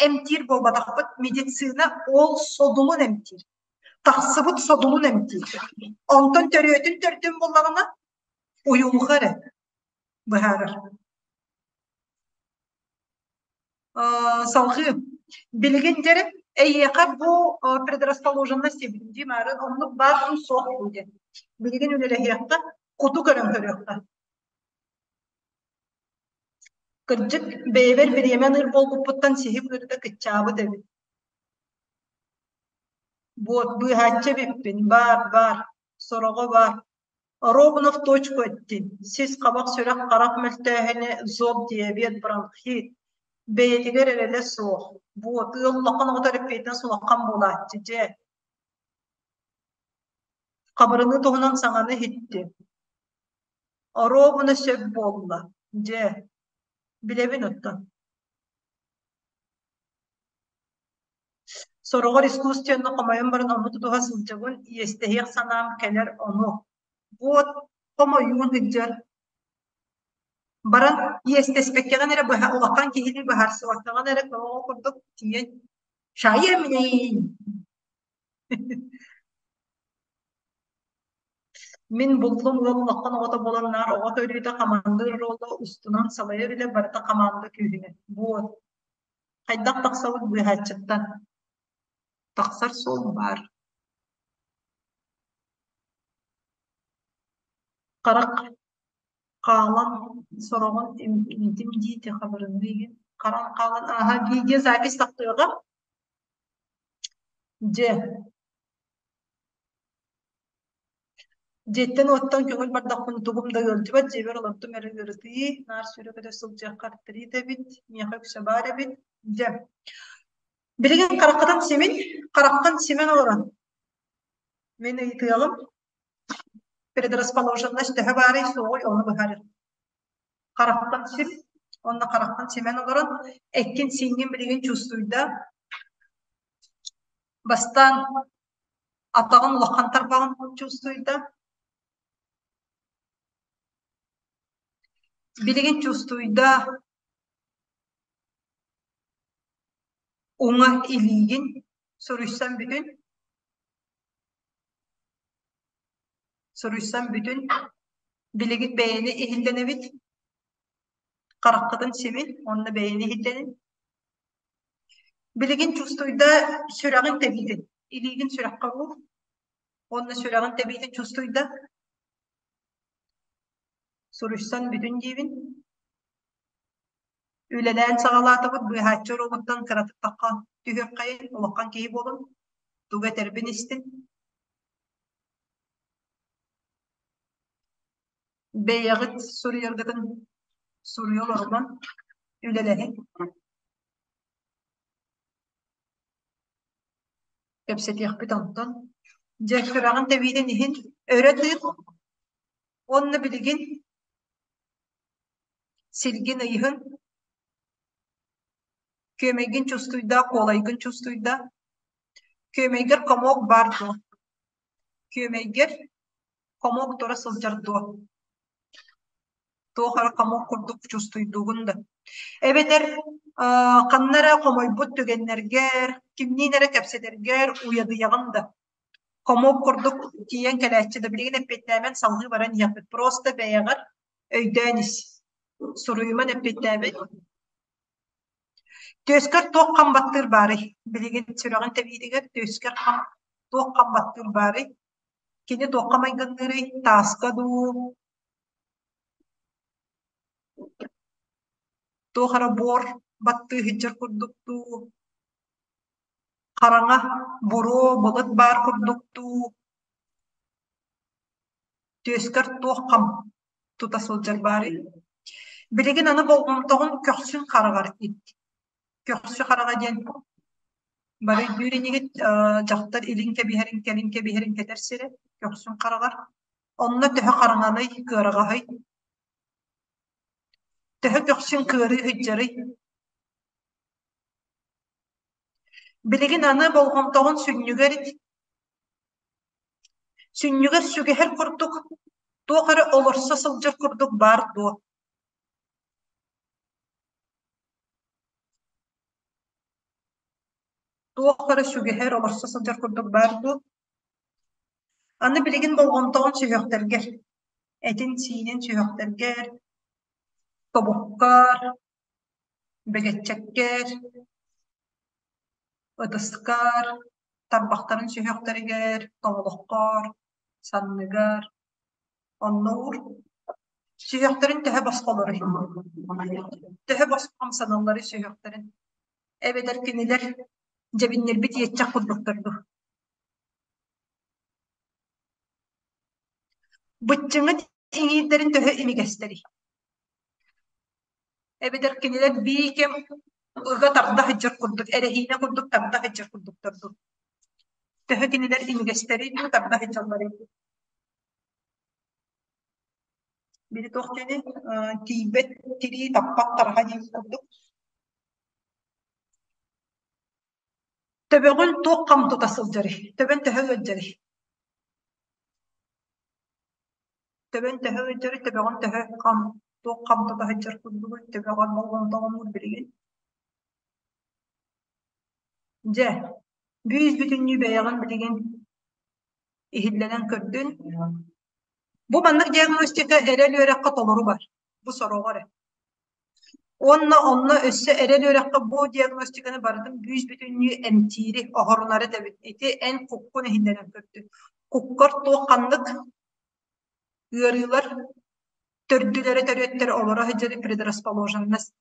эмтиир буолбатахпыт. Медицина ол содулун эмтиир. Тахсыбыт содулун эмтиир. Онтон төрүөтүн төрдүн буллаҕына уйулҕа эрэ быһаарар. Салҕыы билигин дьэрэ эйиэхэ бу предрасположенность дии маары оннук баар дуу суох дуу диэн. Билигин үлэлэһиэххэ, куту көрөн көрүөххэ. Кырдьык, бэйэбэр бириэмэ аныыр буолбуппуттан сиһим ыарыыта кыччаабыт эбит. Буот, быыһааччы эбиппин, баар, баар, сороҕо баар. Оруобуна в точку эттин, сис хабах сүрэх харах мөлтөөһүнэ, зоб, диабет, бронхит, бэйэтигэр эрэлэ суох, буот, ыал улахан оҕото эрэппиэтинэс улахан буолааччы, дьэ. Хабырыныы туһунан саҥаны иһиттим. Оруобуна сөп буолла, дьэ, билэбин оттон. Сороҕор искусственно хомойон баран ону тутуһа сылдьабын, иэстэһиэх санаам кэлэр ону. Вот хомойуун сылдьар. Баран иэстэспэккэҕин эрэ быһа улахан киһини быһаарсыбаккаҕын эрэ тоҕо курдук тиийэн «Шайа мин!» Мин буллум ыал улахан оҕото буолан наар оҕо төрүүтэ хамандыыр оруола устунан салайар үлэ барыта хамаанда күүһүнэн. Вот. Хайдах тахсабыт быыһааччыттан? Тахсар суол баар. Харах хаалан сороҕун имтим дии хабырыныы иһин харан хаалан ааһа видеозапись тахтыаҕа. Дьэ. Дьиэттэн-уоттан көҥүл бардахпына тугум да ыалдьыбат, дьиэбэр олордум эрэ ыарытыйыы, наар сүүрэ-көтө сылдьыахха артерит эбит, миэхэ үксэ баар эбит. Дьэ, билигин хараххытын симин, хараххын симэн олорон мин ыйытыаҕым, предрасположенность төһө баарый, суоҕуй, ону быһаарыах. Хараххын сим, уонна хараххын симэн олорон, эккин-сииҥҥин билигин чувствуйда. Бастаан атаҕын улахан тарбаҕын чувствуйда. Билигин чувствуйда уҥа илиигин суруйсан бүтүн суруйсан бүтүн билигин бэйэни иһиллэнэбит хараххытын симин уонна бэйэни иһиллэнин Билигин чувствуйда сүрэҕин тэбиитин, илиигин сүрэххэ уур уонна сүрэҕин тэбиитин чувствуйда. Суруйсан бүтүн диибин. Үлэлээн саҕалаатыбыт, быыһааччы уруогуттан кыратык тахха түһүөххэйин, улахан киһи буолун, тугу этэрбин истин. Бэйэҕит суруйаргытын суруйа олорунан үлэлэһин. Кэпсэтиэхпит онтон. Дьэ, сүрэҕин тэбиитин иһин өрө тыын уонна билигин силгин ыйыһын, күөмэйгин чувствуйда, куолайгын чувствуйда. Күөмэйгэр комок баар дуо? Күөмэйгэр комок тура сылдьар дуо? Туох эрэ комок курдук чувствуйдуугун да? Эбэтэр ханна эрэ хомойбут түгэннэргэр, кимниин эрэ кэпсэтэргэр уйадыйаҕын да? Комок курдук тиийэн кэлээччи да билигин эппиэттээмэн салгыы баран иһиэхпит. Просто бэйэҕэр өйдөөн ис. Суруйуман эппиэттээбэт. Түөскэр туох хам баттыыр баарый? Билигин сүрэҕин тэбиитигэр түөскэр хам туох хам баттыыр баарый? Кини туохха майгынныырый? Тааска дуу? Туох эрэ буор баттыы сылдьар курдук дуу? Хараҥа буруо былыт баар курдук дуу? Түөскэр туох хам тута сылдьар баарый? Билигин аны болҕомтоҕун көхсүн хараҕар ит. Көхсү хараҕа диэн бары өйдүүр инигит дьахтар илин кэбиһэрин, кэлин кэбиһэрин кэтэр сирэ көхсүн хараҕар. Онно төһө хараҥаный, кыараҕаһый? Төһө көхсүн кыарыы сылдьарый? Билигин аны болҕомтоҕун сүнньүгэр ит. Сүнньүгэр сүгэһэр курдук, туох эрэ олорсо сылдьар курдук баар дуо? Туох эрэ сүгэһэр олорсо сылдьар курдук баар дуо? Аны билигин болҕомтоҕун сүһүөхтэргэр, этин-сиинин сүһүөхтэргэр, тобуккар, бэгэччэккэр, ытыскар, тарбахтарын сүһүөхтэригэр, тоҥолоххор, санныгар, онно уур. Сүһүөхтэрин төһө босхолоруй? Төһө босхо хамсаналларый сүһүөхтэрин? Эбэтэр кинилэр дьэбиннэрбит иэччэх курдуктар дуу? Быччыҥыт иҥиирдэрин төһө имигэстэрий? Эбэтэр кинилэр бии кэм ыга тарда сылдьар курдук, эрэһиинэ курдук тарда сылдьар курдуктар дуу? Төһө кинилэр имигэстэрий дуу, тарда сылдьалларый дуу? Били туох диэний, тиийбэт тирии таппат тараһа диэн курдук. Төбөҕүн туох хам тута сылдьарый? Төбөн төһө ыалдьарый? Төбөн төһө ыалдьарый? Төбөҕүн төһө хам туох хам тута сылдьар курдугуй? Төбөҕөр болҕомтоҕун билигин. Дьэ, бүүс-бүтүннүү бэйэҕин билигин иһиллэнэн көрдүн. Бу маннык диагностика эрэл үөрэххэ толору бар. Бу сороҕо эрэ. Уонна онно өссө эрэл үөрэххэ бу диагностиканы барытын бүүс-бүтүннүү эмтиири, оһорунары этэбит. Ити эн куккун иһиллэнэн көрдүн. Куккар туох ханнык ыарыылар төрдүлэрэ төрүөттэрэ олоро сылдьар предрасположенность.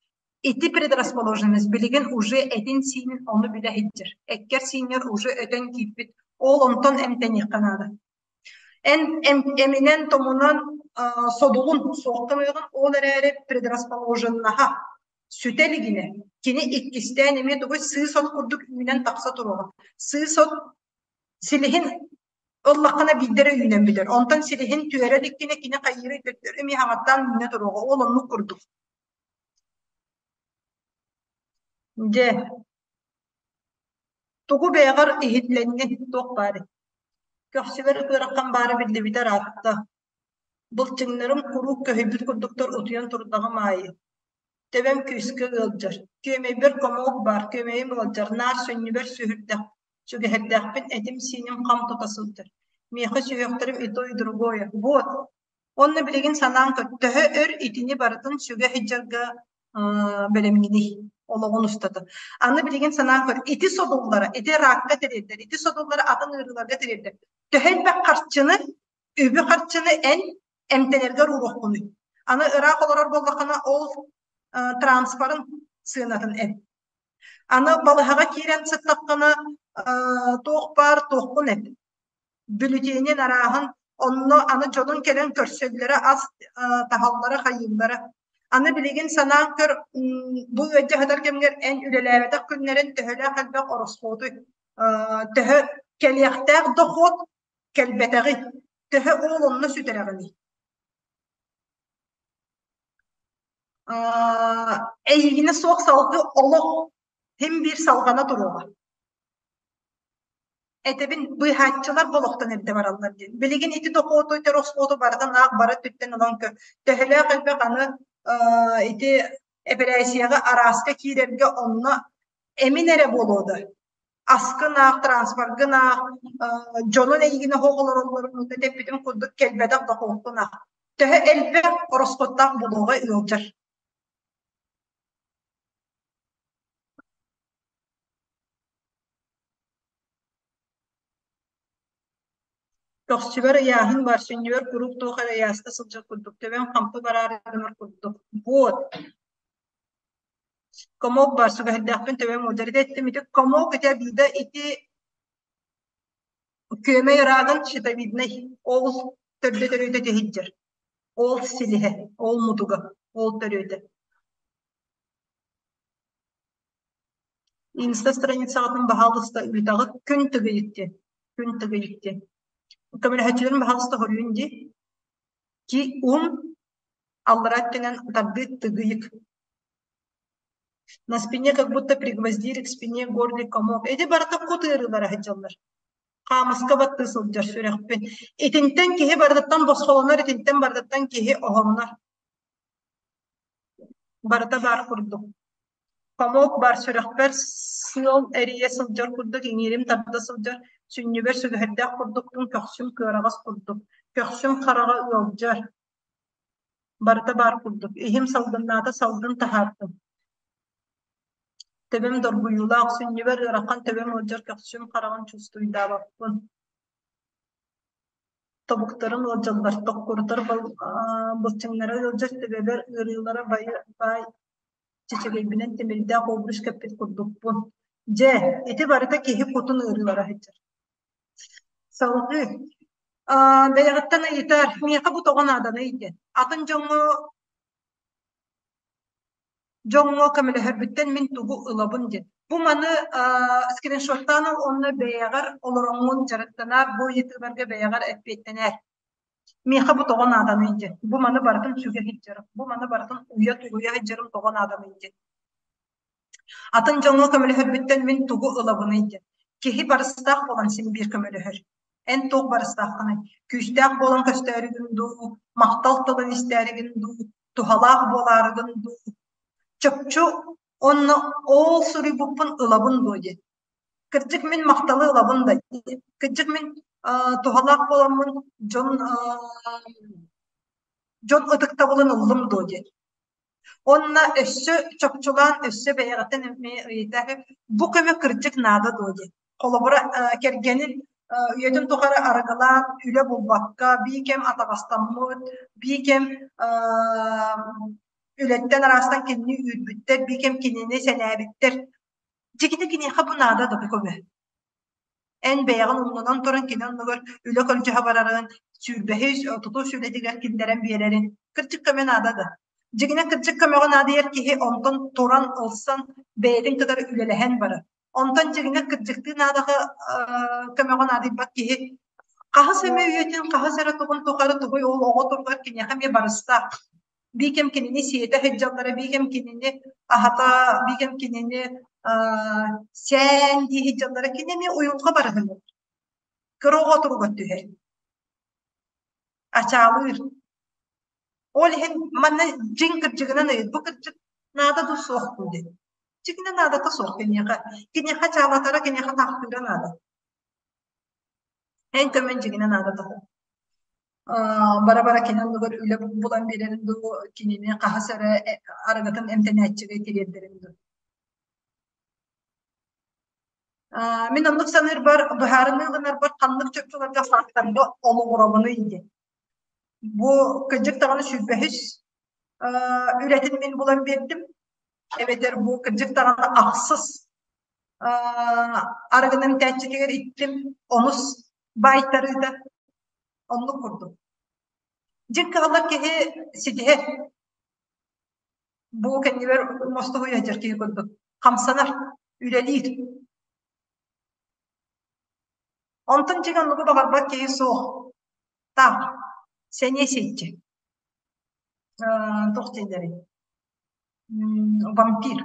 Ити предрасположенность билигин уже этин-сиинин ону билэ сылдьар. Эккэр-сииҥҥэр уже өтөн киирбит. Ол онтон эмтэниэххэ наада. Эн эминэн-томунан содулун суохтаныаҕын, ол эрээри предрасположеннаһа сүтэ илигинэ кини иккистээн эмиэ тугуй сыыс от курдук үүнэн тахса туруоҕа. Сыыс от силиһин ыллаххына биирдэ эрэ үүнэн бүтэр. Онтон силиһин түөрэ иликкинэ кини хайыырый төттөрү эмиэ хаҥаттаан үүнэ туруоҕа. Ол оннук курдук. Дьэ, тугу бэйэҕэр иһиллэннин туох баарый? Көхсүбэр ыараххан баара биллибитэ ыраатта. Былчыҥнарым куруук көһүйбүт курдуктар утуйан турдаҕым аайы. Төбөм күүскэ ыалдьар, күөмэйбэр комок баар, күөмэйим ыалдьар, наар сүнньүбэр сүһүрдэх, сүгэһэрдээхпин, этим-сииним хам тута сылдьар. Миэхэ сүһүөхтэрим и то и другое. Вот, Уонна билигин санаан көр, төһө өр итини барытын сүгэ сылдьарга бэлэмҥиний олоҕун устата. Аны билигин санаан көр, ити содуллара, ити ракка тириэрдэр, ити содуллара атын ыарыыларга тириэрдэр. Төһө элбэх харчыны, үбү-харчыны эн эмтэнэргэр ууруоххунуй? Аны ыраах олорор буоллаххына, ол транспорын сыанатын эт. Аны балыһаҕа киирэн сыттаххына, туох баар туоххун эт. Бүлүтүөнүн арааһын онно аны дьонун кэлэн көрсөллөрө, ас таһаллара, хайыыллара. Аны билигин санаан көр, бу ыалдьа сытар кэмҥэр эн үлэлээбэтэх күннэрин төһөлөөх элбэх ороскуотуй, төһө кэлиэхтээх дохуот кэлбэтэҕий, төһө ол онно сүтэрэҕиний? Эйигинэ суох салгыы олох син биир салҕана туруоҕа. Этэбин, быыһааччылар болохтон эрдэ бараллар диэн. Билигин ити дохуоту, ити ороскуоту барытын аах бары өттүттэн ылан көр. Төһөлөөх элбэх аны ити эпэрээссийэҕэ арааска киирэргэ онно эмин эрэ буолуо да. Аскын аах, транспоргын аах, дьонун эйигин оһох олороллорун онно тэппитин курдук кэлбэтэх дохуоккун аах. Төһө элбэх ороскуоттаах буолуоҕа ыалдьар. Көхсүбэр ыйааһын бар, сүнньүбэр куруук туох эрэ ыйааста сылдьар курдук, төбөм хампы бараары гынар курдук. Вот. Комок бар, сүгэһэрдээхпин төбөм ыалдьар. Ити эттим ити комок ити обида ити күөмэй ыраагын щитовидный ол төрдө төрүөтэ тиһилдьэр. Ол силиһэ, ол мутуга, ол төрүөтэ. Инста страницаҕытын баһаалыста ыытаҕыт күн тыгыйык диэн, күн тыгыйык диэн. Көмөлөһөөччүлэрин баһаалыста хоруйун дии. Ки ум аллараа өттүнэн тардыы тыгыйык. На спине как будто пригвоздили к спине горле комок. Ити барыта кут ыарыылара сылдьаллар. Хаамыска баттыы сылдьар сүрэхпин. Итинтэн киһи барытыттан босхолонор, итинтэн барытыттан киһи оһоннор. Барыта баар курдук. Комок баар сүрэхпэр сыал эрийэ сылдьар курдук, иҥиирим тарда сылдьар, сүнньүбэр сүгэһэрдээх курдукпун, көхсүм кыараҕас курдук, көхсүм хараҕа ыалдьар. Барыта баар курдук. Иһим салгыннаата, салгын таһаардым. Төбөм доргуйуулаах, сүнньүбэр ыарахан төбөм ыалдьар, көхсүм хараҕын чувствуйдаабаппын. Тобуктарым ыалдьаллар, токкурутар былчыҥнара ыалдьар, төбөбөр ыарыылара баай чэчэгэйбинэн тимирдээх обруч кэппит курдукпун. Дьэ, ити барыта киһи кутун ыарыылара сылдьар. Салгыы бэйэҕиттэн ыйытар, миэхэ бу тоҕо нааданый диэн. Атын дьоҥҥо дьоҥҥо көмөлөһөрбүттэн мин тугу ылабын диэн. Бу маны скриншоттаан ыл уонна бэйэҕэр олороҥҥун дьарыктанаар, бу ыйытыыларга бэйэҕэр эппиэттэнээр. Миэхэ бу тоҕо нааданый диэн. Бу маны барытын сүгэ сылдьарым, бу маны барытын уйа-тулуйа сылдьарым тоҕо нааданый диэн. Атын дьоҥҥо көмөлөһөрбүттэн мин тугу ылабыный диэн. Киһи барыстаах буолан син биир көмөлөһөр. Эн туох барыстааххыный? Күүстээх буолан көстөөрүгүн дуу, махтал тылын истээригин дуу, туһалаах буолаарыгын дуу? Чопчу онно ол суруйбуппун ылабын дуо диэн. Кырдьык мин махталы ылабын да диэн. Кырдьык мин туһалаах буоламмын дьон дьон ытыктабылын ыллым дуо диэн. Уонна өссө чопчулаан, өссө бэйэҕиттэн эмиэ ыйытар, бу көмө кырдьык наада дуо диэн. Холобура, кэргэнин үйэтин тухары арыгылаан, үлэ булбакка, бии кэм атаҕастаммыт, бии кэм үлэттэн араастан кинини үүрбүттэр, бии кэм кинини сэнээбиттэр. Дьикити киниэхэ бу наада да бу көмө. Эн бэйэҕин умнунан туран кини оннугар үлэ көрдьөһө барарын, сүүрбэһис, отутус үлэтигэр киллэрэн биэрэрин кырдьык көмө наада да. Дьиҥинэн кырдьык көмөҕө наадыйар киһи онтон туран ылсан бэйэтин кытары үлэлэһэн барар. Онтон дьиҥинэн кырдьыктыы наадаҕа көмөҕө наадыйбат киһи хаһыс эмэ үйэтин, хаһыс эрэ тугун тухары тугуй ол оҕо туругар киниэхэ эмиэ барыстаах. Биир кэм кинини сиэтэ сылдьаллара, биир кэм кинини аһата, биир кэм кинини сээн дии сылдьаллара, кини эмиэ уйулҕа барыһын кыра оҕо туругар түһэр, ачаалыыр. Ол иһин манна дьиҥ кырдьыгынан ыйыт, бу кырдьык наада дуу суох дуу диэн. Дьиҥинэ наадата суох киниэхэ. Киниэхэ чаалатара, киниэхэ таахтыыра наада. Эн көмөн дьиҥинэ наадата суох. Бара-бара кини оннугар үлэ булан биэрэрин дуу, кинини хаһыс эрэ арыгытын эмтэнээччигэ тириэрдэрин дуу. Мин оннук саныырбар, быһаарыныы ылынарбар ханнык чопчуларга факторга олоҕуробунуй диэн. Бу кырдьык даҕаны сүүрбэһис үлэтин мин булан биэрдим. Эбэтэр бу кырдьык даҕаны ахсыс арыгыны эмтээччитигэр иттим, онус баайтарыыта оннук курдук. Дьиҥ кыһаллар киһи ситиһэр. Бу кэннибэр мостуһуйа сылдьар киһи курдук хамсанар, үлэлиир. Онтон дьиҥ оннугу баҕарбат киһи суох. Таах, сэниэ сиэччи. Туох дииллэрий? Вампир.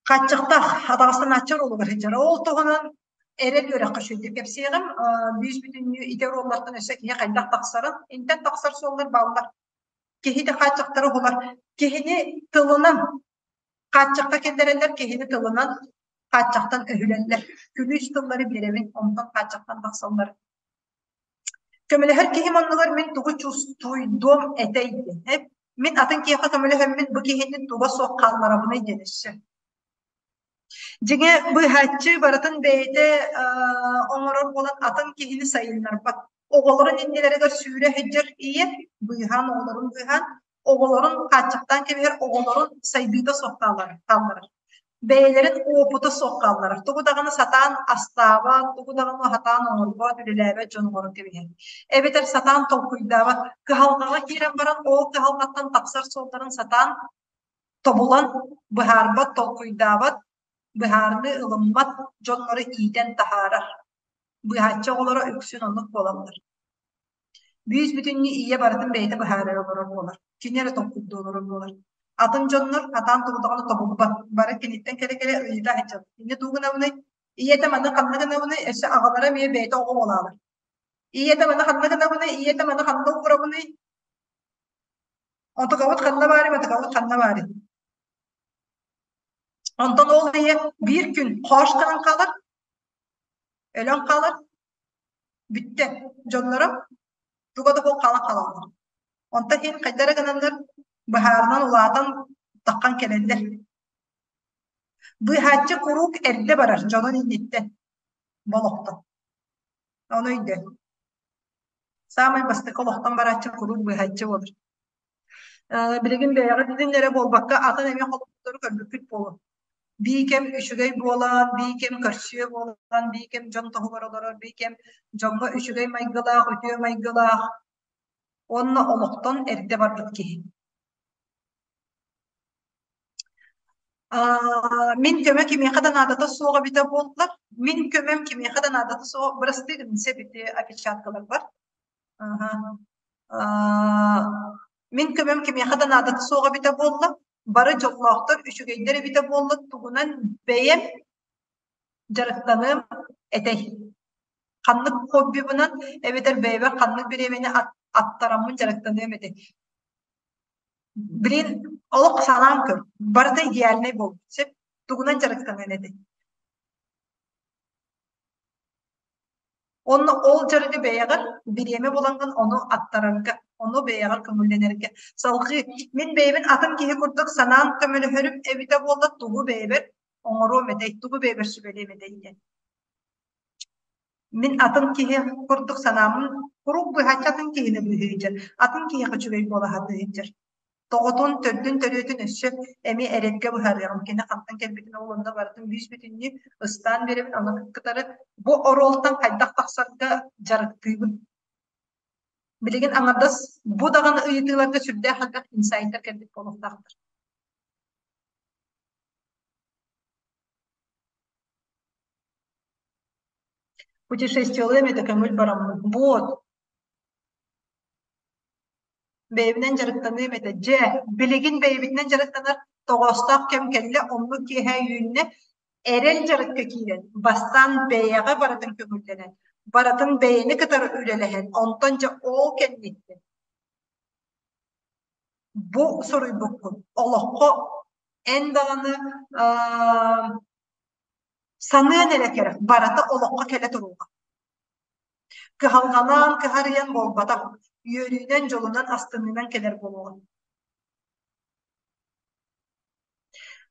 Хааччахтаах атаҕастанааччы оруолугар сылдьар. Ол туһунан эрэл үөрэххэ үчүгэйдик кэпсиэҕим. Бүүс бүтүннүү ити оруоллартан өссө киһи хайдах тахсарын, интэн тахсар суоллар бааллар. Киһи да хааччахтары уһулар. Киһини тылынан хааччахха киллэрэллэр, киһини тылынан хааччахтан өһүлэллэр. Күлүүс тыллары биэрэбин, онтон хааччахтан тахсаллар. Көмөлөһөр киһим оннугар мин тугу чувствуйдуом этэй диэн. Мин атын киһиэхэ көмөлөһөммүн бу киһини туга суох хаалларабыный диэн өссө. Дьиҥэ, быыһааччы барытын бэйэтэ оҥорор буолан атын киһини сайыннарбат. Оҕолорун иннилэригэр сүүрэ сылдьар ийэ быыһаан оҕолорун быыһаан оҕолорун хааччахтаан кэбиһэр оҕолорун сайдыыта суох хаалларар. Бэйэлэрин уопута суох хаалларар. Тугу даҕаны сатаан астаабат, тугу даҕаны сатаан оҥорбот, үлэлээбэт дьон оҥорон кэбиһэр. Эбэтэр сатаан толкуйдаабат, кыһалҕаҕа киирэн баран ол кыһалҕаттан тахсар суолларын сатаан тобулан быһаарбат, толкуйдаабат, быһаарыныы ылыммат дьоннору иитэн таһаарар. Быыһааччы оҕолоро үксүн оннук буолаллар. Бүүс бүтүннүү ийэ барытын бэйэтэ быһаарар олорор буолар. Кини эрэ толкуйдуу олорор буолар. Атын дьоннор хатаан тугу даҕаны тобулбат. Бары киниттэн кэлэ-кэлэ ыйыта сылдьаллар. Инньэ тугу гынабыный? Ийэтэ маны ханна гынабыный? Өссө аҕалара эмиэ бэйэтэ оҕо буолаалар. Ийэтэ маны ханна гынабыный? Ийэтэ маны ханна уурабыный? Онтукабыт ханна баарый, матыкабыт ханна баарый? Онтон ол ийэ биир күн хоош гынан хаалар, өлөн хаалар, бүттэ. Дьонноро туга да суох хаалан хаалаллар. Онтон иһин хайдах эрэ гынаннар быһаарынан улаатан таххан кэлэллэр. Быыһааччы куруук эрдэ барар дьонун инниттэн болохтон. Ону өйдөө. Саамай бастакы олохтон барааччы куруук быыһааччы буолар. Билигин бэйэҕит эрэ буолбакка атын эмиэ холобурдары көрбүккүт буолуо. Бии кэм үчүгэй буолан, бии кэм көрсүө буолан, бии кэм дьон туһугар олорор, бии кэм дьоҥҥо үчүгэй майгылаах, үтүө майгылаах уонна олохтон эрдэ барбыт киһи. Мин көмө кимиэхэ да наадата суох эбитэ буоллар, мин көмөм кимиэхэ да наадата суох, бырастыы гын сөп ити опечаткаларбар. Мин көмөм кимиэхэ да наадата суох эбитэ буолла, бары дьоллоохтор, үчүгэйдэр эбитэ буолла, тугунан бэйэм дьарыктаныам этэй? Ханнык хоббибынан эбэтэр бэйэбэр ханнык бириэмэни аттараммын дьарыктаныам этэй? Блин, олох санаан көр, барыта идеальнай буолбут, сөп? Тугунан дьарыктаныан этэй? Онно ол дьарыгы бэйэҕэр бириэмэ булаҥҥын ону аттарарга, ону бэйэҕэр көҥүллэнэргэ. Салҕыы мин бэйэбин атын киһи курдук санаан көмөлөһөрүм эбитэ буоллар тугу бэйэбэр оҥоруом этэй, тугу бэйэбэр сүбэлиэм этэй диэн. Мин атын киһи курдук санааммын куруук быһаччы атын киһини быыһыы сылдьар, атын киһиэхэ үчүгэй буола сатыы сылдьар. Тоҕотун, төрдүн төрүөтүн өссө эмиэ эрэлгэ быһаарыаҕым. Кини хантан кэлбитин ол онно барытын бүүс-бүтүннүү ыстаан биэрэбин, ону кытары бу оруолтан хайдах тахсарга дьарыктыыбын. Билигин аҥардас бу даҕаны ыйытыыларга сүрдээх элбэх инсайттар кэлбит буолуохтаахтар. Путешествиелыам этэ көҥүл бараммын. Вот. Бэйэбинэн дьарыктаныам этэ. Дьэ, билигин бэйэбитинэн дьарыктанар тоҕоостоох кэм кэллэ, оннук киэһэ үүннэ. Эрэл дьарыкка киирэн, бастаан бэйэҕэ барытын көҥүллэнэн, барытын бэйэни кытары үлэлэһэн, онтон дьэ ол кэнниттэн бу суруйбуккун олоххо эн даҕаны саныан эрэ кэрэх, барыта олоххо кэлэ туруоҕа. Кыһалҕалаан кыһарыйан буолбатах, үөрүүнэн, дьолунан, астыныынан кэлэр буолуоҕа.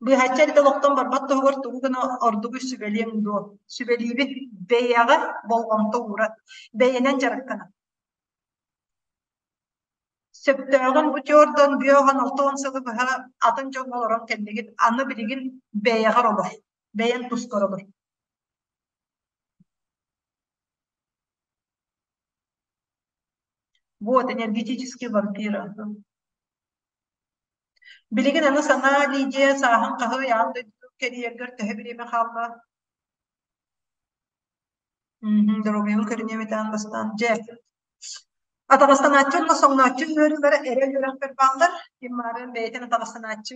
Быыһааччы эрдэ олохтон барбат туһугар тугу гына ордугуй сүбэлиэҥ дуо? Сүбэлиибин, бэйэҕэ болҕомто уурат, бэйэнэн дьарыктанан. Сөптөөҕүн бутёрдан бүөҕүн 60 сылы быһа атын дьоҥҥо олорон кэллигит, аны билигин бэйэҕэр олор, бэйэҥ тускар олор. Вот, энергетический вампир. Билигин аны санаа Лидия сааһын хаһыы аан дойду кэрийэргэр төһө бириэмэ хаалла? Доруобуйабын көрүнүөм этэ аан бастаан. Дьэ, атаҕастанааччы уонна соҥнооччу ыарыылара эрэ үөрэхпэр бааллар. Ким маарыын бэйэтин атаҕастанааччы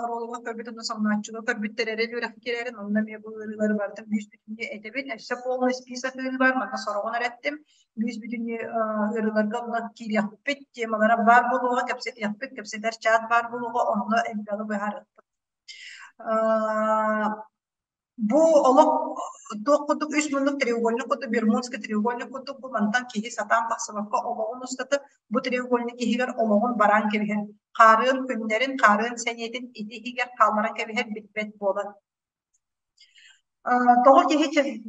оруолугар көрбүт уонна соҥнооччуга көрбүттэр эрэ үөрэххэ киирэрин, онно эмиэ бу ыарыылары барытын бүүс-бүтүннүү этэбин. Өссө полный список ыарыы баар, манна сороҕун эрэ эттим. Бүүс-бүтүннүү ыарыыларга онно киириэхпит, темалара баар буолуоҕа, кэпсэтиэхпит, кэпсэтэр чат баар буолуоҕа, онно элбэҕи быһаарыахпыт. Бу олох туох курдук үс муннук треугольник курдук Бермудский треугольник курдук бу мантан киһи сатаан тахсыбакка олоҕун устата бу треугольник иһигэр олоҕун бараан кэбиһэр. Хаарыан күннэрин, хаарыан сэниэтин ити иһигэр хаалларан кэбиһэр билбэт буолан. Тоҕо киһи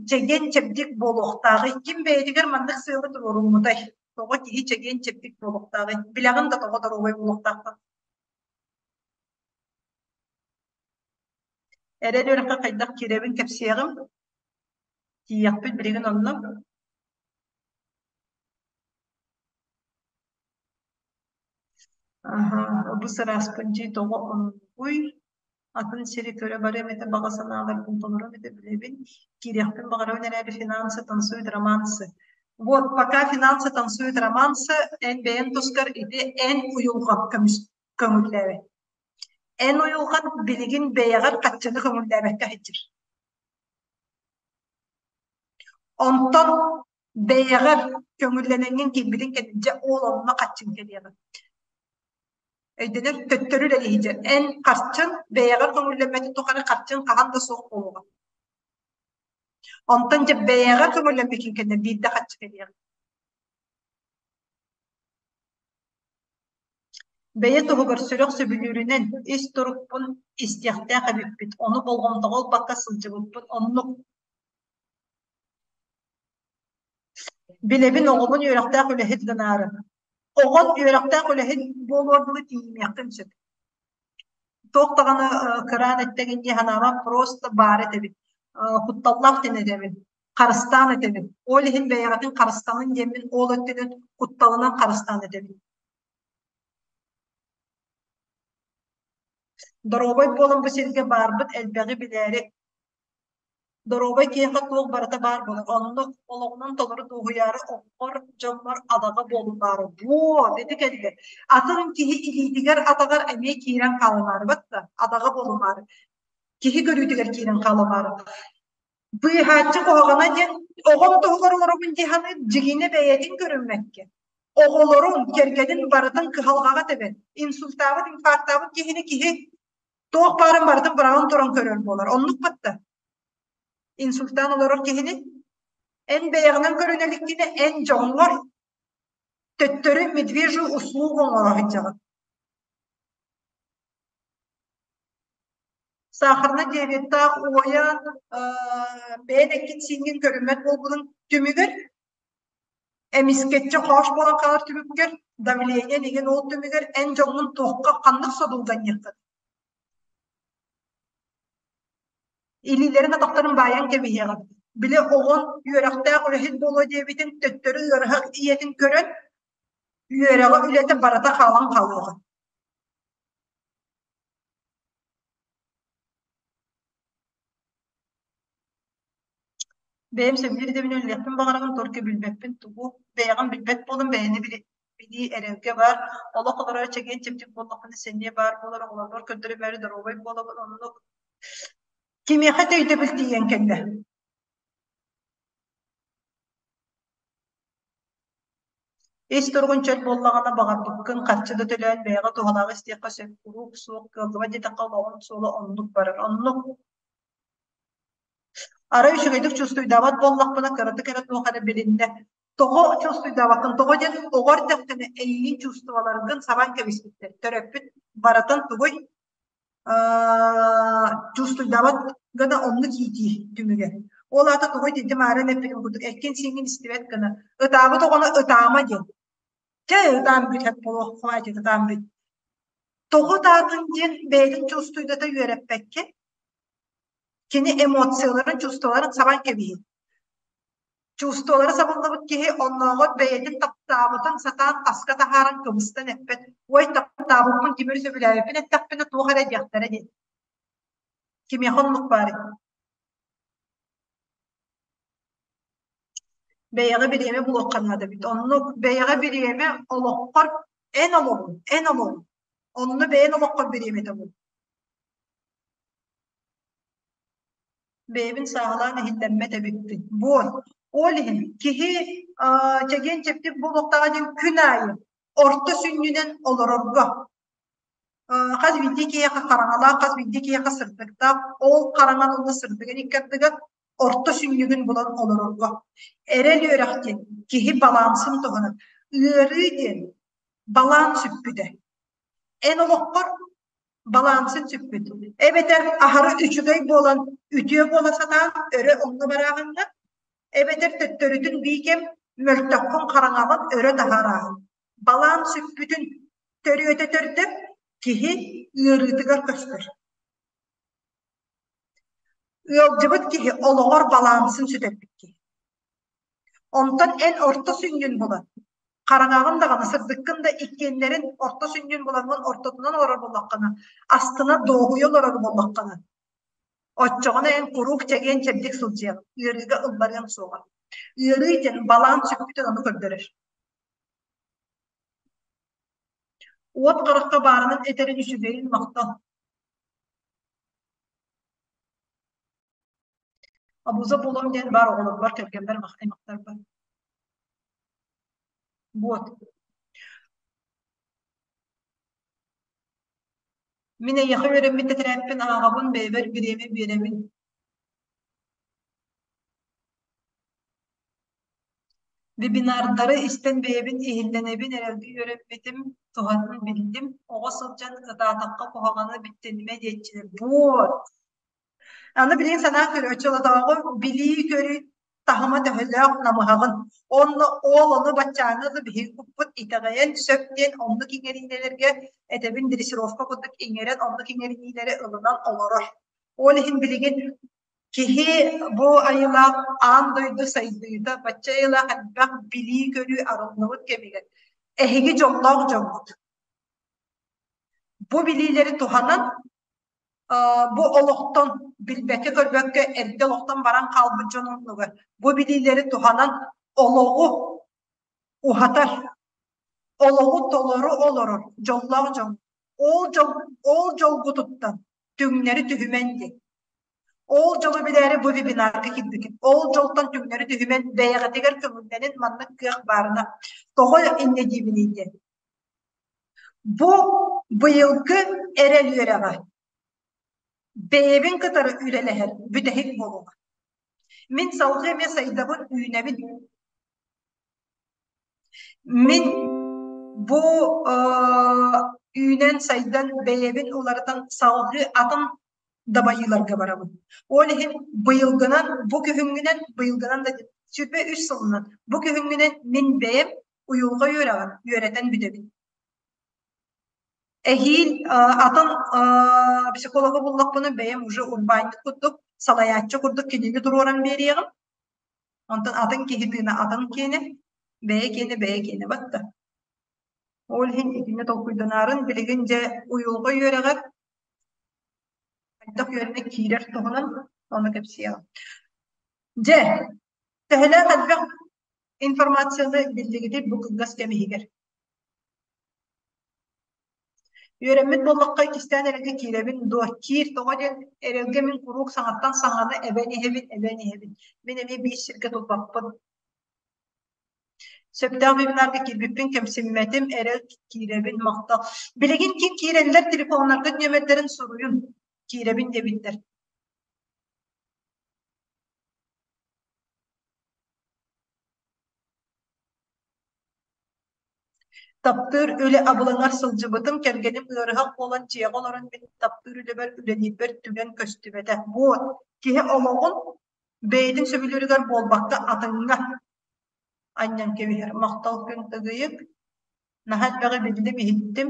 чэгиэн чэбдик буолуохтааҕый? Ким бэйэтигэр маннык сыалы туруоруммутай? Тоҕо киһи чэгиэн чэбдик буолуохтааҕый? Билэҕин да тоҕо доруобай буолуохтааххын? Эрэл үөрэххэ хайдах киирэбин кэпсиэҕим. Тиийиэхпит билигин онно. Аһа, бу сырааспын дии тоҕо оннугуй? Атын сири көрө барыам этэ, баҕа санааларбын толоруом этэ билэбин. Киириэхпин баҕарабын эрээри финансы танцуют романсы. Вот пока финансы танцуют романсы, эн бэйэҥ тускар ити эн уйулҕаҥ көмүс көҥүллээбэт. Эн уйулҕаҥ билигин бэйэҕэр хаччыны көҥүллээбэккэ сылдьар. Онтон бэйэҕэр көҥүллэнэҥҥин киирбитин кэннэ дьэ ол онно хаччыҥ кэлиэҕэ. Өйдөнөр төттөрү үлэлиһидьэр. Эн харчыҥ бэйэҕэр көҥүллэммэтин тухары харчыҥ хаһан да суох буолуоҕа. Онтон дьэ бэйэҕэр көҥүллэммитин кэннэ биирдэ харчы кэлиэҕэ. Бэйэ туһугар сүрэх сөбүлүүрүнэн ис турукпун истиэхтээх эбиппит, ону болҕомтоҕо ылбакка сылдьыбыппын оннук Билэбин оҕобун үөрэхтээх үлэһит гынаары. Оҕон үөрэхтээх үлэһит буолуор дылы тиийимиэххин сөп. Туох даҕаны кыраан эттэҥин дии санаабат, просто баар этэбин, кутталлаах диэн этэбин, харыстаан этэбин. Ол иһин бэйэҕитин харыстанын диэммин ол өттүнэн кутталынан харыстаан этэбин. Доруобай буолан бу сиргэ баарбыт элбэҕи билээри Доруобай киһиэхэ туох барыта баар буолар, оннук олоҕунан толору дуоһуйаары оҕоҕор, дьоммор адаҕа буолумаары буо ити кэллэ. Атын киһи илиитигэр, атаҕар эмиэ киирэн хаалымаары батта, адаҕа буолумаары. Киһи көрүүтүгэр киирэн хаалымаары. Быыһааччы куһаҕана диэн оҕом туһугар олоробун дии саныыр, дьигинэ бэйэтин көрүммэккэ. Оҕолорун, кэргэнин барытын кыһалҕаҕа тэбэн, инсультаабыт, инфарктаабыт киһини киһи Туох баарын барытын быраҕан туран көрөр буолар. Оннук батта. Инсультаан олорор киһини эн бэйэҕинэн көрүнэ иликкинэ эн дьоҥҥор төттөрү медвежью услугу оҥоро сылдьаҕын. Сахарнай диабеттаах уойан бэйэн эккин-сииҥҥин көрүммэт буолбутун түмүгэр. Эмискэччи хоош буолан хаалар түмүккэр давление деген ол түмүгэр эн дьоҥҥун туохха ханнык содулганньыаххын Илиилэрин атахтарын баайан кэбиһиэҕин, били оҕон үөрэхтээх үлэһит буолуо диэбитин төттөрү ыарыһах ийэтин көрөн, үөрэҕэ үлэтэ барыта хаалан хаалыаҕа. Бэйэм сөбүлүүр идэбин үлэлиэхпин баҕарабын, только билбэппин тугу, бэйэҕин билбэт буолан бэйэни билии эрэлгэ баар, олох олорор чэгиэн-чэбдик буоллахпына сэниэ баар буолар, оҕолорбор көрдөрүмээри доруобай буолабын, оннук Кимиэхэ да өйдөбүл тиийэн кэллэ. Ис туругун чөл буоллаҕына баҕарбыккын харчы да төлөөн бэйэҕэ туһалааҕы истиэххэ сөп, куруук суох кыаллыбат диэтэххэ олоҕун суола оннук барар. Оннук Арай үчүгэйдик чувствуйдаабат буоллахпына кыратык эрэ туох эрэ билиннэ. Тоҕо чувствуйдаабаккын? Тоҕо диэн оҕо эрдэххинэ эйигин чувстволаргын сабан кэбиспиттэр. Төрөппүт барытын тугуй чувствуйдаабат гына оннук иитии түмүгэ. Ол аата тоҕо итинтим ааран эппитим курдук эккин-сииҥҥин истибэт гына ытаабыт оҕону ытаама диэн. Чэ ытаан бүт буолуох хватит ытаан бүт. Тоҕо ытаатын диэн бэйэтин чувствуйдата үөрэппэккэ кини эмоцияларын, чувстволарын сабан кэбиһин. Чувстволара сабыллыбыт киһи оннооҕор бэйэтин таптаабытын сатаан таска таһааран кыбыстан эппэт: «Уой, таптаабыппын кими эрэ сөбүлээбиппин эттэхпинэ туох эрэ диэхтэрэ» диэн. Кимиэхэ оннук баарый? Бэйэҕэ бириэмэ булуохха наада эбит. Оннук бэйэҕэ бириэмэ олоххор эн олоҕуҥ, эн олоҕуҥ. Онно бэйэн олоххор бириэмэтэ бул. Бэйэбин сааһылаан иһиллэммэт эбиппин. Буор. Ол иһин киһи чэгиэн-чэбдик буолуохтааҕа диэн күн аайы орто сүнньүнэн олорорго хас биирдии киһиэхэ хараҥалаах, хас биирдии киһиэхэ сырдыктаах, ол хараҥан уонна сырдыгын икки ардыгар орто сүнньүгүн булан олорорго. Эрэл үөрэх диэн киһи балансын туһунан. Ыарыы диэн баланс сүппүтэ. Эн олоххор балансын сүппүт. Эбэтэр аһары үчүгэй буолан, үтүө буола сатаан өрө онно барааҕыҥҥа, эбэтэр төттөрүтүн биикэм мөлтөххүн хараҥаҕын өрө таһаарааһын. Балаан сүппүтүн төрүөтэ төрдө киһи ыарыытыгар көстөр. Ыалдьыбыт киһи олоҕор балансын сүтэрбит киһи. Онтон эн орто сүнньүн булан, хараҥаҕын даҕаны, сырдыккын да иккиэннэрин орто сүнньүн булаҥҥын ортотунан олорор буоллаххына, астына дуоһуйа олорор буоллаххына, оччоҕуна эн куруук чэгиэн-чэбдик сылдьыаҥ, ыарыыга ылларыаҥ суоҕа. Ыарыы диэн балаан сүппүтүн ону көрдөрөр. Уот харахха баарынан этэрин үчүгэйин махтал. Обуза буолуом диэн баар оҕолорбор, кэргэммэр, аймахтарбар. Вот. Мин эйиэхэ үөрэммит тэтэрээппин ааҕабын, бэйэбэр бириэмэ биэрэбин. Вебинардары истэн бэйэбин иһиллэнэбин, эрэлгэ үөрэммитим, туһатын биллим. Оҕо сылдьан ытаатахха куһаҕаны биттэнимэ диэччилэр. Вот! Аны билигин санаан көр, оччолотооҕу билии-көрүү таһыма төһөлөөх намыһаҕын. Онно ол ону баччааҥҥа да биһиги куппут итэҕэйэн сөп диэн оннук иҥэриинэлэргэ этэбин дрессировка курдук иҥэрэн оннук иҥэриниилэри ылынан олорор. Ол иһин билигин киһи бу айылаах аан дойду сайдыыта бачча айылаах элбэх билии-көрүү арыллыбыт кэмигэр эһиги дьоллоох дьоҥҥут. Бу билиилэри туһанан бу олохтон билбэккэ-көрбөккө эрдэ олохтон баран хаалбыт дьон оннугар бу билиилэри туһанан олоҕу уһатар, олоҕу толору олорор дьоллоох дьон. Ол дьол ол дьолгутуттан түҥнэри түһүмэн диэн. Ол дьолу билээри бу вебинарга киирбитим. Ол дьолтон түҥнэри түһүмэн бэйэҕитигэр көҥүллэнин маннык кыах баарына тоҕо инньэ диибиний диэн. Бу быйылгы эрэл үөрэҕэ бэйэбин кытары үлэлэһэр бүтэһик буолуоҕа. Мин салгыы эмиэ сайдабын, үүнэбин. Мин бу үүнэн, сайдан, бэйэбин уларытан салгыы атын дабайыыларга барабын. Ол иһин быйылгынан, бу күһүҥҥүнэн, быйылгынан да. 23 сылынан бу күһүҥҥүнэн мин бэйэм уйулҕа үөрэҕин үөрэтэн бүтэбин. Эһиил атын психологы буллахпына бэйэм уже урбаанньыт курдук, салайааччы курдук кинини туруоран биэриэҕим. Онтон атын киһи тыына атын киэнэ, бэйэ киэнэ бэйэ киэнэ батта. Ол иһин итиннэ толкуйданаарын билигин дьэ уйулҕа үөрэҕэр хайдах үөрэнэ киирэр туһунан ону кэпсиэҕим. Дьэ, төһөлөөх элбэх информацияны биллигитий бу кылгас кэм иһигэр? Үөрэммит буоллахха иккистээн эрэлгэ киирэбин дуо? Киир, тоҕо диэн эрэлгэ мин куруук саҥаттан саҥаны эбэн иһэбин, эбэн иһэбин. Мин эмиэ биир сиргэ турбаппын. Сөптөөх вебинарга киирбиппин кэмсиммэтим, эрэл киирэбин, махтал. Билигин ким киирэллэр телефоннаргыт нүөмэрдэрин суруйун, киирэбин диэбиттэр. Таптыыр үлэ абылаҥар сылдьыбытым, кэргэним ыарыһах буолан дьиэҕэ олорон мин таптыыр үлэбэр үлэлиирбэр түгэн көстүбэтэ. Вот, киһи олоҕун бэйэтин сөбүлүүрүгэр буолбакка атыҥҥа анньан кэбиһэр. Махтал күн тыгыйык. Наһаа элбэҕи биллим, иһиттим.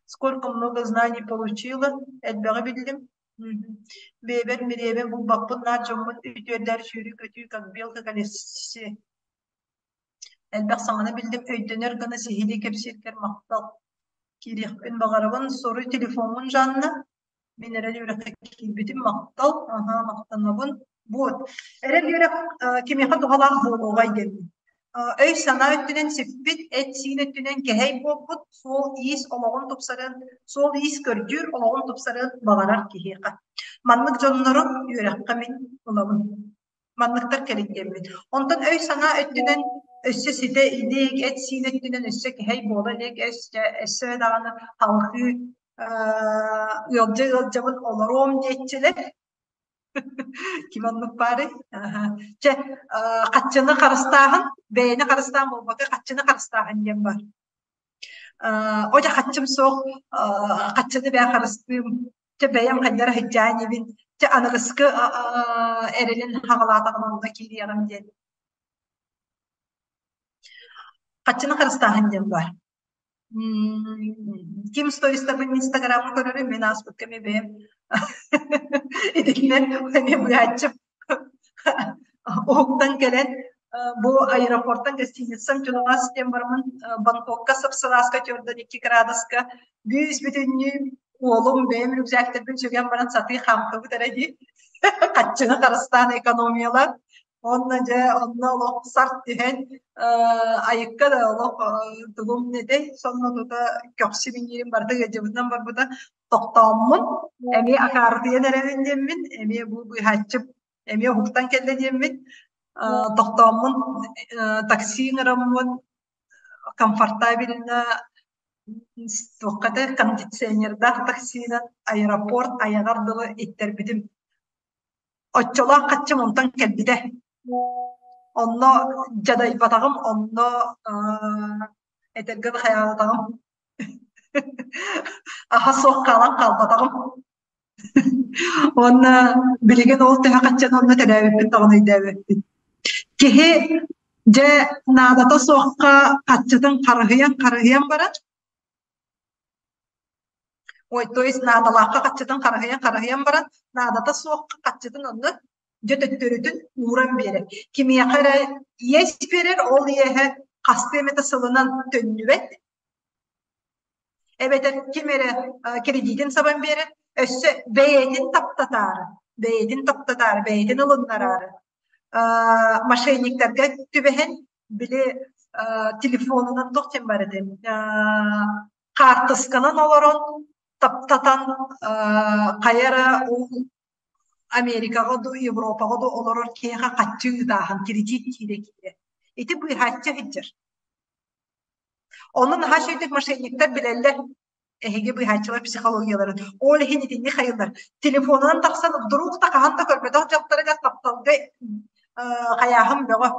Сколько много знаний получила, элбэҕи биллим. Бэйэбэр мириэбэ булбаппын, наар дьоммун үтүөрдэр сүүрүү-көтүү, как белка колесе. Элбэх саҥаны биллим, өйдөнөр гына сиһилии кэпсииргэр махтал. Киириэхпин баҕарабын, суруй телефоммун Жанна. Мин эрэл үөрэххэ киирбитим, махтал, аһаа, махтанабын. Вот, эрэл үөрэх кимиэхэ туһалаах буолуоҕай диэммин. Өй-санаа өттүнэн сиппит, эт-сиин өттүнэн кэһэй буолбут, суол-иис олоҕун тупсарыан, суол-иис көрдүүр, олоҕун тупсарыан баҕарар киһиэхэ. Маннык дьоннору үөрэххэ мин ылабын. Манныктар кэлин диэммит. Онтон өй-санаа өттүнэн өссө ситэ илик, эт-сиин өттүнэн өссө кэһэй буола илик, өссө, өссө даҕаны халҕыы ыалдьа ыалдьабын олоруом диэччилэр. Ким оннук баарый? Чэ, хаччыны харыстааһын, бэйэни харыстаан буолбакка, хаччыны харыстааһын диэн баар. О дьэ хаччым суох, хаччыны бэйэ харыстыым, чэ бэйэм хайдара сылдьаан инибин, чэ аныгыскы эрэлин хаҕалаатаҕына онно киириэҕим диэн. Хаччыны харыстааһын диэн баар. Ким стористарбын инстаграмҥа көрөрүм, мин ааспыт кэми бэйэм итиннэ эмиэ быһааччым уһуктан кэлэн бу аэропортан гостиницам чугас диэн бараммын Бангкокка сып-сылааска 42 градуска бүүс-бүтүннүү уолум бэйэм рюкзактарбын сүгэн баран сатыы хаамтыбыт эрэ дии хаччыны харыстаан экономиялаан Уонна дьэ онно олох сарт түһэн айыкка да олох тугум этэй сонно тута көхсү минньиирим барыта ыалдьыбытынан барбыта тохтооммун эмиэ акаарытыйан эрэбин диэммин эмиэ бу быыһааччым эмиэ уһуктан кэллэ диэммин тохтооммун такси ыҥыраммын комфортабельно туохха кондиционердаах таксинан аэропорт айаҕар дылы иттэрбитим. Оччолоох хаччым онтон кэлбитэ. Онно дьадайбатаҕым, онно этэргэ да хайаабатаҕым. Аһа суох хаалан хаалбатаҕым. Уонна билигин ол төһө хаччаны онно төлөөбүппүн даҕаны өйдөөбөппүн. Киһи дьэ наадата суохха хаччытын харыһыйан-харыһыйан баран Ой, то есть наадалаахха хаччытын харыһыйан-харыһыйан баран, наадата суохха хаччытын онно дьэ төттөрүтүн ууран биэрэр. Кимиэхэ эрэ иэс биэрэр, ол иэһэ хастыы эмэтэ сылынан төннүбэт. Эбэтэр ким эрэ кредитин сабан биэрэр, өссө бэйэтин таптатаары, бэйэтин таптатаары, бэйэтин ылыннараары мошенниктарга түбэһэн били телефонунан туох диэн бар этэ хаартысканан олорон таптатан хайа эрэ ол Америкаҕа дуу, Европаҕа дуу олорор киһиэхэ хаччы ыытааһын, кредит киирэ-киирэ. Ити быыһааччы сылдьар. Ону наһаа үчүгэйдик мошенниктар билэллэр. Эһиги быыһааччылар психологияларын. Ол иһин итинник хайыллар. Телефонунан тахсан вдруг да хаһан да көрбөтөх дьахтарыгар тапталга хайааһын бөҕө.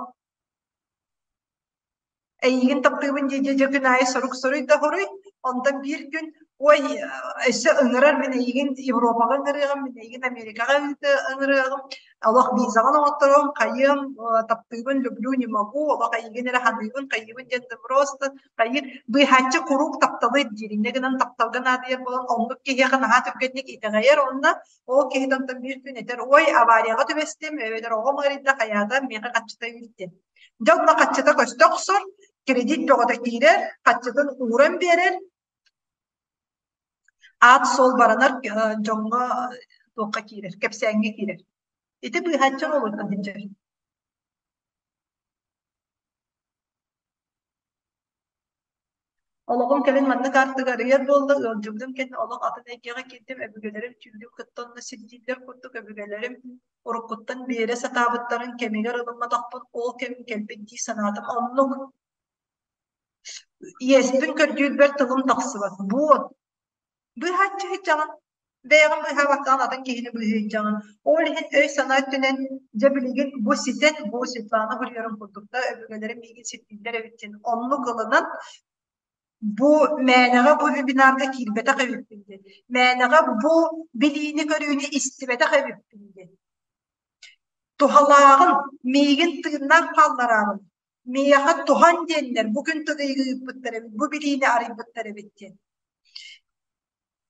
Эйигин таптыыбын дии дии күн аайы сурук суруй да суруй. Онтон биир күн ой өссө ыҥырар мин эйигин Европаҕа ыҥырыаҕым, мин эйигин Америкаҕа ыҥырыаҕым. Олох визаҕын оҥотторуом, хайыам, таптыыбын, люблю, не могу, олох эйигин эрэ саныыбын, хайыыбын диэн да просто хайыы быыһааччы куруук тапталы ирдиир, инньэ гынан тапталга наадыйар буолан оннук киһиэхэ наһаа түргэнник итэҕэйэр уонна ол киһи онтон биир күн этэр ой аварияҕа түбэстим, эбэтэр оҕом ыарыйда, хайаата, миэхэ хаччыта үүт диэн. Дьэ онно хаччыта көстө охсор, кредит бөҕөтө киирэр, хаччытын ууран биэрэр, аат-суол баранар дьоҥҥо туохха киирэр, кэпсээҥҥэ киирэр. Ити быыһааччы оруолуттан сылдьар. Олоҕум кэлин маннык аартыгы арыйар буолла, ыалдьыбытым кэннэ олох атын эйгэҕэ киирдим, өбүгэлэрим түүлүм кытта онно сирдииллэр курдук өбүгэлэрим уруккуттан биэрэ сатаабыттарын кэмигэр ылымматахпын, ол кэм кэлбит дии санаатым. Оннук иэспин көрдүүрбэр тылым тахсыбат. Буот Быыһааччы сылдьаҕын, бэйэҕин быыһаабаккаҕын атын киһини быыһыы сылдьаҕын. Ол иһин өй-санаа өттүнэн дьэ билигин бу ситэн, бу Светлана суруйарын курдук да өбүгэлэрим миигин сирдииллэр эбит диэн оннук ылынан бу мээнэҕэ бу вебинарга киирбэтэх эбиппин диэн, мээнэҕэ бу билиини-көрүүнү истибэтэх эбиппин диэн. Туһалааҕын, миигин тыыннаах хааллараарын, миэхэ туһан диэннэр бу күн тыгыйыгы ыыппыттар эбит, бу билиини арыйбыттар эбит диэн.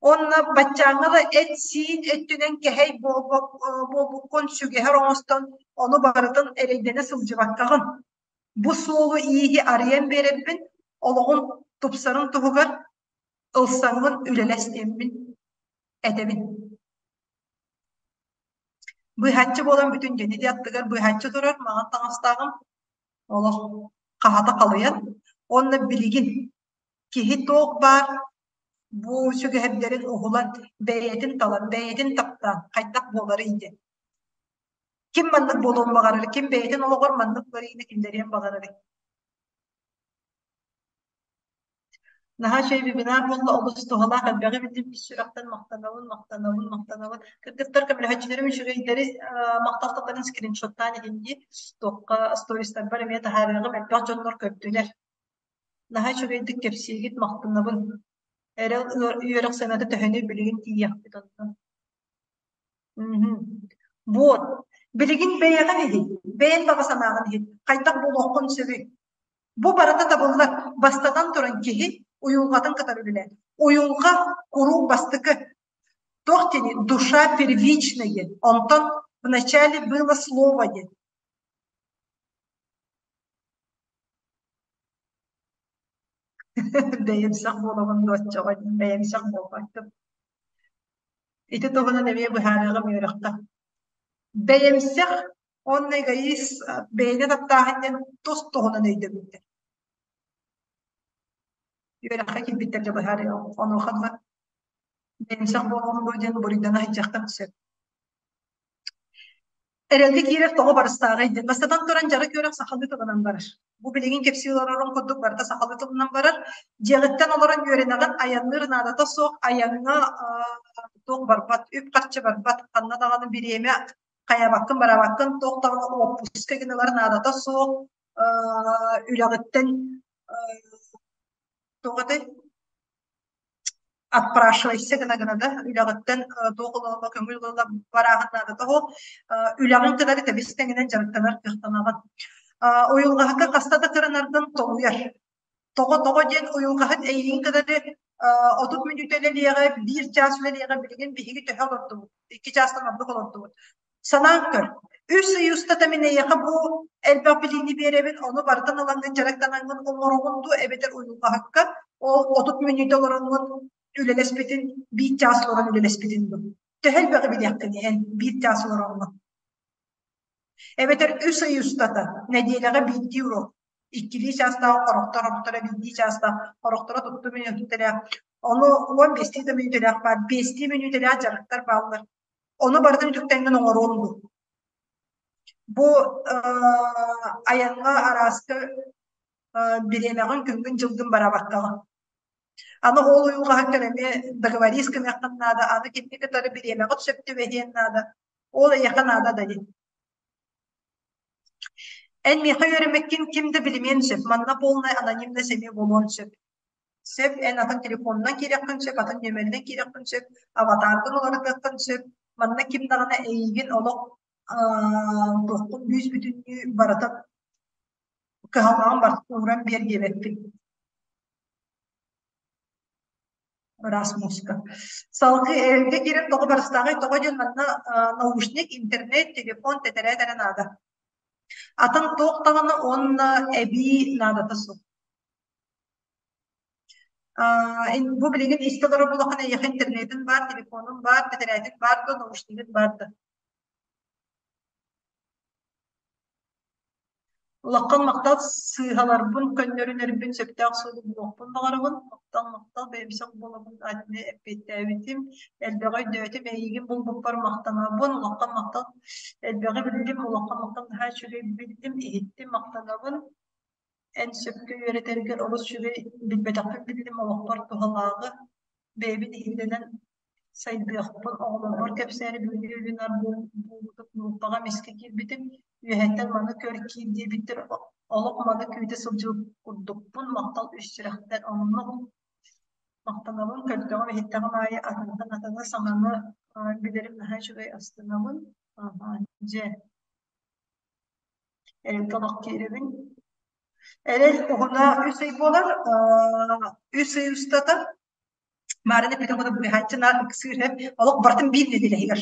Уонна баччааҥҥа да эт-сиин өттүнэн кэһэй буолбуккун сүгэһэр оҥостон ону барытын эрэйдэнэ сылдьыбаккаҕын, бу суолу-ииһи арыйан биэрэрбин, олоҕун тупсарын туһугар ылсаҥҥын үлэлэс диэммин этэбин. Быыһааччы буолан бүтүн диэн ити аттыгар быыһааччы турар маҥан таҥастааҕым олох хаһата халыйан уонна билигин киһи туох баар бу сүгэһэрдэрин уһулан бэйэтин талан бэйэтин таптаан хайдах буоларый диэн ким маннык буолуон баҕарар ким бэйэтин олоҕор маннык уларыйыыны киллэриэн баҕарарый Наһаа үчүгэй вебинар буолла, олус туһалаах, элбэҕи биллим, ис сүрэхтэн махтанабын, махтанабын, махтанабын. Кыргыттар көмөлөһөөччүлэрим үчүгэйдэри махтал тылларын скриншоттаан иһин дии, туохха стористарбар эмиэ таһаарыаҕым, элбэх дьоннор көрдүлэр. Наһаа үчүгэйдик кэпсиигит, махтанабын. Эрэл үөрэх сыаната төһөнүй билигин тиийиэхпит онно. Вот. Билигин бэйэҕин иһит, бэйэн баҕа санааҕын иһит, хайдах буолуоххун сөбүй? Бу барыта табыллар. Бастатан туран киһи уйулҕатын кытары үлэлээн. Уйулҕа куруук бастакы. Туох диэний? Душа первична диэн. Онтон вначале было слово диэн. Бэйэмсэх буолабын дуо оччоҕо бэйэмсэх буолбаккын. Ити туһунан эмиэ быһаарыаҕым үөрэххэ. Бэйэмсэх уонна эгоист бэйэни таптааһын диэн тус-туһунан өйдөбүллэр. Үөрэххэ киирбиттэргэ быһаарыаҕым. Онуоха дылы бэйэмсэх буолуом дуо диэн буруйдана сылдьыахтан сөп. Эрэлгэ киирэр тоҕо барыстааҕый диэн. Бастатан туран дьарык үөрэх сахалыы тылынан барар. Бу билигин кэпсии олорорум курдук барыта сахалыы тылынан барар. Дьиэҕиттэн олорон үөрэнэҕин, айанныыр наадата суох, айаҥҥа туох барбат, үп-харчы барбат, ханна даҕаны бириэмэ хайаабаккын, бараабаккын, туох даҕаны уоппуска гыналар наадата суох, үлэҕиттэн туох этэй отпрашивайся гына-гына да үлэҕиттэн туох ылалла көҥүл ылалла барааһын наадата суох үлэҕин кытары тэбис тэҥинэн дьарыктанар кыахтанаҕын уйулҕаһыкка хаста да кырынаргын толуйар тоҕо тоҕо диэн уйулҕаһыт эйигин кытары 30 мүнүүтэ үлэлиэҕэ биир чаас үлэлиэҕэ билигин биһиги төһө олордубут икки чаастан ордук олордубут Санаан көр, үс ый устата мин эйиэхэ бу элбэх билиини биэрэбин, ону барытын ылаҥҥын дьарыктанаҥҥын оҥороҕун дуу эбэтэр уйулҕаһыкка ол 30 мүнүүтэ олороҥҥун үлэлэспитин, биир чаас олорон үлэлэспитин дуу? Төһө элбэҕи билиэххиний эн биир чаас олороҥҥун? Эбэтэр үс ый устата нэдиэлэҕэ биирдии уруок, иккилии чаастаах хорохтор, хорохторо биирдии чаастаах, хорохторо тутту мүнүүтэлээх, ону уон биэстии да мүнүүтэлээх баар, биэстии мүнүүтэлээх дьарыктар бааллар. Ону барытын үтүктэҥҥин оҥоруон дуу? Бу айаҥҥа арааска бириэмэҕин, күҥҥүн-дьылгын бараабаккаҕын. Аны ол уйулҕаһыккар эмиэ договорись гыныаххын наада, аны кинини кытары бириэмэҕит сөп түбэһиэн наада. Ол эйиэхэ наада да дии. Эн миэхэ үөрэммиккин ким да билимиэн сөп. Манна полная анонимность эмиэ буолуон сөп. Сөп, эн атын телефонунан киириэххин сөп, атын нүөмэринэн киириэххин сөп, аватаргын уларытыаххын сөп. Манна ким даҕаны эйиигин олох Туохпун бүүс-бүтүннүү барыта кыһалҕаҕын барытын ууран биэр диэбэппин. Ыраас музыка. Салгыы эрэлгэ киирэн тоҕо барыстааҕый? Тоҕо диэн манна наушник, интернет, телефон, тэтэрээт эрэ наада. Атын туох даҕаны уонна эбии наадата суох. Бу билигин истэ олорор буоллаххына эйиэхэ интернетин баар, телефонун баар, тэтэрээтин баар да, наушнигын баар да. Улахан махтал сыыһаларбын көннөрүнэрбин сөптөөх суолу булуохпун баҕарабын. Махтал, махтал, бэйэмсэх буолабын атины эппиэттээбитим. Элбэҕи өйдөөтүм, эйигин булбуппар махтанабын. Улахан махтал, элбэҕи биллим, улахан махтал наһаа үчүгэй биллим, иһиттим, махтанабын. Эн сөпкө үөрэтэргэр олус үчүгэй билбэтэхпин биллим, олохпор туһалааҕы бэйэбин иһиллэнэн сайдыахпын, оҕолорбор кэпсээри бүгүҥҥү вебинар буолбутун группаҕа эмискэ киирбитим, үөһэттэн маны көр киир диэбиттэр, олох маны күүтэ сылдьыбыт курдукпун, махтал үс сүрэхтэн оннук махтанабын, көрдөҕүм иһиттэҕим аайы атынтан атыны саҥаны билэрим наһаа үчүгэй астынабын. Дьэ, эрэлгэ олох киирэбин. Эрэл уһуна үс ый буолар, үс ый устата Маарыны эппитин курдук быыһааччы наар ыксыыр һэп олох барытын биир нэдиэлэ иһигэр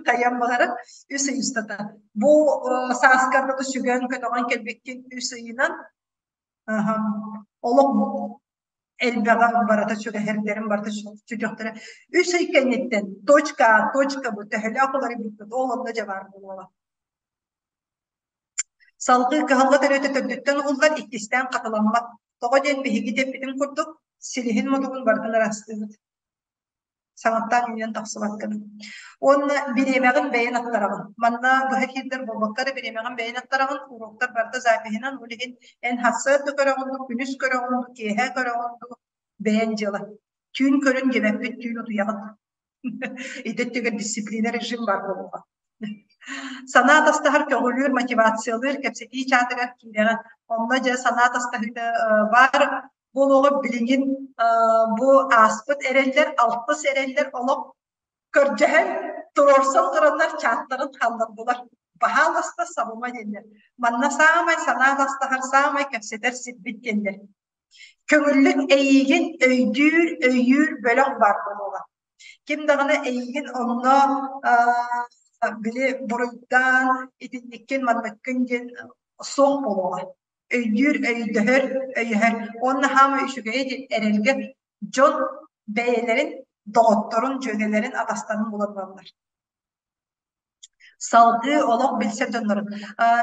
хайыам баҕарар үс ый устата. Бу сааскар дылы сүгэн көтөҕөн кэлбиккин үс ыйынан олох элбэҕэ барыта сүгэһэрдэрин барыта сүтүөхтэрэ. Үс ый кэнниттэн точка А, точка Б төһөлөөх уларыйбыппыт ол онно дьэ баар буолуоҕа. Салгыы кыһалҕа төрүөтэ төрдүттэн уһуллар, иккистээн хатыламмат. Тоҕо диэн биһиги диэппитин курдук, силиһин-мутугун барытын ыраастыыбыт. Саҥаттаан үүнэн тахсыбат гына. Уонна бириэмэҕин бэйэн аттараҕын. Манна быһа киирдэр буолбакка эрэ бириэмэҕин бэйэн аттараҕын, уруоктар барыта запиһынан, ол иһин эн сарсыарда көрөҕүн дуу, күнүс көрөҕүн дуу, киэһэ көрөҕүн дуу, бэйэн дьыала. Түүн көрүн диэбэппит, түүн утуйаҕыт. Ити өттүгэр дисциплина режим баар буолуоҕа. Санаа атастаһар, көҕүлүүр, мотивациялыыр кэпсэтии чаатыгар киирэҕин. Онно дьэ санаа атастаһыыта баар буолуоҕа билигин бу ааспыт эрэллэр, алтыс эрэллэр олох көрдөһөн, туруорсан тураннар чааттарын хааллардылар. Баһааласта сабыма диэннэр. Манна саамай санаа атастаһар, саамай кэпсэтэр сирбит диэннэр. Көҥүллүк эйиигин өйдүүр, өйүүр бөлөх баар буолуоҕа. Ким даҕаны эйиигин онно били буруйдаан итинниккин манныккын диэн суох буолуоҕа. Өйдүүр, өйдөһөр, өйөһөр. Уонна хаама үчүгэйэ диэн эрэлгэ дьон бэйэлэрин доҕотторун, дьүөгэлэрин, атастарын булан ылаллар. Салгыы олох билсэр дьоннорун.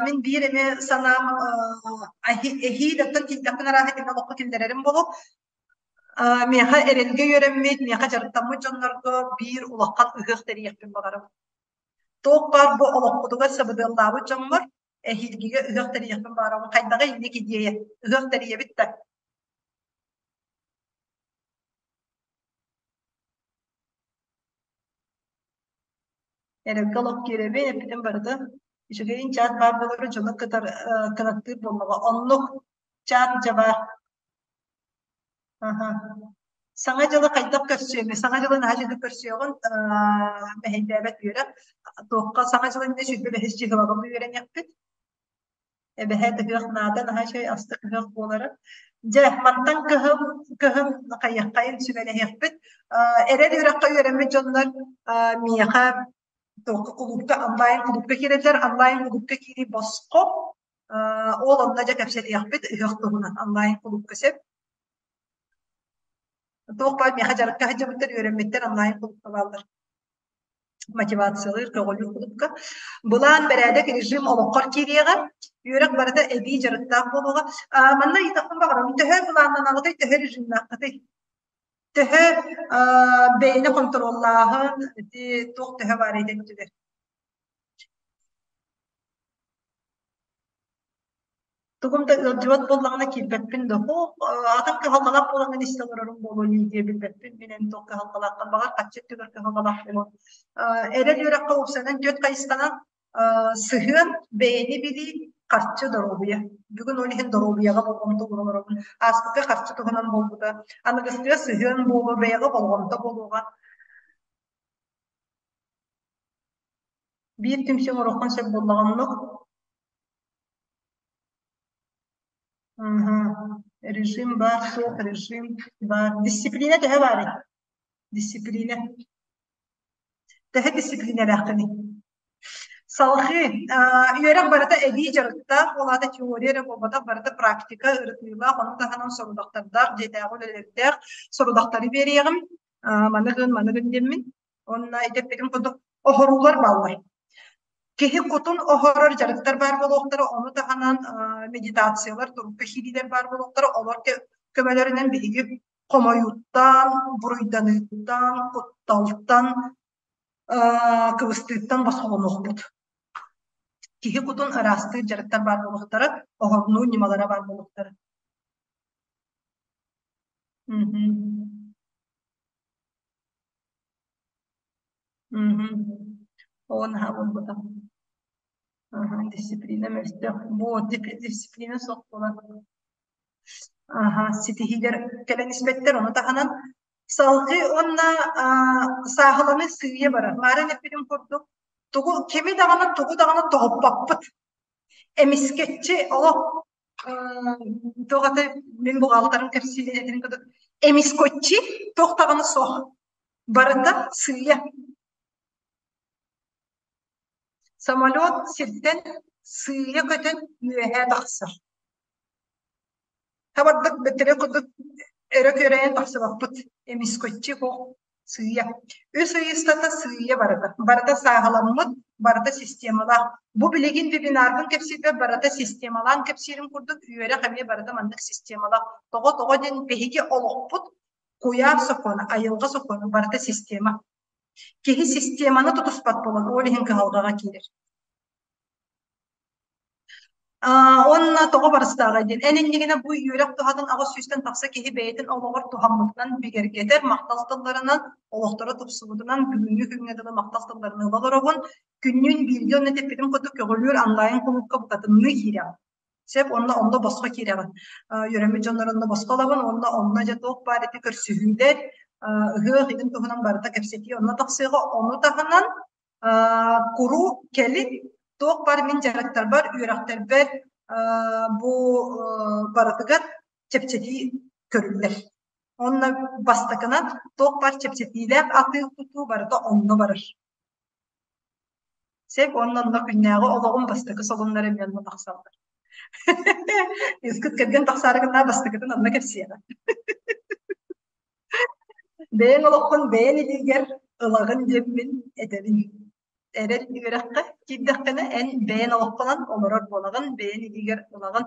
Мин биир эмэ санаам эһиил оттон киирдэхпин арааһа итиннэ олоххо киллэрэрим буолуо. Миэхэ эрэлгэ үөрэммит, миэхэ дьарыктаммыт дьоннорго биир улахан ыһыах тэрийиэхпин баҕарабын. Туох баар бу олохпутугар сабыдыаллаабыт дьоммор эһиилгигэ ыһыах тэрийиэхпин баҕарабын. Хайдаҕый инник идиэйэ? Ыһыах тэрийэбит да? Эрэлгэ олох киирэбин, эппитим барыта. Үчүгэйин чаат баар буолара дьону кытары кынаттыыр буоллаҕа. Оннук чаат дьэ баар. Аха. Саҥа дьылы хайдах көрсүөмүй? Саҥа дьылы наһаа дьылы көрсүөҕүн, мэһэйдээбэт үөрэх. Туохха саҥа дьыл иннинэ 25 чыһылаҕа үөрэниэхпит. Эбэһээт ыһыах наада, наһаа үчүгэй астык ыһыах буолара. Дьэ, мантан кыһын, кыһын хайыаххайын сүбэлэһиэхпит. Эрэл үөрэххэ үөрэммит дьоннор миэхэ туохха кулуупка онлайн кулуупка киирэллэр. Онлайн кулуупка киирии босхо. Ол онно дьэ кэпсэтиэхпит ыһыах туһунан онлайн кулуупка сөп. Туох баар миэхэ дьарыкка сылдьыбыттар, үөрэммиттэр онлайн кулуупка бааллар. Мотивациялыыр, көҕүлүүр кулуупка. Былаан, бэрээдэк, режим олоххор киириэҕэ. Үөрэх барыта эбии дьарыктаах буолуоҕа. Манна ыйытахпын баҕарабын, төһө былааннанаҕытый, төһө режимнааххытый? Төһө бэйэни хонтуруоллааһын, ити туох төһө баар ити өттүгэр? Тугум да ыалдьыбат буоллаҕына киирбэппин да, һуох, атын кыһалҕалаах буолаҥҥын истэ олорорум буолуо дии диэ билбэппин. Мин эн туох кыһалҕалааххын, баҕар харчы өттүгэр кыһалҕалаах буолуо. Эрэл үөрэххэ уопсайынан түөрт хайысханан сыһыан, бэйэни билии, харчы, доруобуйа. Бүгүн ол иһин доруобуйаҕа болҕомто ууран олоробун. Ааспыкка харчы туһунан буолбута. Аныгыскыга сыһыан буолуо, бэйэҕэ болҕомто буолуоҕа. Биир түмсүү оҥоруоххун сөп буоллаҕа оннук. Аһа, режим баар, суох режим баар. Дисциплина төһө баарый? Дисциплина. Төһө дисциплинэлээххиний? Салҕыы үөрэх барыта эбии дьарыктаах, ол аата теория эрэ буолбатах, барыта практика, ырытыылаах, ону таһынан сорудахтардаах, дьиэтээҕи үлэлэрдээх сорудахтары биэриэҕим. Маны гын, маны гын диэммин. Уонна ити эппитим курдук оһоруулар бааллар. Киһи кутун оһорор дьарыктар баар буолуохтара, ону таһынан медитациялар, турукка киириилэр баар буолуохтара. Олор көмөлөрүнэн биһиги хомойууттан, буруйданыыттан, кутталтан, кыбыстыыттан босхолонуохпут. Киһи кутун ыраастыыр дьарыктар баар буолуохтара, оһорнуу ньымалара баар буолуохтара. Оо, наһаа буолбута. Аһа, дисциплина мөлтөх. Бу дисциплина суох буолан. Аһа, ситиһиилэр кэлэн испэттэр. Ону таһынан салгыы уонна сааһыланыы сыыйа барар. Маарын эппитим курдук, тугу кими даҕаны тугу даҕаны тоһуппаппыт. Эмискэччи олох туох аты мин буҕаалтарым кэпсиирин этэрин курдук эмискоччи туох даҕаны суох. Барыта сыыйа. Самолет сиртэн сыыйа көтөн үөһэ тахсар. Табардык бэтэрэ курдук өрө күөрэйэн тахсыбаппыт. Эмискоччи сыыйа. Үс ый устата сыыйа барыта. Барыта сааһыламмыт, барыта системалаах. Бу билигин вебинарбын кэпсиирбэр барыта системалаан кэпсиирим курдук үөрэх эмиэ барыта маннык системалаах. Тоҕо-тоҕо диэн биһиги олохпут куйаар сокуона, айылҕа сокуона барыта система. Киһи системаны тутуспат буолан ол иһин кыһалҕаҕа киирэр. Уонна тоҕо барыстааҕай диэн, эн иннигинэ бу үөрэх туһатын аҕыс сүүстэн тахса киһи бэйэтин олоҕор туһаммытынан бигэргэтэр, махтал тылларынан, олохторо тупсубутунан бүгүҥҥү күҥҥэ дылы махтал тылларын ыла олоробун. Күннүүн бииргэ онно эппитим курдук көҕүлүүр онлайн кулуупка букатынныы киирэҕин. Сөп, онно онно босхо киирэҕин. Үөрэммит дьоннор онно босхо ылабын уонна онно дьэ туох баар ити көрсүһүүлэр, ыһыах игин туһунан барыта кэпсэтии онно тахсыаҕа. Ону таһынан куруук кэлин туох баар мин дьарыктарбар, үөрэхтэрбэр бу барытыгар чэпчэтии көрүллэр. Онно бастакынан туох баар чэпчэтиилээх атыы-тутуу барыта онно барар. Сөп уонна онно күннээҕи олоҕум бастакы солуннара эмиэ онно тахсаллар. Искыт кэргэн тахсаары гыннаа бастакытын онно кэпсиэҕэ. Бэйэҥ олоххун бэйэн илиигэр ылаҕын диэммин этэбин. Эрэл үөрэххэ киирдэххинэ, эн бэйэн олоххунан олорор буолаҕын, бэйэн илиигэр ылаҕын.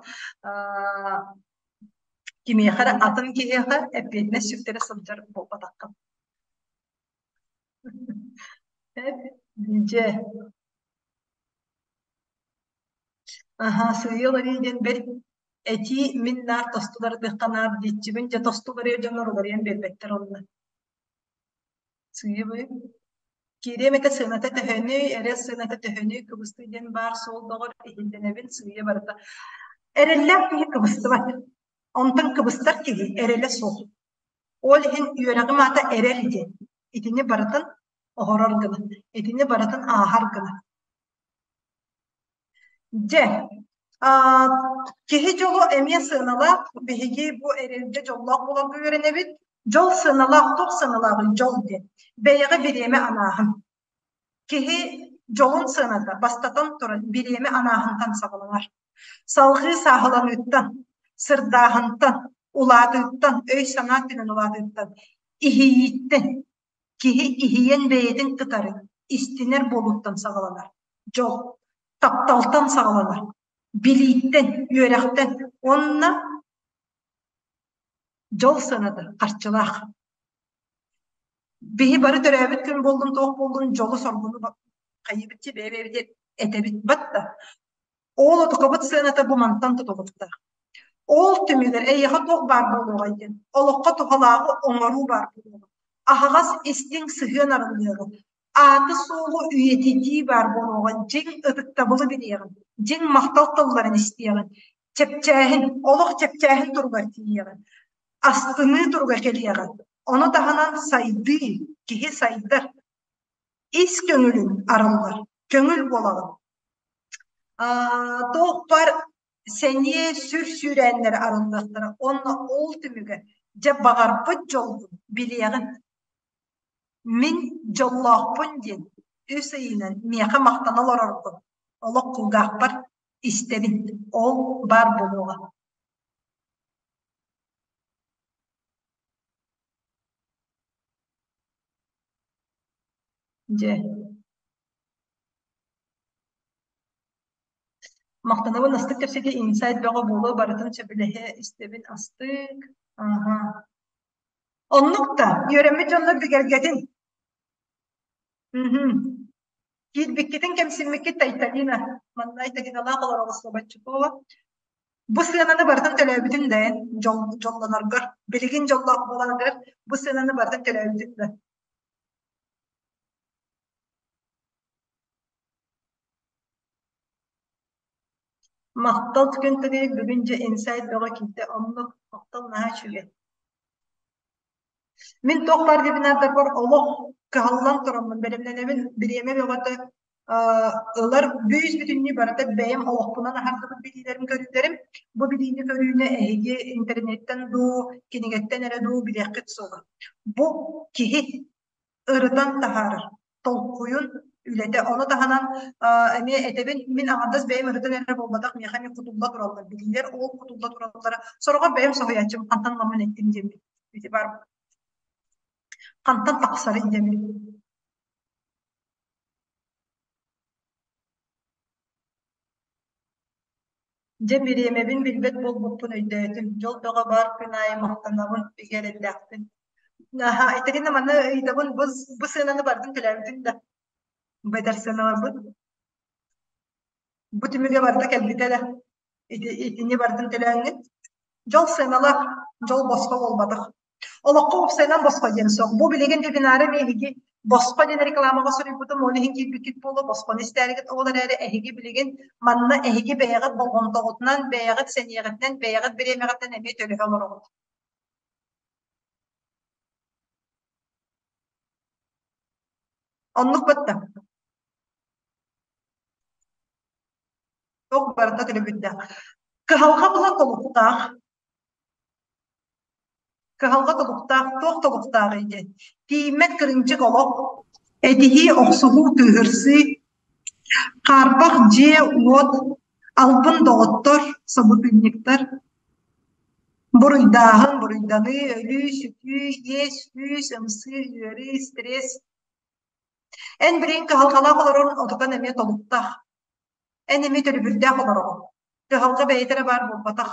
Кимиэхэ эрэ атын киһиэхэ эппиэтинэс сүктэрэ сылдьар буолбатаххын. Дьэ. Аһаа, сыыйа уларыйыы диэн бэрт этии мин наар тосту уларытыахха наар диэччибин, дьэ тосту уларыйар дьоннор уларыйан биэрбэттэр онно. Сыыйа-быйа. Киириэм этэ сыаната төһөнүй, эрэ сыаната төһөнүй, кыбыстыы диэн баар суол доҕор, иһиллэнэбин, сыыйа барыта. Эрэллээх киһи кыбыстыбат. Онтон кыбыстар киһи эрэлэ суох. Ол иһин үөрэҕим аата эрэл диэн. Итини барытын оһорор гына, итини барытын ааһар гына. Дьэ, киһи дьоло эмиэ сыаналаах. Биһиги бу эрэлгэ дьоллоох буоларга үөрэнэбит. Дьол сыаналаах, туох сыаналааҕый дьол диэн? Бэйэҕэ бириэмэ анааһын. Киһи дьолун сыаната, бастатан туран, бириэмэ анааһынтан саҕаланар. Салҕыы сааһыланыыттан, сырдааһынтан, улаатыыттан, өй-санаа өттүнэн улаатыыттан, иһийииттэн, киһи иһийэн бэйэтин кытары истинэр буолууттан саҕаланар. Дьол тапталтан саҕаланар, билииттэн, үөрэхтэн уонна дьол сыаната харчылаах. Биһи бары төрөөбүт күн буоллун, туох буоллун, дьолу-соргуну хайыыбыт дии бэйэ-бэйэбитигэр этэбит бат да. Ол отукабыт сыаната бу мантан тутулуктаах. Ол түмүгэр эйиэхэ туох баар буолуоҕай диэн, олоххо туһалааҕы оҥоруу баар буолуоҕа. Аһаҕас истиҥ сыһыан арыллыаҕа. Ааты-суолу үйэтитии баар буолуоҕа, дьиҥ ытыктабылы билиэҕин, дьиҥ махтал тылларын истиэҕин, чэпчээһин, олох чэпчээһин туругар тиийиэҕин, астыныы туруга кэлиэҕин. Ону таһынан сайдыы, киһи сайдар, ис көҥүлүн арыллар. Көҥүл буолаҕын. Туох баар сэниэ сүр сүүрээннэр арыллыахтара уонна ол түмүгэ дьэ баҕарбыт дьолгун билиэҕин. Мин дьоллоохпун диэн үс ыйынан миэхэ махтана олороргун олох кулгаахпар истэбин, ол баар буолуоҕа. Дьэ Махтанабын астык кэпсэтии инсайт бөҕө буолуо барытын сөбүлэһэ истэбин астык. Аһа. Оннук да, үөрэммит дьоннор бигэргэтин. Мгм. Киирбиккитин кэмсиммиккит Айталина. Манна Айталиналаах олороҕус Слободчукова. Бу сыананы барытын төлөөбүтүн да эн дьол, дьоллоноргор, билигин дьоллоох буоларгар бу сыананы барытын төлөөбүтүн да. Махтал күн тыгыйык бүгүн дьэ инсайт бөҕө киирдэ оннук махтал наһаа үчүгэй. Мин туох баар вебинардарбар олох кыһаллан тураммын бэлэмнэнэбин бириэмэ бөҕөтө ылар бүүс бүтүннүү барыта бэйэм олохпунан аһардыбыт билиилэрим көрүүлэрим. Бу билиини көрүүнү эһиги интернеттэн дуу, кинигэттэн эрэ дуу билиэххит суоҕа. Бу киһи ырытан таһаарар толкуйун үлэтэ. Ону таһынан эмиэ этэбин, мин аҥардас бэйэм ырытан эрэ буолбатах, миэхэ эмиэ кутулла тураллар билиилэр, ол кутулла тураллара. Сороҕор бэйэм соһуйааччым, хантан ламмын эттим диэммин. Ити бар хантан тахсарый диэммин. Дьэ бириэмэбин билбэт буолбуппун өйдөөтүм, дьол бөҕө баар күн аайы махтанабын, бигэ эрэллээхпин. Наһаа итигинэ маны ыйытабын, бу, бу сыананы бардын төлөөбүтүн да. Бэдэр сыаналарбыт. Бу түмүгэ барда кэлбитэ да. Ити, итини бардын төлөөҥҥүт. Дьол сыаналаах, дьол босхо буолбатах. Олоххо уопсайынан босхо диэн суох. Бу билигин вебинары эһиги босхо диэн рекламаҕа суруйбутум, ол иһин киирбиккит буолуо, босхону истээригит. Ол эрээри эһиги билигин манна эһиги бэйэҕит болҕомтоҕутунан, бэйэҕит сэниэҕитинэн, бэйэҕит бириэмэҕитинэн эмиэ төлөһө олороҕут. Оннук батта. Туох барыта төлөбүрдээх. Кыһалҕа була толуктаах. Кыһалҕа тобуктаах туох тобуктааҕый диэн тиийиммэт кырыымчык олох, этиһии, охсуһуу, кыыһырсыы, хаарбах дьиэ-уот, албын доҕоттор, собутыльниктар, буруйдааһын, буруйданыы, өлүү-сүтүү, иэс-күүс, ымсыы, ыарыы, стресс. Эн билигин кыһалҕалаах олорорун отутан эмиэ толуктаах. Эн эмиэ төлөбүрдээх олороҕун. Кыһалҕа бэйэтэ эрэ баар буолбатах.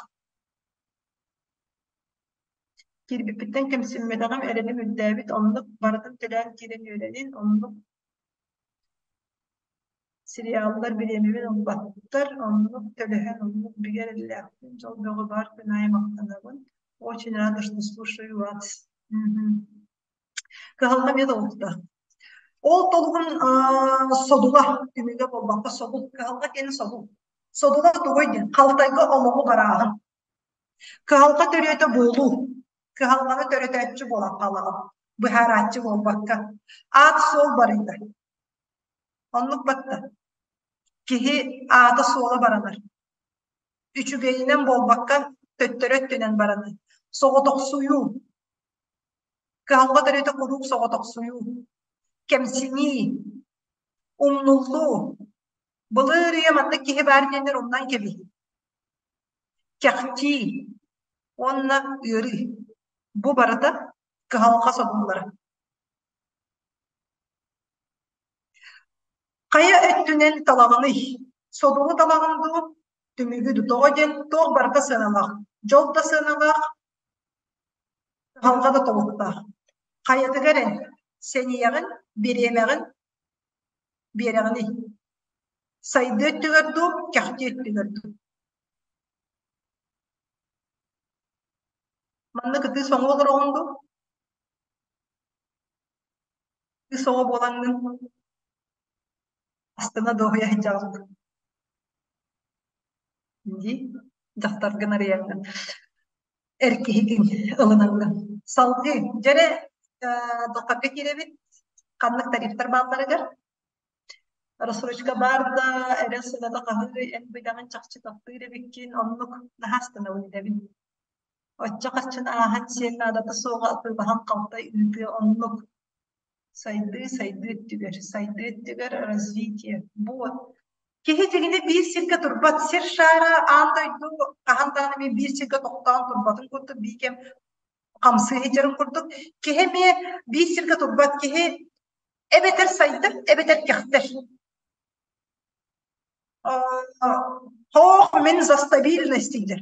Киирбиппиттэн кэмсиммэтэҕим, эрэлим үрдээбит, оннук барытын төлөөн киирэн үөрэнин, оннук сериаллар бириэмэбин ылбаттар, оннук төлөһөн, оннук бигэ эрэллээхпин, дьол бөҕө баар күн аайы махтанабын. Очень рада, что слушаю вас. Кыһалҕа эмиэ толуктаах. Ол толугун содула түмүгэ буолбакка содул, кыһалҕа диэн содул. Содула тугуй диэн халтайга олоҕу барааһын. Кыһалҕа төрүөтэ буолуу, кыһалҕаны төрөтөөччү буолан хаалаҕын, быһаарааччы буолбакка. Аат-суол барыыта. Оннук батта. Киһи аата-суола баранар. Үчүгэйинэн буолбакка, төттөрү өттүнэн баранар. Соҕотохсуйуу. Кыһалҕа төрүөтэ куруук соҕотохсуйуу. Кэмсинии. Умнуллуу. Былыр үйэ маннык киһи баар диэннэр умнан кэбиһии. Кэхтии уонна ыарыы бу барыта кыһалҕа содуллара. Хайа өттүнэн талаҕыный? Содулу талаҕын дуу, түмүгү дуу? Тоҕо диэн туох барыта сыаналаах. Дьол да сыаналаах, кыһалҕа да тобуктаах. Хайатыгар эн сэниэҕин, бириэмэҕин биэрэҕиний? Сайдыы өттүгэр дуу, кэхтии өттүгэр дуу? Манна кытыы соҥуу олороҕун дуу? Кыыс оҕо буолаҥҥын астына дуоһуйа сылдьаҕын дуу? Дии, дьахтаргын арыйаҥҥын, эр киһигин ылынаҥҥын. Салгыы, дьэрэ, доххарга киирэбит, ханнык тарифтар баалларыгар. Рассрочка баар да, эрэл сыаната хаһыы, эн быдаҕын чахчы таптыыр эбиккин, оннук наһаа астынабын идэбин. Оччо харчыны ааһан сиэн наадата суоҕа атыылаһан халтай ыытыа оннук. Сайдыы сайдыы өттүгэр, сайдыы өттүгэр развитие. Вот. Киһи дьиҥинэ биир сиргэ турбат. Сир шаара аан дойду хаһан даҕаны эмиэ биир сиргэ тохтоон турбатын курдук биир кэм хамсыы сылдьарын курдук. Киһи эмиэ биир сиргэ турбат. Киһи эбэтэр сайдар, эбэтэр кэхтэр. Хоох мин за стабильность дииллэр.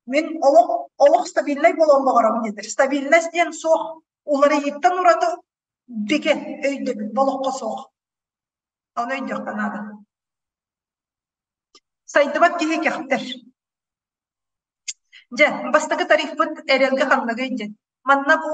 Мин олох олох стабильнай буолуон баҕарабын дииллэр. Стабильность диэн суох уларыйыыттан ураты бигэ өйдөбүл олоххо суох. Ону өйдүөххэ наада. Сайдыбат киһи кэхтэр. Дьэ, бастакы тарифпыт эрэлгэ ханныгый диэн. Манна бу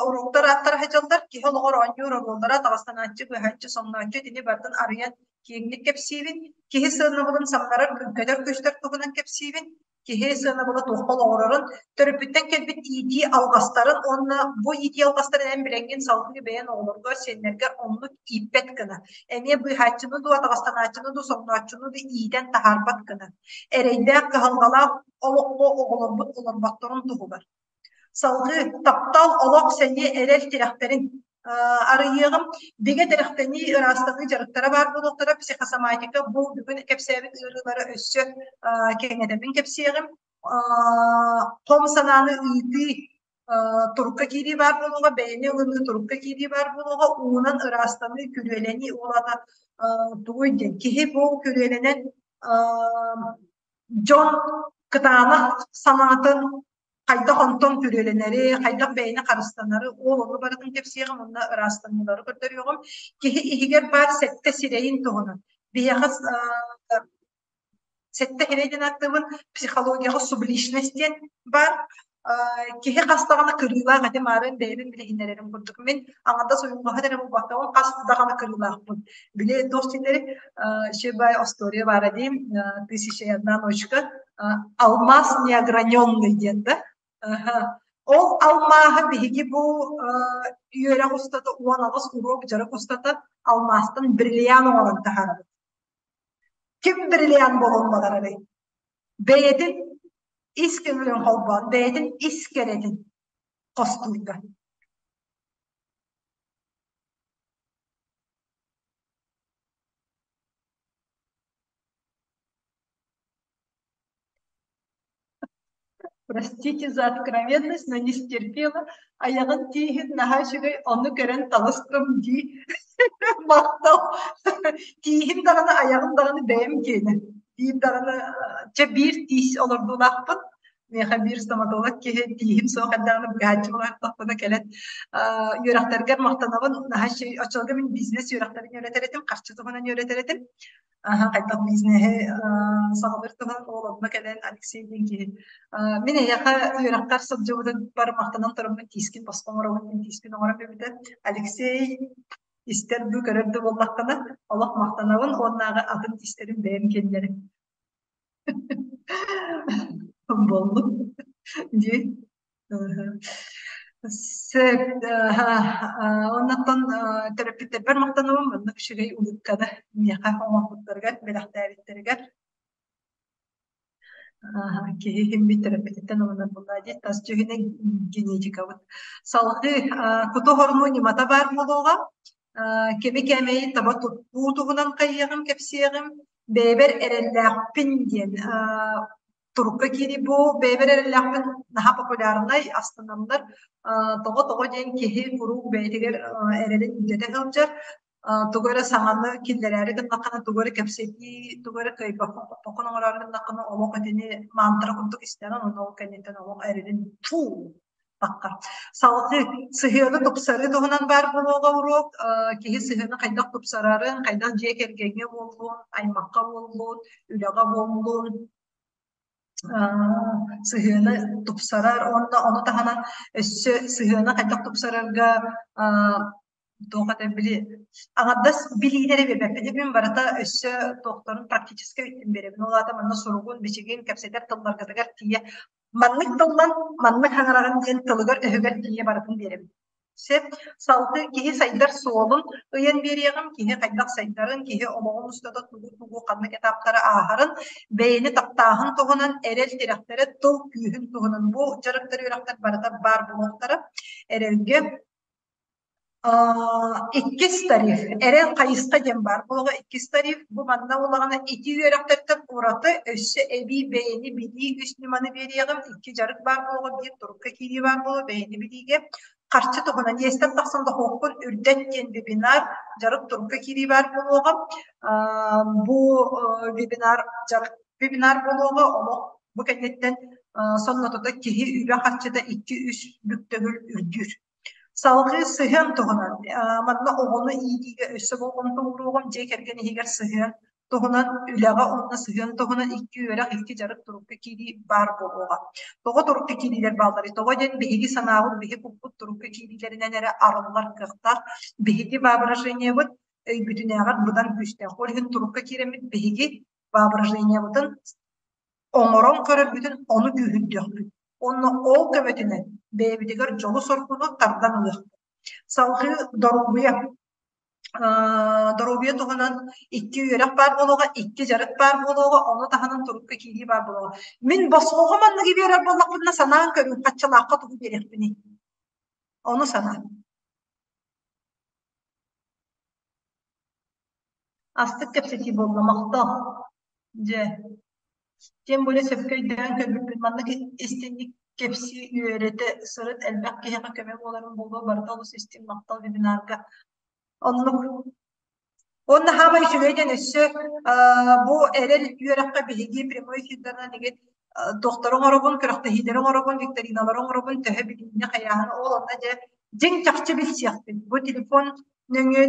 уруоктар ааттара сылдьаллар, киһи олоҕор оонньуур оруоллара, таҕастанааччы, быыһааччы, соҥнооччу итини барытын арыйан киэҥник кэпсиибин. Киһи сыанабылын самнарар, көтөр күүстэр туһунан кэпсиибин. Киһи сыанабыла туохха олоҕурарын, төрөппүттэн кэлбит иитии алҕастарын уонна бу иитии алҕастарын эн билэҥҥин салгыы бэйэн оҕолоргор, сиэннэргэр оннук ииппэт гына. Эмиэ быыһааччыны дуу, атаҕастанааччыны дуу, соҥнооччуну дуу иитэн таһаарбат гына. Эрэйдээх, кыһалҕалаах олоххо оҕолорбут олорботторун туһугар. Салгыы таптал, олох, сэниэ, эрэл тирэхтэрин арыйыаҕым. Бигэ тирэхтэнии, ыраастаныы дьарыктара баар буолуохтара. Психосоматика бу бүгүн кэпсээбит ыарыылары өссө кэҥэтэбин кэпсиэҕим. Хом санааны ыытыы турукка киирии баар буолуоҕа, бэйэни ылыныы турукка киирии баар буолуоҕа, уунан ыраастаныы, күрүөлэнии ол аата тугуй диэн киһи бу күрүөлэнэн дьон кытаанах санаатын хайдах онтон күрүөлэнэри, хайдах бэйэни харыстанары, ол ону барытын кэпсиэҕим уонна ыраастаныылары көрдөрүөҕүм. Киһи иһигэр баар сэттэ сирэйин туһунан. Биһиэхэ сэттэ сирэй диэн ааттыыбын, психологияҕа субличность диэн баар. Киһи хас даҕаны кырыылаах этим аарын бэйэбин билиһиннэрэрим курдук. Мин аҥардас уйулҕаһыт эрэ буолбаккабын, хас даҕаны кырыылаахпын. Били туох дииллэрий, Шебай остуоруйа баара диим, «Тысяча и одна ночка», алмаз неограненный диэн да. Ол алмааһы биһиги бу үөрэх устата 18 уруок дьарык устата алмаастан бриллиант оҥорон таһаарабыт. Ким бриллиант буолуон баҕарарый? Бэйэтин ис көҥүлүн холбоон, бэйэтин ис кэрэтин хостуурга. Простите за откровенность, но не стерпела. Айаҕын тииһин наһаа үчүгэй, ону көрөн таҕыстым дии. Махтал. Тииһим даҕаны, айаҕым даҕаны бэйэм киэнэ. Биир даҕаны, чэ биир тиис олордуулаахпын. Миэхэ биир стоматолог киһи тииһим суох эрдэҕинэ быыһааччы буолаахтахпына кэлэн үөрэхтэргэр махтанабын. Наһаа үчүгэй. Оччолорго мин бизнес үөрэхтэрин үөрэтэр этим, харчы туһунан үөрэтэр этим. Хайдах бизнеһи саҕалыыр туһунан ол онно кэлэн Алексей диэн киһи мин эйиэхэ үөрэххэр сылдьыбытыгар махтанан тураммын тиискин босхо оҥоробун диэн тииспин оҥорон биэрбитэ. Алексей истэр дуу көрөр дуу буоллаххына олох махтанабын уоннааҕы атын тиистэрин бэйэм киэннэрим буоллун дии Сөп, оннуттан төрөппүттэрбэр махтанабын, маннык үчүгэй улыбканы миэхэ оҥорбуттарыгар, бэлэхтээбиттэригэр. Киһи иһиммит төрөппүтүттэн ылынар буоллаа дии, тас дьүһүнэ генетикабыт. Салгыы куту хормуон ньымата баар буолуоҕа. Кэми кээмэйин таба туттуу туһунан хайыаҕым, кэпсиэҕим. Бэйэбэр эрэллээхпин диэн турукка киирии бу бэйэбэр эрэллээхпин наһаа популярнай астынаннар тоҕо-тоҕо диэн киһи куруук бэйэтигэр эрэлин үрдэтэ сылдьар тугу эрэ саҥаны киллэрээри гыннаххына тугу эрэ кэпсэтии тугу эрэ кыайбаккын оҥороору гыннаххына олох итини мантра курдук истэҕин уонна ол кэнниттэн олох эрэлин фу таххар. Салгыы сыһыаны тупсарыы туһунан баар буолуоҕа уруок киһи сыһыаны хайдах тупсарарын, хайдах дьиэ кэргэҥҥэ буоллун, аймахха буоллун, үлэҕэ буоллун сыһыаны тупсарар уонна ону таһынан өссө сыһыаны хайдах тупсарарга туох этэ били аҥардас билиини эрэ биэрбэппин мин барыта өссө туохтарын практическай өттүн биэрэбин ол аата манна суругун бичигин кэпсэтэр тылларгытыгар тиийэ маннык тыллан маннык хаҥараҕын диэн тылыгар өһүгэр тиийэ барытын биэрэбин. Сөп. Салгыы киһи сайдар суолун ыйан биэриэҕим, киһи хайдах сайдарын, киһи олоҕун устата тугу-тугу, ханнык этаптары ааһарын, бэйэни таптааһын туһунан, эрэл тирэхтэрэ, тыл күүһүн туһунан бу дьарыктар, үөрэхтэр барыта баар буолуохтара. Эрэлгэ Иккис тариф, эрэл хайысха диэн баар буолуоҕа. Иккис тариф бу манна буоллаҕына ити үөрэхтэртэн ураты өссө эбии бэйэни билии үс ньыманы биэриэҕим. Икки дьарык баар буолуоҕа, биир турукка киирии баар буолуо бэйэни билиигэ. Харчы туһунан иэстэн тахсан дохуоккун үрдэт диэн вебинар, дьарык турукка киирии баар буолуоҕа. Бу вебинар дьарык вебинар буолуоҕа олох бу кэнниттэн сонно тута киһи үбэ-харчыта 2-3 бүк төгүл үрдүүр. Салгыы сыһыан туһунан. Манна оҕону иитиигэ өссө болҕомто ууруоҕум, дьиэ кэргэн иһигэр сыһыан туһунан, үлэҕэ уонна сыһыан туһунан икки үөрэх, икки дьарык турукка киирии баар буолуоҕа. Тоҕо турукка киириилэр баалларый? Тоҕо диэн биһиги санаабыт, биһи куппут турукка киириилэринэн эрэ арыллар кыахтаах. Биһиги воображениебыт өйбүтүнээҕэр быдан күүстээх. Ол иһин турукка киирэммит биһиги воображениебытын оҥорон көрөрбүтүн ону күүһүрдүөхпүт. Уонна ол көмөтүнэн бэйэбитигэр дьолу-соргуну тардан ылыахпыт. Салгыы доруобуйа. Доруобуйа туһунан икки үөрэх баар буолуоҕа, икки дьарык баар буолуоҕа, ону таһынан турукка киирии баар буолуоҕа. Мин босхоҕо манныгы биэрэр буоллахпына санаан көрүҥ, хаччалаахха тугу биэриэхпиний? Ону санаан. Астык кэпсэтии буолла, махтал. Дьэ, тем более сөпкө өйдөөн көрбүппүт. Маннык истиҥник кэпсии, үөрэтэ сырыт элбэх киһиэхэ көмө буоларын буолуо барыта олус истиҥ махтал вебинарга. Оннук. Уонна хаамай үчүгэй диэн өссө бу эрэл үөрэххэ биһиги прямой эфирдарынан игин доктору оҥоробун, күрэхтэһиилэри оҥоробун, викториналары оҥоробун, төһө билиини хайааһын ол онно дьэ дьиҥ чахчы билсиэхпин. Бу телефон нөҥүө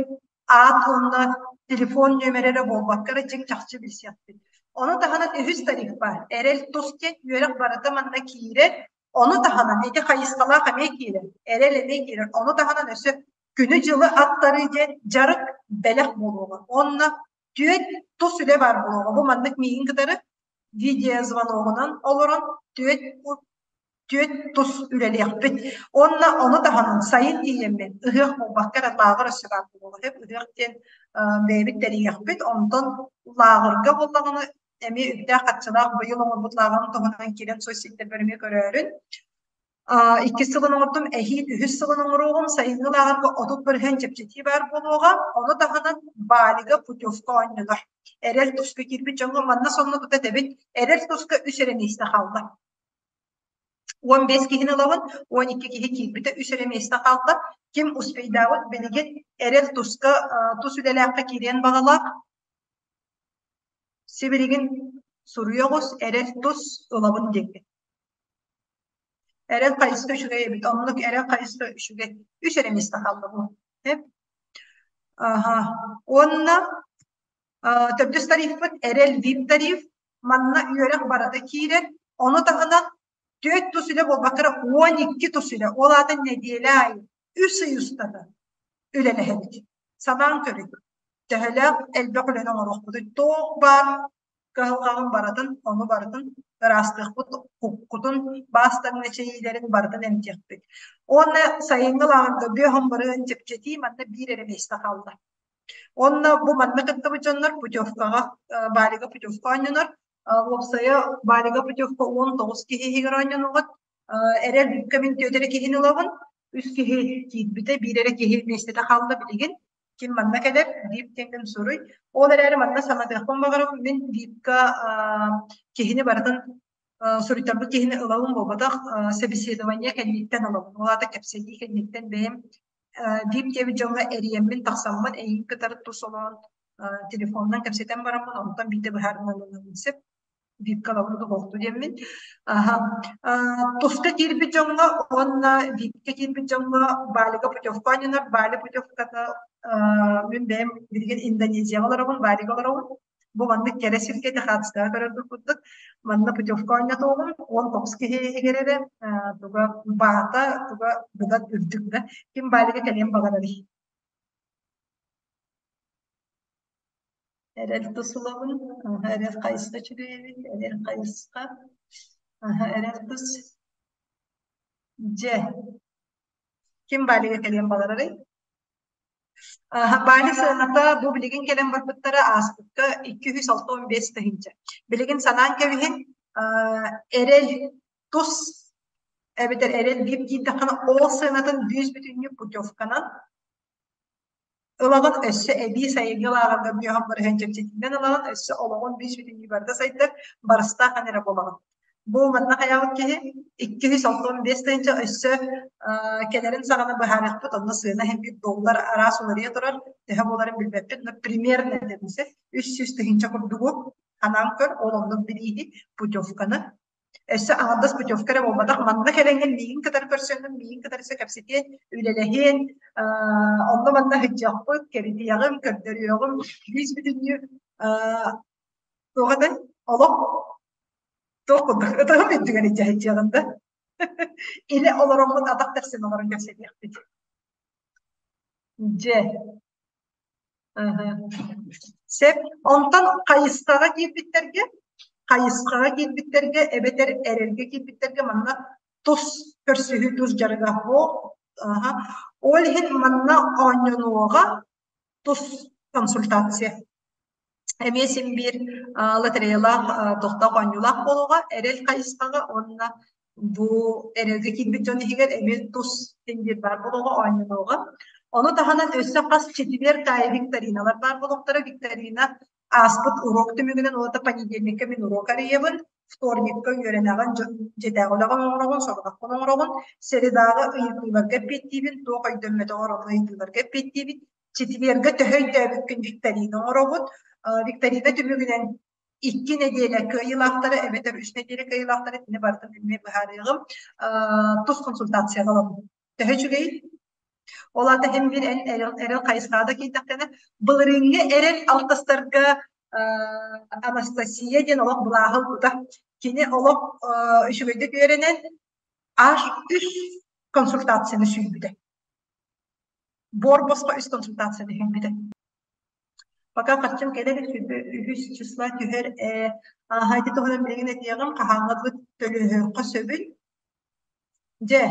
аат уонна телефон нүөмэрэ эрэ буолбакка эрэ дьиҥ чахчы билсиэхпит. Ону таһынан үһүс тариф баар. Эрэл тус диэн үөрэх барыта манна киирэр. Ону таһынан ити хайысхалаах эмиэ киирэр. Эрэл эмиэ киирэр. Ону таһынан өссө күнү-дьылы аттарыы диэн дьарык бэлэх буолуоҕа. Уонна түөрт тус үлэ баар буолуоҕа. Бу маннык миигин кытары видеозвоногунан олорон түөрт түөрт тус үлэлиэхпит. Уонна ону таһынан сайын тиийэммин ыһыах буолбакка эрэ лааҕыр өссө баар буолуоҕа. Ыһыах диэн бэйэбит тэрийиэхпит. Онтон лааҕырга буоллаҕына эмиэ үптээх-харчылаах быйыл оҥорбут лааҕырым туһунан киирэн соцсетьтэрбэр эмиэ көрөөрүн. Иккис сылын оҥордум, эһиил үһүс сылын оҥоруоҕум. Сайыҥҥы лааҕырга 30% чэпчэтии баар буолуоҕа. Ону таһынан Балига путевка оонньонор. Эрэл туска киирбит дьоҥҥо манна сонно тута этэбит, эрэл туска үс эрэ миэстэ хаалла. 15 киһини ылабын, 12 киһи киирбитэ, үс эрэ миэстэ хаалла. Ким успейдаабыт билигин эрэл туска тус үлэлээххэ киириэн баҕалаах. Сибилигин суруйа оҕус, эрэл тус ылабын диэки. Эрэл хайыска үчүгэй эбит, оннук эрэл хайыска үчүгэй. Үс эрэ миэстэ хаалла бу. Аха. Уонна Төрдүс тарифпыт эрэл вип тариф. Манна үөрэх барыта киирэр. Ону таһынан түөрт тус үлэ буолбакка эрэ 12 тус үлэ. Ол аата нэдиэлэ аайы үс ый устата үлэлэһэбит. Санаан көрүҥ. Төһөлөөх элбэх үлэни оҥоруохпутуй? Туох баар кыһалҕаҕын барытын, ону барытын ыраастыахпыт, куккутун, баастарын эчэйиилэрин барытын эмтиэхпит. Уонна сайыҥҥы лааҕырга бүө барыан чэпчэтии манна биир эрэ миэстэ хаалла. Уонна бу манна кыттыбыт дьоннор путевкаҕа, Балига путевка оонньонор. Уопсайа Балига путевка 19 киһи иһигэр оонньонуоҕут. Эрэл бүккэ мин түөрт эрэ киһини ылабын. Үс киһи киирбитэ, биир эрэ киһи миэстэтэ хаалла билигин. Ким манна кэлэр, биир диэҥҥин суруй. Ол эрээри манна санатыахпын баҕарабын, мин биирка киһини барытын суруйтарбыт киһини ылабын буолбатах, собеседование кэнниттэн ылабын. Ол аата кэпсэтии кэнниттэн бэйэм биир диэбит дьоҥҥо эрийэммин тахсаммын эйигин кытары тус олорон телефонунан кэпсэтэн бараммын онтон биирдэ быһаарынан сөп випка ылабын дуһуохту диэммин аха туска киирбит дьоҥҥо уонна випка киирбит дьоҥҥо Балига путевка оонньонор Бали путевката мин бэйэм билигин Индонезияҕа олоробун Балига олоробун Бу маннык кэрэ сиргэ Техаска көрөргүт курдук манна путевка оонньотуоҕум 19 киһи иһигэр эрэ туга баата туга быдан үрдүк да ким Балига кэлиэн баҕарарый Эрэл тус ылабын, эрэл хайысха үчүгэй эбит, эрэл хайысха, эрэл тус. Дьэ. Ким Балига кэлиэн баҕарарый? Бали сыаната бу билигин кэлэн барбыттара ааспыкка 265 тыһыынча. Билигин санаан кэбиһин, эрэл тус эбэтэр эрэл биир диирдэххинэ ол сыанатын бүүс-бүтүннүү путевканан Ылаҕын өссө эбии сайыҥҥы лааҕырга бүөһүн бырыһыан чэпчэтиинэн ылаҕын, өссө олоҕун бүүс-бүтүннүү барыта сайдар, барыстаах эн эрэ буолаҕын. Бу манна хайаабыт киһи 265 тыһыынча өссө кэлэрин саҕана быһаарыахпыт, онно сыана иһин биир доллар араас уларыйа турар, төһө буоларын билбэппит, но примерно этэмсэ 300 тыһыынча курдугу анаан көр, ол оннук билииһи, путевканы Өссө аҥардас путевка эрэ буолбатах, манна кэлэҥҥин миигин кытары көрсөҥҥүн, миигин кытары өссө кэпсэтиэн, үлэлэһиэн, онно-манна сылдьыахпыт, кэритиэҕим, көрдөрүөҕүм, бүүс-бүтүннүү туох этэй, олох туох курдук ытыһым үрдүгэр илдьэ сылдьыаҕын да илэ олороммут атах тэпсэн олорон кэпсэтиэхпит. Дьэ Сөп. Онтон хайысхаҕа киирбиттэргэ, хайысхаҕа киирбиттэргэ эбэтэр эрэлгэ киирбиттэргэ манна тус көрсүһүү тус дьарыга суох. Ол иһин манна оонньонуоҕа тус консультация. Эмиэ син биир лотереялаах, тохтоох оонньуулаах буолуоҕа эрэл хайысхаҕа уонна бу эрэлгэ киирбит дьон иһигэр эмиэ тус син биир баар буолуоҕа, оонньонуоҕа. Ону таһынан өссө хас четверг аайы викториналар баар буолуохтара. Викторина ааспыт уруок түмүгүнэн уонна понедельникка мин уруок арыйабын, вторникка үөрэнэҕин, дьиэтээҕи үлэҕин оҥороҕун, сорудаххын оҥороҕун, средааҕы ыйытыыларга эппиэттиибин, туох өйдөммөтөҕөр ону ыйытыыларга эппиэттиибин, четвергэ төһө өйдөөбүккүн викторина оҥоробут. Викторина түмүгүнэн 2 нэдиэлэ кыайыылаахтары эбэтэр 3 нэдиэлэ кыайыылаахтары итини барытын эмиэ быһаарыаҕым. Тус консультацияны ылабын. Төһө үчүгэй? Ол аата һин биир эн эрэл, эрэл хайысхаҕа да киирдэххинэ, былырыыҥҥы эрэл алтастарга Анастасия диэн олох былааһы ылбыта. Кини олох үчүгэйдик үөрэнэн аж үс консультацияны сүүйбүтэ. Буор босхо үс консультацияны сүүйбүтэ. Пока харчым кэлэр 23 числа түһэр ээ. Ааһа ити туһунан билигин этиэҕим, хаһааҥҥы төлөһүөххэ сөбүй? Дьэ,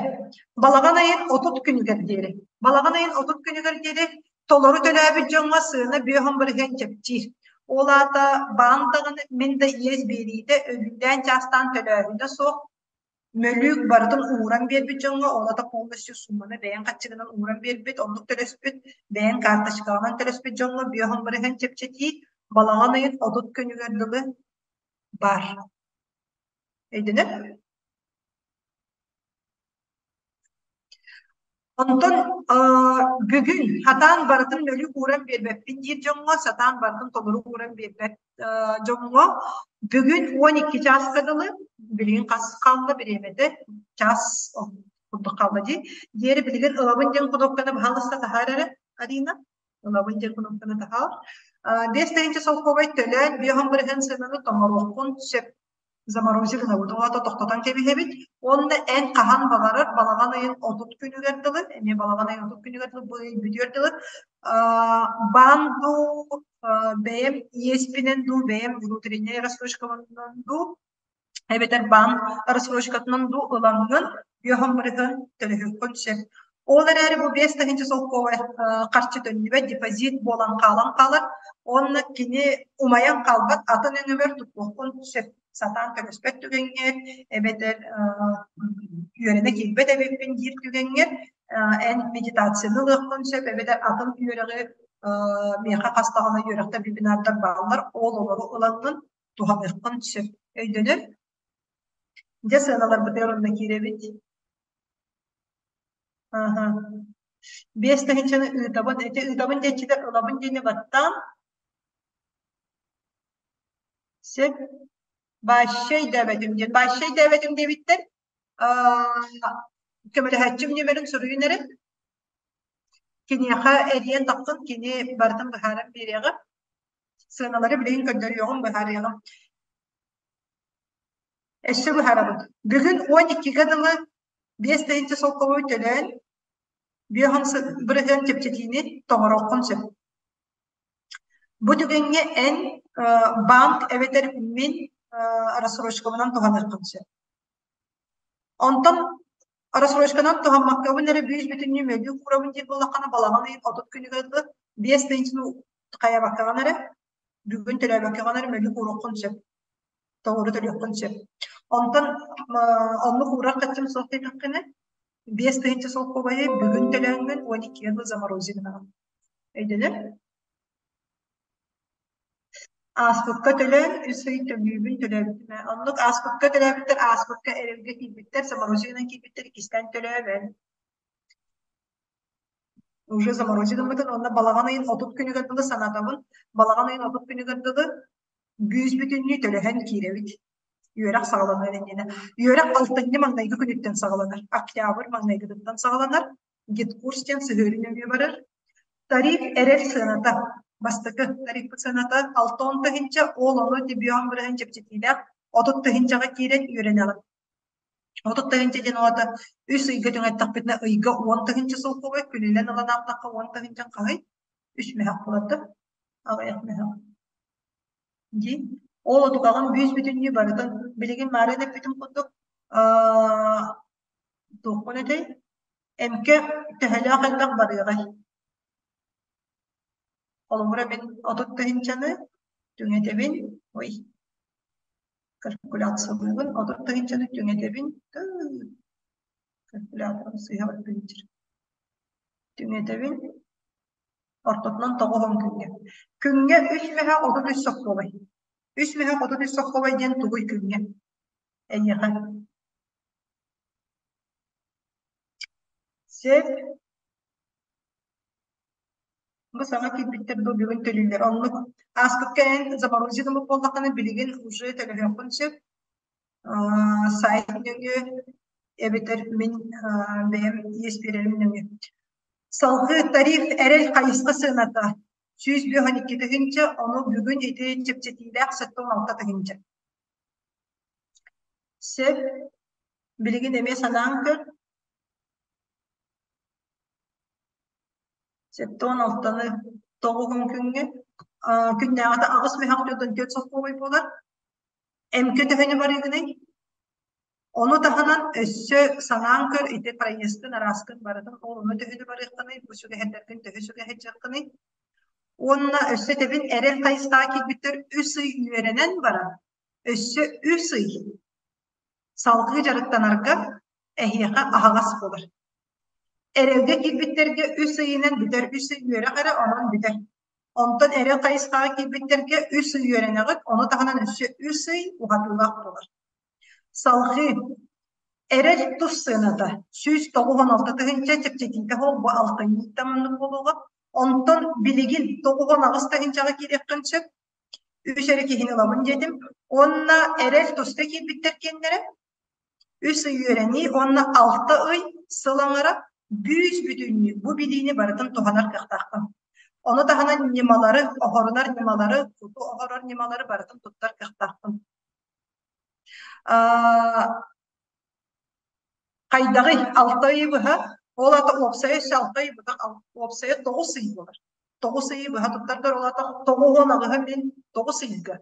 балаҕан ыйын 30 күнүгэр диэри. Балаҕан ыйын 30 күнүгэр диэри толору төлөөбүт дьоҥҥо сыана 50% чэпчиир. Ол аата баан даҕаны мин да иэс биэриитэ өлүүлээн-чаастаан төлөөһүнэ суох Мөлүүк барытын ууран биэрбит дьоҥҥо, ол аата полностью сумманы бэйэҥ хаччыгынан ууран биэрбит, оннук төлөспүт, бэйэҥ карточкаҕынан төлөспүт дьоҥҥо 50% чэпчэтии балаҕан ыйын 30 күнүгэр дылы баар. Өйдөнөр? Онтон бүгүн сатаан барытын мөлүк ууран биэрбэппин диир дьоҥҥо, сатаан барытын толору ууран биэрбэт дьоҥҥо бүгүн 12 чааска дылы, билигин хас хаалла бириэмэтэ, чаас курдук хаалла дии, диэри билигин ылабын диэн кнопканы баһаалыста таһаар эрэ, Арина. Ылабын диэн кнопканы таһаар. 5000 солкуобай төлөөн, 50% сыананы тоҥоруоххун сөп заморозили гынабыт, тохтотон кэбиһэбит уонна эн хаһан баҕарар балаҕан ыйын 30 күнүгэр дылы, эмиэ балаҕан ыйын 30 күнүгэр дылы, бу ый бүтүөр дылы баан дуу, бэйэм иэспинэн дуу, бэйэм внутренняй рассрочкабынан дуу, эбэтэр баан рассрочкатынан дуу ылаҥҥын 50% төлөһүөххүн сөп. Ол эрээри бу 5000 солкуобай харчы төннүбэт, депозит буолан хаалан хаалар уонна кини умайан хаалбат атын өҥөбөр тутуоххун сөп. Сатаан төлөспөт түгэҥҥэр эбэтэр үөрэнэ киирбэт эбиппин диир түгэҥҥэр эн медитацияны ылыаххын сөп эбэтэр атын үөрэҕи миэхэ хас даҕаны үөрэхтэр вебинардар бааллар, ол олору ылаҥҥын туһаныаххын сөп. Өйдөнөр? Дьэ сыаналарбытыгар онно киирэбит. Аха. 5000-ны ыытабын, ити ыытабын диэччилэр ылабын диэни баттаан сөп. Бааща өйдөөбөтүм диэн. Бааща өйдөөбөтүм диэбиттэр. Көмөлөһөөччүм нүөмэрин суруйун эрэ. Киниэхэ эрийэн тахсан кини барытын быһааран биэриэҕэ. Сыаналары билигин көрдөрүөҕүм, быһаарыаҕым. Өссө быһаарабын. Бүгүн 12-гэ дылы 5000 солкуобай төлөөн, 50% чэпчэтиини тоҥоруоххун сөп. Бу түгэҥҥэ эн банк эбэтэр мин рассрочкабынан туһаныаххын сөп. Онтон. Рассрочканан туһаммаккабын эрэ бүүс-бүтүннүү мөлүү куурабын диир буоллаххына, балаҕан ыйын 30 күнүгэр дылы 5 тыһыынчаны хайабаккаҕын эрэ, бүгүн төлөөбөккөҕүн эрэ мөлүү кууруоххун сөп, тоҕуру төлүөххүн сөп. Онтон оннук уурар хаччым суох диэтэххинэ, 5000 солкуобайы бүгүн төлөөҥҥүн 12 дылы заморозить гынаҕын. Өйдөнөр? Ааспыкка төлөөн, үс ый төлүүбүн төлөөбүтүм ээ. Оннук ааспыкка төлөөбүттэр, ааспыкка эрэлгэ киирбиттэр, заморозигынан киирбиттэр иккистээн төлөөбөн. Уже заморозик гыммытын уонна балаҕан ыйын 30 күнүгэр дылы санатабын. Балаҕан ыйын 30 күнүгэр дылы бүүс бүтүннүү төлөһөн киирэбит. Үөрэх саҕаланыан иннинэ. Үөрэх алтынньы маҥнайгы күнүттэн саҕаланар. Октябрь маҥнайгытыттан саҕаланар. Гидкурс диэн сыһыары нөҥүө барар. Тариф эрэл сыаната. Бастакы тарифпыт сыаната 60 тыһыынча, ол ону 50% чэпчэтиилээх 30 тыһыынчаҕа киирэн үөрэнэҕин. 30 тыһыынча диэн аата үс ыйга түҥэттэхпитинэ ыйга 10 тыһыынча солкуобай, күнүнэн ылан аахтахха 10 тыһыынчаҥ хаһый? Үс мөһөх буолар да? Аҕыйах мөһөх. Дии. Ол отукаҕын бүүс бүтүннүү барытын билигин маарыын эппитим курдук туоххун этэй? Эмкэ төһөлөөх элбэх барыаҕай? Холобура мин 30 тыһыынчаны түҥэтэбин, ой, калькуляциялыыбын, 30 тыһыынчаны түҥэтэбин, калькуляторым сыыһа барбыт түҥэтэбин, ортотунан 90 күҥҥэ. Күҥҥэ үс мөһө 33 сокуобай. Үс мөһө 33 сокуобай диэн тугуй күҥҥэ? Эйиэхэ. Сөп. Бу саҥа киирбиттэр бу бүгүн төлүүллэр. Оннук ааспыкка эн заморозить гыммыт буоллаххына билигин уже төлөһүөххүн сөп. Сайт нөҥүө эбэтэр мин бэйэм иэс биэрэрим нөҥүө. Салгыы тариф эрэл хайысха сыаната 152 тыһыынча, ону бүгүн ити чэпчэтиилээх 76 тыһыынча. Сөп. Билигин эмиэ санаан көр. 76-ны 90 күҥҥэ күннээҕитэ аҕыс мөһөх 44 солкуобай буолар. Эмкэ төһөнү барыыгыный? Ону таһынан өссө санаан көр ити проездкын арааскын барытын ол ону төһөнү барыаххыный, бу сүгэһэрдэргин төһө сүгэһэрдиэххиний? Уонна өссө этэбин эрэл хайысхаҕа киирбиттэр үс ый үөрэнэн баран, өссө үс ый салгыы дьарыктанарга эһиэхэ аһаҕас буолар. Эрэлгэ киирбиттэргэ үс ыйынан бүтэр, үс ый үөрэх эрэ, онон бүтэр. Онтон эрэл хайысхаҕа киирбиттэргэ үс ый үөрэнэҕит, ону таһынан өссө үс ый уһатыылаах буолар. Салҕыы эрэл тус сыаната 196 тыһыынча чэпчэтиитэ суох бу алтынньыттан оннук буолуоҕа. Онтон билигин 98 тыһыынчаҕа киириэххин сөп. Үс эрэ киһини ылабын диэтим. Уонна эрэл туска киирбиттэр киэннэрэ үс ый үөрэнии уонна 6 ый сыл аҥара бүүс бүтүннүү бу билиини барытын туһанар кыахтаахпын. Ону таһынан ньымалары, оһорунар ньымалары, куту оһорор ньымалары барытын туттар кыахтаахпын. Хайдаҕый 6 ыйы быһа, ол аата уопсайа өссө 6 ый быһа, уопсайа 9 ый буолар. 9 ыйы быһа туттаргар ол аата 98-ы мин 9 ыйга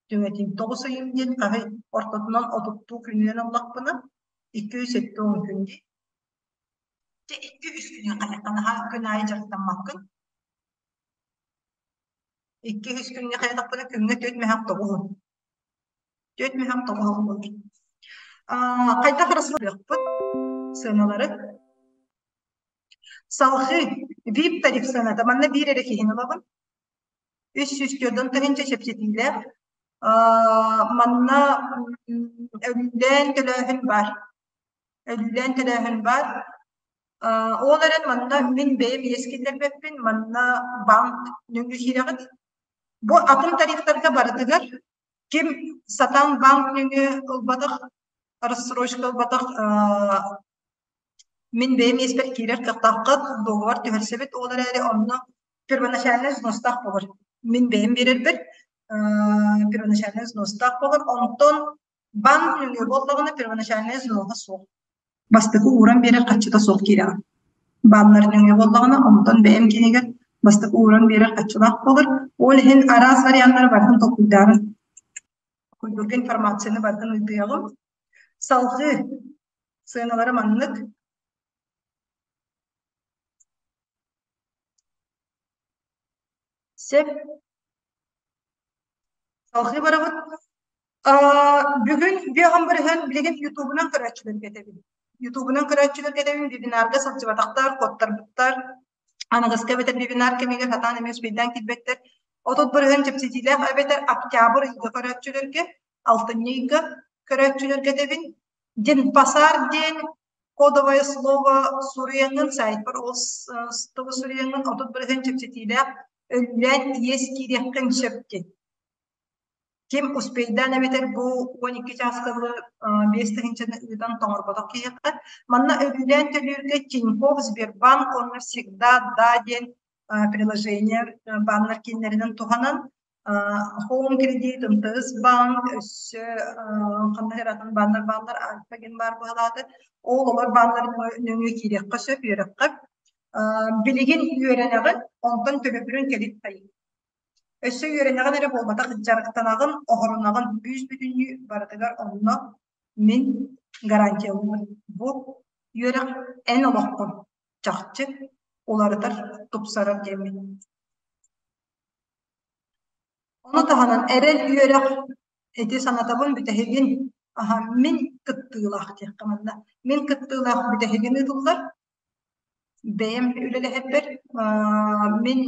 түҥэтиим. 9 ыйым диэн хаһый ортотунан отуттуу күнүнэн ыллахпына 270 күн дии. Дьэ икки-үс күнү хайахха наһаа күн аайы дьарыктаммаккын. Икки-үс күҥҥэ хайатахпына күҥҥэ түөрт мөһөх тоҕуһун. Түөрт мөһөх тоҕуһун буолар. Хайдах ырысыахпыт сыаналары. Салҕыы VIP тариф сыаната манна биир эрэ киһини ылабын. 340 тыһыынча чэпчэтиилээх. Манна өлүүлээн төлөөһүн баар. Өлүүлээн төлөөһүн баар. Ол эрэн манна мин бэйэм иэс киллэрбэппин, манна банк нөҥүө киирэҕит. Бу атын тарифтарга барытыгар ким сатаан банк нөҥүө ылбатах, рассрочка ылбатах мин бэйэм иэспэр киирэр кыахтааххыт, договор түһэрсэбит, ол эрээри онно первоначальный взностаах буолар. Мин бэйэм биэрэрбэр первоначальный взностаах буолар, онтон банк нөҥүө буоллаҕына первоначальный взноһа суох. Бастакы ууран биэрэр харчыта суох киирэҕин. Бааннар нөҥүө буоллаҕына, онтон бэйэм киинигэр бастакы ууран биэрэр харчылаах буолар. Ол иһин араас варианнары барытын толкуйдаабын. Куйгурга информацияны барытын ыытыаҕым. Салҕыы сыаналара маннык. Сөп. Салҕыы барабыт. Бүгүн биэҕин бырыһыан билигин Ютубунан көрөөччүлэргэ этэбин. Ютубунан көрөөччүлэргэ этэбин, вебинарга сылдьыбатахтар, куоттарбыттар, аныгыскы эбэтэр вебинар кэмигэр сатаан эмиэ успейдаан киирбэттэр. 30% чэпчэтиилээх эбэтэр октябрь ыйга көрөөччүлэргэ, алтынньы ыйга көрөөччүлэргэ этэбин. Денпасар диэн кодовое слово суруйаҥҥын сайтпар ол тылы суруйаҥҥын 30% чэпчэтиилээх өллөөн иэс киириэххин сөп диэн. Ким успейдаан эбэтэр бу 12 чааска дылы 5 тыһыынчаны ыытан тоҥорботох киһиэхэ манна өлүүлээн төлүүргэ Тинькофф, Сбербанк уонна Всегда да диэн приложение бааннар кииннэринэн туһанан Home Credit, МТС банк, өссө ханна эрэ атын бааннар бааллар, Альфа диэн баар быһалааты. Ол олор бааннарын нөҥүө киириэххэ сөп, үөрэххэ. Билигин үөрэнэҕин, онтон төлөбүрүн кэлин тайыы. Өссө үөрэнэҕин эрэ буолбатах, дьарыктанаҕын, оһорунаҕын бүүс-бүтүннүү барытыгар онно мин гарантиялыыбын. Бу үөрэх эн олоххун чахчы уларытар, тупсарар диэммин. Ону таһынан эрэл үөрэх ити санатабын бүтэһигин аһа мин кыттыылаах диэххэ манна. Мин кыттыылаах бүтэһигин ыытыллар. Бэйэм үлэлэһэрбэр мин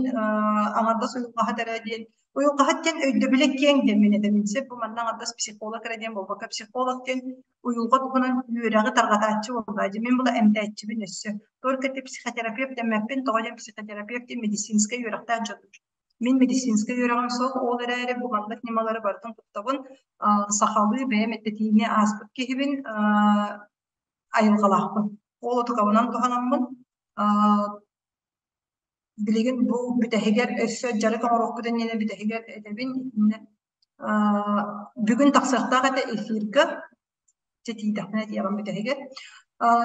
аҥардас уйулҕаһыт эрэ диэн уйулҕаһыт диэн өйдөбүлэ киэҥ диэн мин этэбин сөп бу манна аҥардас психолог эрэ диэн буолбакка психолог диэн уйулҕа туһунан үөрэҕи тарҕатааччы буоллаа дьэ мин була эмтээччибин өссө только ты психотерапевт дэммэппин тоҕо диэн психотерапевт диэн медицинскэй үөрэхтээх дьон мин медицинскэй үөрэҕим суох ол эрээри бу маннык ньымалары барытын туттабын сахалыы бэйэм эттэтиини ааспыт киһибин айылҕалаахпын. Ол отукабынан туһанаммын билигин бу бүтэһигэр өссө дьарык оҥоруохпут иннинэ бүтэһигэр этэбин бүгүн тахсыахтаах этэ эфирга чэ тиийдэхпинэ этиэҕим бүтэһигэр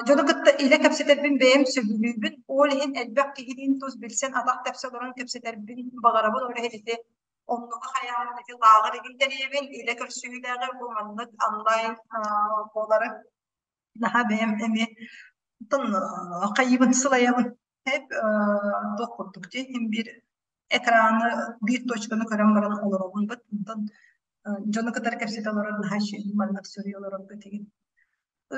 дьону кытта илэ кэпсэтэрбин бэйэм сөбүлүүбүн ол иһин элбэх киһилиин тус билсэн атах тэпсэ олорон кэпсэтэрбин баҕарабын ол иһин ити оннуга хайаан ити лааҕыр игин тэрийэбин илэ көрсүһүүлээҕи бу маннык онлайн буолары наһаа бэйэм эмиэ оттон хайыыбын сылайабын Hep туох курдук дии иһин биир экраны биир точканы көрөн баран олоробун быт онтон дьону кытары кэпсэтэ олорор наһаа үчүгэй маннык суруйа олорорго тигин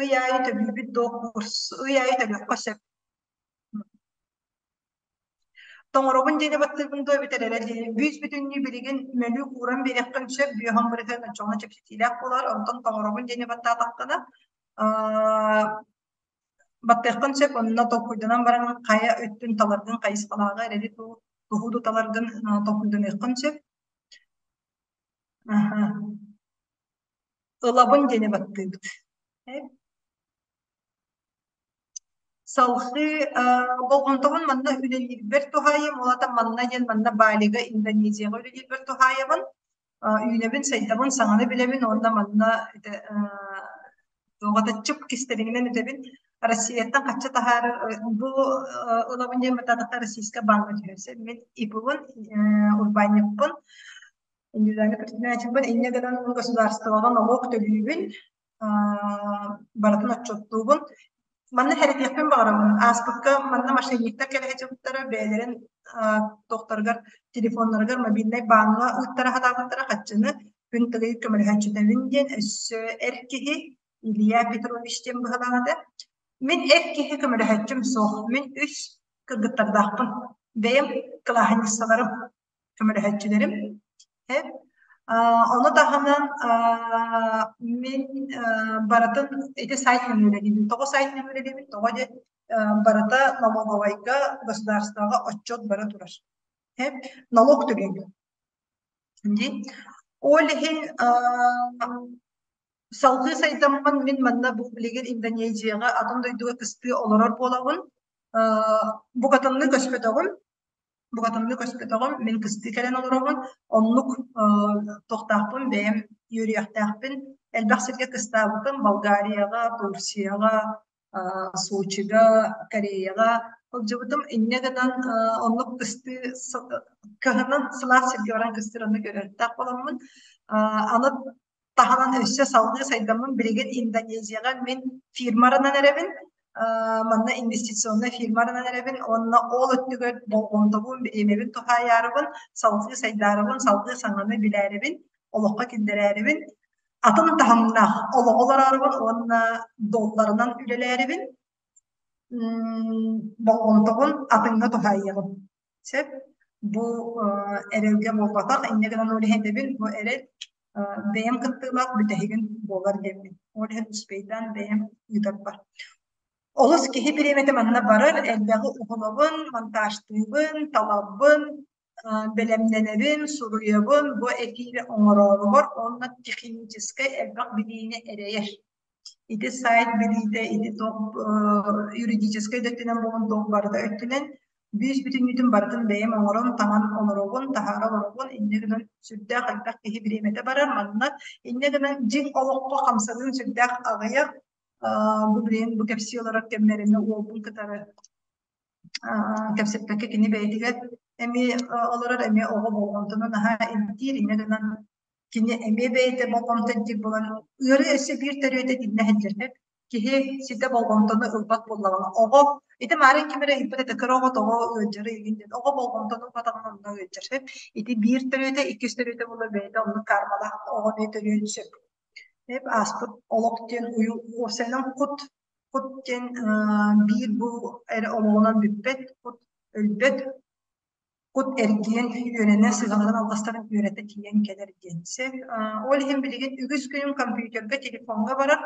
ый аайы төлүүбүт доо курс ый аайы төлүөххэ сөп тоҥоробун диэни баттыыбын дуо эбэтэр эрэ диэни бүүс-бүтүннүү билигин мөлүк ууран биэриэххин сөп бүөһүн бырыһыан оччоҕуна чэпчэтиилээх буолар онтон тоҥоробун диэни баттаатаххына баттыаххын сөп онно толкуйданан баран хайа өттүн таларгын хайысхалааҕы эрэли туһу таларгын толкуйданыаххын сөп ылабын диэни баттыыбыт Салгыы болҕомтобун манна үлэлиирбэр туһаайым, ол аата манна диэн манна Балига, Индонезияҕа үлэлиирбэр туһаайабын. Үүнэбин, сайдабын, саҥаны билэбин уонна манна ити туоҕа чып кистэлэҥинэн этэбин. Россияттан хачча таһаарар бу ылабын диэн баттаатахха Российскай бааҥҥа түһэр. Мин ИП-бын, урбаанньыкпын, индивидуальный предпринимательбын, инньэ гынан государствоҕа нолуок төлүүбүн барытын отчуоттуубун. Манна хэрэтиэхпин баҕарабын. Ааспыкка манна мошенниктар кэлэ сылдьыбыттара, бэйэлэрин туохтарыгар, телефоннарыгар мобильнай бааҥҥа ыыттара сатаабыттара хаччыны күн тыгый көмөлөһөөччүтэбин диэн өссө эр киһи Илья Петрович диэн быһалаах этэ. Мин эр киһи көмөлөһөөччүм суох. Мин үс кыргыттардаахпын. Бэйэм кылааһынньыссаларым көмөлөһөөччүлэрим. Ону таһынан мин барытын ити сайт нөҥүө үлэлиибин. Тоҕо сайт нөҥүө үлэлиибин? Тоҕо диэн барыта налоговайга, государствоҕа отчет бара турар. Налог төлүүбүн. Дии. Ол иһин салгыы сайдаммын мин манна бу билигин Индонезияҕа атын дойдуга кыстыы олорор буолабын. Букатынны көспөтөҕүм. Букатыннык өспөтөҕүм, мин кыстыы кэлэн олоробун, оннук туохтаахпын бэйэм үөрүйэхтээхпин. Элбэх сиргэ кыстаабытым Болгарияҕа, Турцияҕа, Сочига, Кореяҕа сылдьыбытым. Инньэ гынан оннук кыстыы кыһынын сылаас сиргэ баран кыстыыр оннук үөрүйэхтээх буоламмын, аны таһынан өссө салгыы сайдаммын билигин Индонезияҕа мин фирмаранан эрэбин. Манна инвестиционнай фирма арынан эрэбин уонна ол өттүгэр болҕомтобун, бириэмэбин туһаайаарыбын, салгыы сайдаарыбын, салгыы саҥаны билээрибин, олоххо киллэрээрибин, атын таһымнаах олоҕу олороорубун уонна долларынан үлэлээрибин, болҕомтобун атыҥҥа туһаайыаҕым. Сөп. Бу эрэлгэ буолбатах, инньэ гынан ол иһин этэбин, бу эрэл бэйэм кыттыылаах бүтэһигин буолар диэммин. Ол иһин успейдаан бэйэм ыытарбар. Олус киһи бириэмэтэ манна барар, элбэҕи уһулабын, монтажтыыбын, талабын, бэлэмнэнэбин, суруйабын, бу эфири оҥорооругар уонна техническэй элбэх билиини эрэйэр. Ити сайт билиитэ, ити туох юридическай да өттүнэн буолун, туох барыта өттүнэн бүүс бүтүннүүтүн барытын бэйэм оҥорон, таҥан олоробун, таһаара олоробун. Инньэ гынан сүрдээх элбэх киһи бириэмэтэ барар. Манна инньэ гынан дьиҥ олоххо хамсаныым сүрдээх аҕыйах. Бу билигин бу кэпсии олорор кэмнэринэ уолбун кытары кэпсэппэккэ кини бэйэтигэр эмиэ олорор, эмиэ оҕо болҕомтону наһаа ирдиир. Инньэ гынан кини эмиэ бэйэтэ болҕомто ирдиир буолан ыарыы өссө биир төрүөтэ итиннэ сылдьар. Киһи ситэ болҕомтону ылбат буоллаҕына оҕо ити маарын ким эрэ ыйыппыт этэ кыра оҕо тоҕо ыалдьарый игин диэн оҕо болҕомтону ылбатаҕына онно ыалдьар. Ити биир төрүөтэ, иккис төрүөтэ буолар бэйэтэ оннук кармалаах оҕо эмиэ төрүөн сөп. Эп ааспыт олох диэн уйу уопсайынан кут кут диэн биир бу эрэ олоҕунан бүппэт кут өлбөт кут эргийэн үөрэнэ сыһаларын алҕастарын үөрэтэ тиийэн кэлэр диэн сөп. Ол иһин билигин үгүс күнүм компьютерга, телефоҥҥа барар.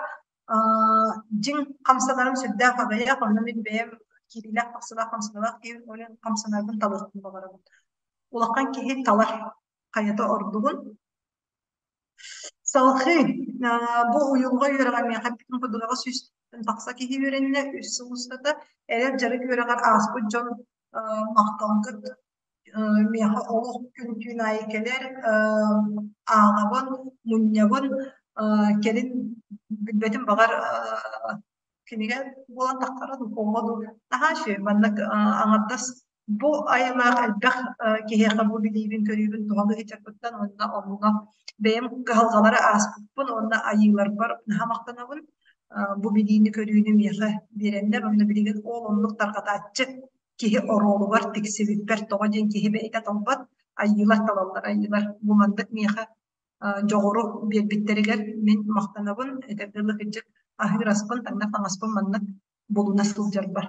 Дьиҥ хамсанарым сүрдээх аҕыйах, онно мин бэйэм киириилээх тахсыылаах хамсаныылаах киһи ол иһин хамсанарбын талыахпын баҕарабын. Улахан киһи талар хайата ордугун. Салҕыы бу уйулҕа үөрэҕэ миэхэ бүтүн курдук 100 тахса киһи үөрэннэ, үс сыл устата эдэр дьарык үөрэҕэр ааспыт дьон махталгыт миэхэ олох күн-түүн аайы кэлэр, ааҕабын, мунньабын, кэлин билбэтим баҕар кинигэ буолан тахсара дуу, буолуо дуу. Наһаа үчүгэй маннык аҥардас бу айылаах элбэх киһиэхэ бу билиибин-көрүүбүн туһалыы сылдьарбыттан уонна онно бэйэм кыһалҕалары ааспыппын уонна айыыларбар наһаа махтанабын. Бу билиини-көрүүнү миэхэ биэрэннэр уонна билигин ол оннук тарҕатааччы киһи оруолугар тиксибиппэр тоҕо диэн киһи бэйэтэ талбат, айыылар талаллар, айыылар бу маннык миэхэ дьоҕуру биэрбиттэригэр мин махтанабын, этэргэ дылы кырдьык аһыыр аспын, таҥнар таҥаспын маннык булуна сылдьарбар.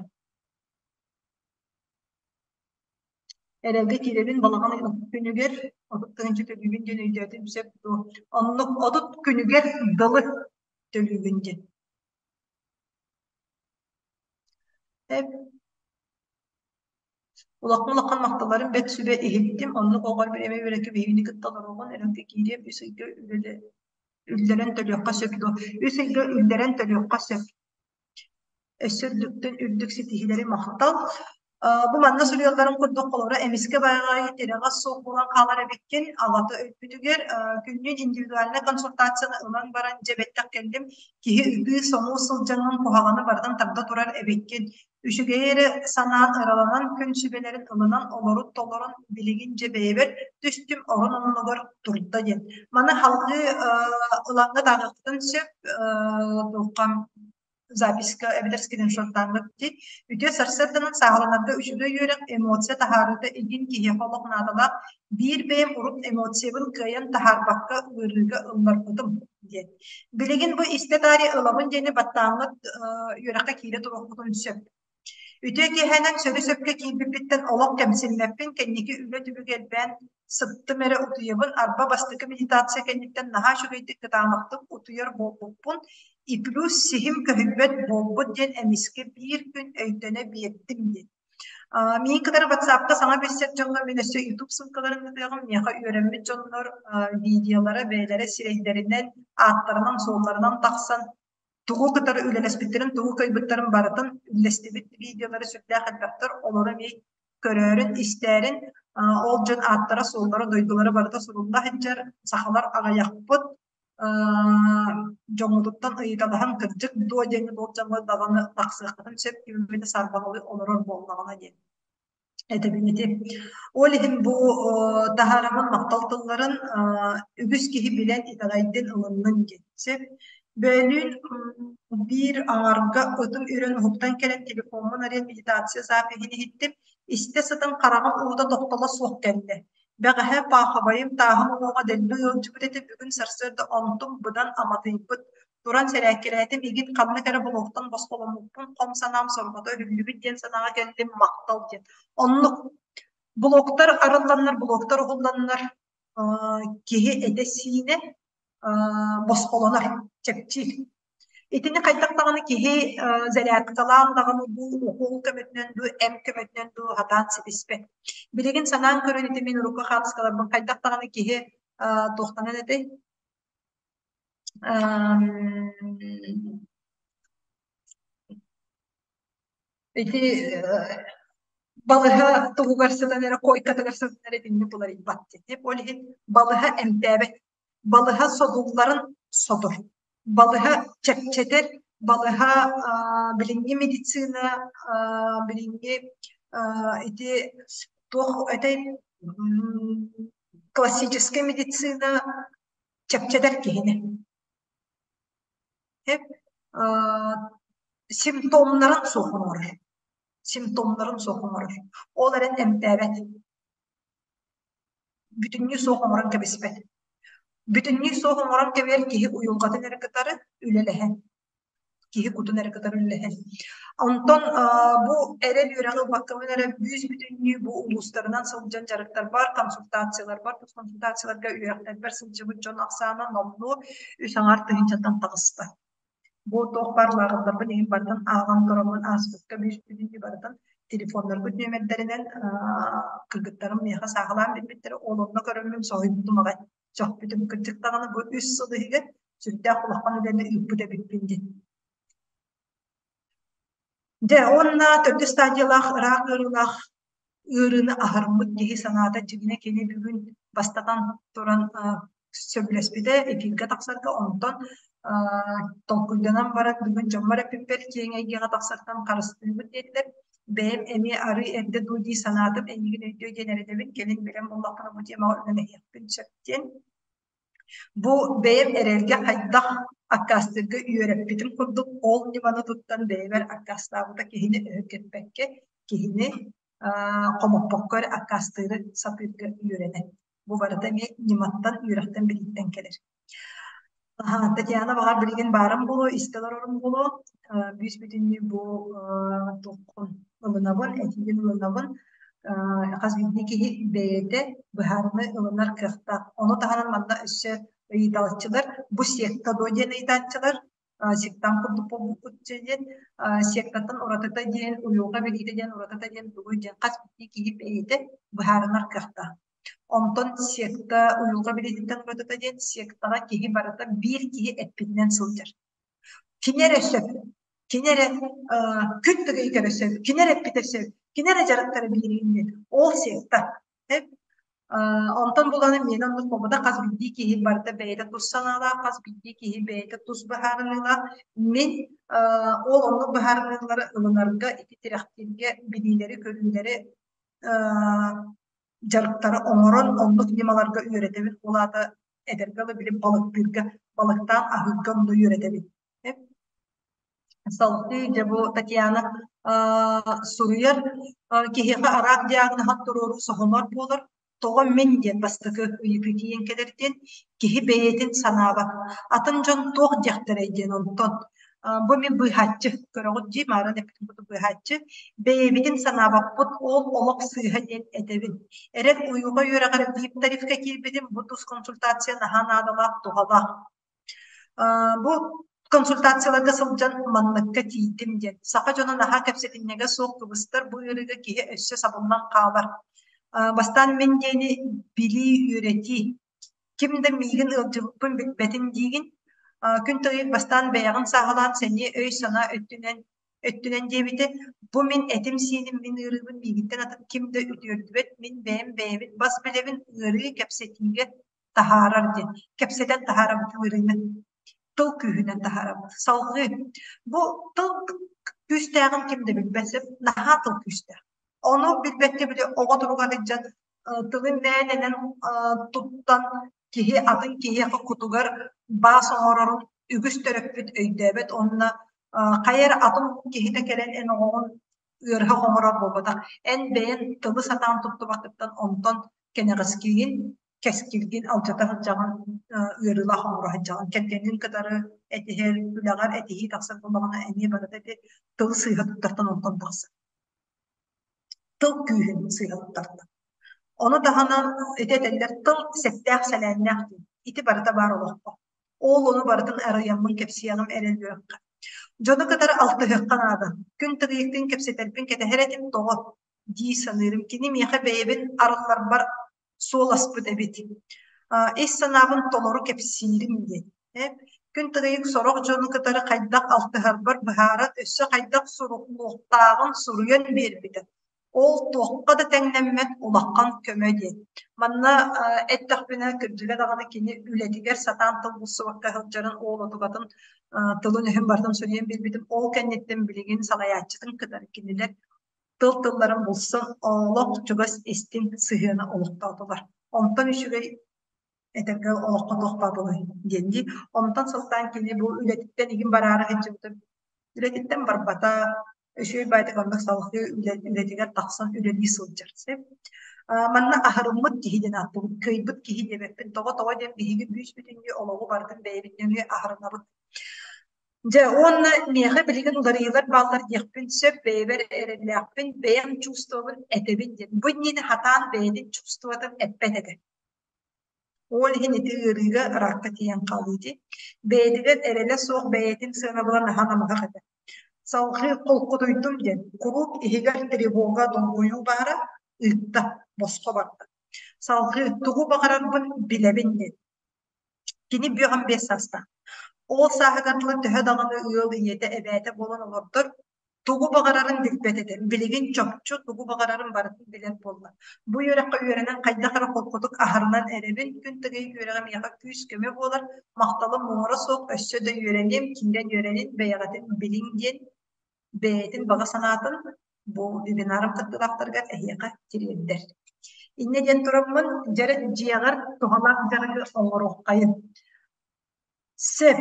Эрэлгэ киирэбин балаҕан ыйын күнүгэр 30 тыһыынча төлүүбүн диэн өйдөөтүм сөп дуо? Оннук 30 күнүгэр дылы төлүүгүн диэн. Улахан улахан махталларын бэрт сүбэ иһиттим, оннук оҕор бириэмэ үөрэккэ биһигини кытта олоруоҕун, өрөҥкө киириэм, үс ыйга үллэрэн төлүөххэ сөп дуо? Үс ыйга үллэрэн төлүөххэ сөп. Өссө үрдүктэн үрдүк ситиһиилэри махтал. Бу манна суруйалларын курдук холобура эмискэ байҕайы тирэҕэ суох буолан хаалар эбиккин, аҕата өлбүтүгэр күннүүн индивидуальнай консультацияны ылан баран дьэ бэттэх кэллим, киһи ытыы-соҥуу сылдьаҥҥын куһаҕаны барытын тарда турар эбиккин. Үчүгэйи эрэ санаан ыраланан күн сүбэлэрин ылынан олорут толорон билигин дьэ бэйэбэр түстүм орун оннугар турда диэн. Маны салгыы ылаҥҥа даҕыаххытын сөп туохха записка эбэтэр скриншоттааҥҥыт дии. Үтүө сарсыарданан сааһыланарга үчүгэй үөрэх, эмоция таһаарыыта игин киһиэхэ олох наадалаах. Биир бэйэм урут эмоциябын кыайан таһаарбакка ыарыыга ылларбытым диэн. Билигин бу истэ таарыйа ылабын диэни баттааҥҥыт үөрэххэ киирэ туруоххутун сөп. Үтүө киэһэнэн сөрү-сөпкө киирбиппиттэн олох кэмсиммэппин, кэнники үлэ түбүгэ элбээн сыттым эрэ утуйабын, арба бастакы медитация кэнниттэн наһаа үчүгэйдик кытаанахтык утуйар буолбуппун, и плюс сиһим көһүйбэт буолбут диэн эмискэ биир күн өйдөнө биэрдим диэн. Миигин кытары WhatsApp-ка саҥа билсэр дьоҥҥо мин өссө YouTube ссылкаларын ыытыаҕым. Миэхэ үөрэммит дьоннор видеолара бэйэлэрэ сирэйдэринэн, ааттарынан-суолларынан тахсан тугу кытары үлэлэспиттэрин, тугу кыайбыттарын барытын үллэстибит видеолары сүрдээх элбэхтэр. Олору эмиэ көрөөрүн, истээрин, ол дьон ааттара-суоллара, дойдулара барыта сурулла сылдьар. Сахалар аҕыйахпыт дьоҥҥутуттан ыйыталаһан кырдьык дуо диэни ол дьоҥҥо даҕаны тахсыаххытын сөп ким саарбаҕалыы олорор буоллаҕына диэн этэбин ити. Ол иһин бу таһаарабын махтал тылларын үгүс киһи билэн итэҕэйдин, ылыннын диэн сөп. Бөөлүүн биир аҥарга ытым үрэн уһуктан кэлэн телефоммун арыйан медитация запиһын иһиттим. Истэ сытан хараҕым уута тохтоло суох кэллэ. Бэҕэһээ паахабайым тааһым уҥуоҕа дэлби ыалдьыбыт этэ, бүгүн сарсыарда онтум быдан аматыйбыт. Туран сэрээккэлээтим, игин ханнык эрэ булуохтан босхоломмуппун, хом санаам сорҕото өһүллүбүт диэн санааҕа кэллим, махтал диэн. Оннук блоктар арылланнар, блоктар уһулланнар киһи этэ-сиинэ босхолонор, чэпчиир. Итини хайдах даҕаны киһи зарядкалаан даҕаны дуу, укуол көмөтүнэн дуу, эм көмөтүнэн дуу сатаан ситиспэт. Билигин санаан көрөн ити мин урукку хаартыскаларбын хайдах даҕаны киһи туохтанан этэй? Ити балыһа туһугар сытан эрэ, койкатыгар сытан эрэ итинник уларыйбат диэн. Ол иһин балыһа эмтээбэт. Балыһа содулларын сотор. Балыһа чэпчэтэр, балыһа билиҥҥи медицина, билиҥҥи ити туох этэй классическай медицина чэпчэтэр киһини. Симптомнарын суох оҥорор. Симптомнарын суох оҥорор. Ол эрэн эмтээбэт. Бүтүннүү суох оҥорон кэбиспэт. Бүтүннүү суох оҥорон кэбиһэр киһи уйулҕатын эрэ кытары үлэлэһэн. Киһи кутун эрэ кытары үлэлэһэн. Онтон бу эрэл үөрэҕи ылбаккабын эрэ бүүс-бүтүннүү бу улуустарынан сылдьан дьарыктарбар, консультацияларбар, тус консультацияларга үөрэхтэрбэр сылдьыбыт дьон ахсаана номнуо үс аҥаар тыһыынчаттан таҕыста. Бу туох баар лааҕырдарбын иһин барытын ааҕан тураммын ааспыкка бүүс-бүтүннүү барытын телефоннарбыт нүөмэрдэринэн кыргыттарым миэхэ сааһылаан билбиттэрэ, ол онно көрөммүн соһуйбутум аҕай. Сөхпүтүм кырдьык даҕаны бу үс сыл иһигэр сүрдээх улахан үлэни ыыппыт эбиппин диэн. Дьэ уонна төрдүс стадиялаах ыраах ыарыылаах ыарыыны аһарыммыт киһи санаата дьиҥинэ кини бүгүн бастатан туран сөбүлэспитэ эфиргэ тахсарга онтон толкуйданан баран бүгүн дьоммор эппиппэр киэҥ эйгэҕэ тахсартан харыстыыбыт диэтилэр. Бэйэм эмиэ арыый эрдэ дуу дии санаатым эйигин өйдүө диэн эрэнэбин кэлин билэн буоллахпына бу темаҕа үлэлэһиэхпин сөп диэн. Бу бэйэм эрэлгэ хайдах аккаастыырга үөрэппитим курдук ол ньыманы туттан бэйэбэр аккаастаабыта киһини өһүргэппэккэ, киһини хомоппокко эрэ аккаастыыры сатыырга үөрэнэн. Бу барыта эмиэ ньыматтан, үөрэхтэн, билииттэн кэлэр. Татьяна баҕар билигин баарым буолуо, истэ олорорум буолуо. Бүүс-бүтүннүү бу туоххун ылынабын, этиигин ылынабын. Хас биирдии киһи бэйэтэ быһаарыныы ылынар кыахтаах. Ону таһынан манна өссө ыйытааччылар, бу секта дуо диэн ыйытааччылар, сектант курдук буолбуппут диэн, сектаттан уратыта диэн, уйулҕа билиитэ диэн уратыта диэн тугуй диэн хас биирдии киһи бэйэтэ быһаарынар кыахтаах. Онтон секта уйулҕа билиититтэн уратыта диэн сектаҕа киһи барыта биир киһи эппитинэн сылдьар. Кини эрэ сөп, кини эрэ күн тыгыйгара сөп, кини эрэ эппитэ сөп, кини эрэ дьарыктара биириинни. Ол секта. Онтон буланы миэнэ оннук буолбатах хас биирдии киһи барыта бэйэтэ тус санаалаах, хас биирдии киһи бэйэтэ тус быһаарыныылаах. Мин ол оннук быһаарыныылары ылынарга, ити тирэхтииргэ билиилэри-көрүүлэри дьарыктары оҥорон оннук ньымаларга үөрэтэбин. Ол аата эдэргэ дылы били балыктыырга, балыктаан аһыырга онно үөрэтэбин. Салгыы дьэ бу Татьяна суруйар киһиэхэ араак диагноһын туруоруу соһумар буолар. Тоҕо мин диэн бастакы ыйытыы тиийэн кэлэр диэн киһи бэйэтин санаабат. Атын дьон туох диэхтэрэй диэн онтон бу мин быыһааччы көрөҕүт дии мааран эппитим курдук быыһааччы бэйэбитин санаабаппыт ол олох сыыһа диэн этэбин эрэл уйулҕа үөрэҕэр вип тарифка киирбитим бу тус консультация наһаа наадалаах туһалаах бу консультацияларга сылдьан манныкка тиийдим диэн саха дьоно наһаа кэпсэтинньэгэ суох кыбыстар бу ыарыыга киһи өссө сабыллан хаалар бастаан мин диэни билии үөрэтии Ким да миигин ыалдьыбыппын билбэтин диигин, күн тойук бастаан бэйэҕин сааһылаан сэниэ өй-санаа өттүнэн өттүнэн диэбитэ, бу мин этим-сииним, мин ыарыыбын миигиттэн атын ким да үтүөрдүбэт, мин бэйэм бэйэбин бас билэбин ыарыы кэпсэтиигэ таһаарар диэн, кэпсэтэн таһаарабыт ыарыыны, тыл күүһүнэн таһаарабыт. Салҕыы бу тыл күүстээҕин ким да билбэт сөп, наһаа тыл күүстээх. Ону билбэккэ били оҕо туругар илдьэн тылын мээнэнэн туттан киһи атын киһиэхэ кутугар баас оҥорорун үгүс төрөппүт өйдөөбөт уонна хайа эрэ атын киһитэ кэлэн эн оҕоҕун ыарыһах оҥорор буолбатах. Эн бэйэн тылы сатаан туттубаккыттан онтон кэнэҕэскигин, кэскилгин алдьата сылдьаҕын, ыарыылаах оҥоро сылдьаҕын. Кэргэҥҥин кытары этиһэр, үлэҕэр этиһии тахсар буоллаҕына эмиэ барыта ити тыл сыыһа туттартан онтон тахсар. Тыл күүһүн сыыһа туттартан. Ону таһынан ити этэллэр тыл сэттээх-сэлээннээх диэн. Ити барыта баар олоххо. Ол ону барытын арыйаммын кэпсиэҕим эрэл үөрэххэ. Дьону кытары алтыһыахха наада. Күн тыгыйыктыын кэпсэтэрбин кэтэһэр этим тоҕо дии саныырым. Кини миэхэ бэйэбин арылларбар суол аспыт эбит. Ис санаабын толору кэпсиирим диэн. Күн тыгыйык сорох дьону кытары хайдах алтыһарбар быһааран, өссө хайдах суруллуохтааҕын суруйан биэрбитэ. Ол туохха да тэҥнэммэт улахан көмө диэн. Манна эттэхпинэ, кырдьыга даҕаны кини үлэтигэр сатаан тыл булсубакка сылдьарын уол отугатын тылын-өһүн барытын суруйан биэрбитим. Ол кэнниттэн билигин салайааччытын кытары кинилэр тыл-тылларын булсан олох чугас истиҥ сыһыаны олохтоотулар. Онтон үчүгэй этэргэ олоххо туох баабылай диэн дии. Онтон сылтаан кини бу үлэтиттэн игин бараары сылдьыбытым. Үлэтиттэн барбата, үчүгэй баайдык оннук салгыы үлэтигэр тахсан үлэлии сылдьар. Манна аһарыммыт киһи диэн ааттыыбын, кыайбыт киһи диэбэппин. Тоҕо-тоҕо диэн биһиги бүүс-бүтүннүү олоҕу барытын бэйэбит нөҥүө аһарынабыт. Дьэ уонна миэхэ билигин уларыйыылар бааллар диэхпин сөп, бэйэбэр эрэллээхпин, бэйэм чувствобун этэбин диэн. Бу иннинэ хатаан бэйэтин чувствотын эппэт этэ. Ол иһин ити ыарыыга ракка тиийэн хаалыы ити. Бэйэтигэр эрэлэ суох бэйэтин сыанабыла наһаа намыһах этэ. Салҕыы холкутуйдум диэн, куруук иһигэр тревога, долгуйуу баара, ыытта, босхо барда. Салҕыы тугу баҕарарбын билэбин диэн. Кини бүөҕүн 5 саастаах. Ол сааһыгар дылы төһө даҕаны ыал ийэтэ, эбээтэ буолан олордор, тугу баҕарарын билбэт этэ. Билигин чопчу тугу баҕарарын барытын билэр буолла. Бу үөрэххэ үөрэнэн хайдах эрэ холкутук аһарынан эрэбин. Күн тыгый үөрэҕэ миэхэ күүс-көмө буолар. Махталым муҥура суох, өссө да үөрэниэм, киирэн үөрэнин, бэйэҕитин билиҥ диэн бэйэтин баҕа санаатын бу вебинарым кыттыылаахтарыгар эһиэхэ тириэрдэр. Инньэ диэн тураммын, дьэрэ дьиэҕэр туһалаах дьарыгы оҥоруоххайын. Сөп.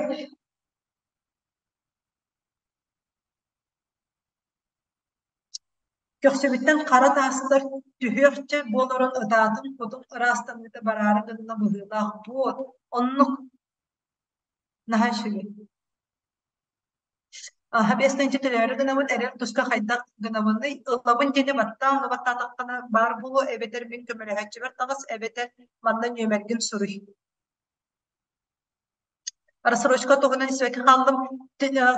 Көхсүбүттэн хара таастар түһүөхчэ буоларын ытаатын кутум ыраастаныыта бараары гынна быһыылаах буот, оннук наһаа үчүгэй. Аһа биэс тыһыынча төлөөрү гынабын, эрэл туска хайдах гынабыный? Ыллабын диэни баттаан, ону баттаатаххына баар буолуо эбэтэр мин көмөлөһөөччүбэр таҕыс, эбэтэр манна нүөмэргин суруй. Рассрочка туһунан испэккэ хааллым.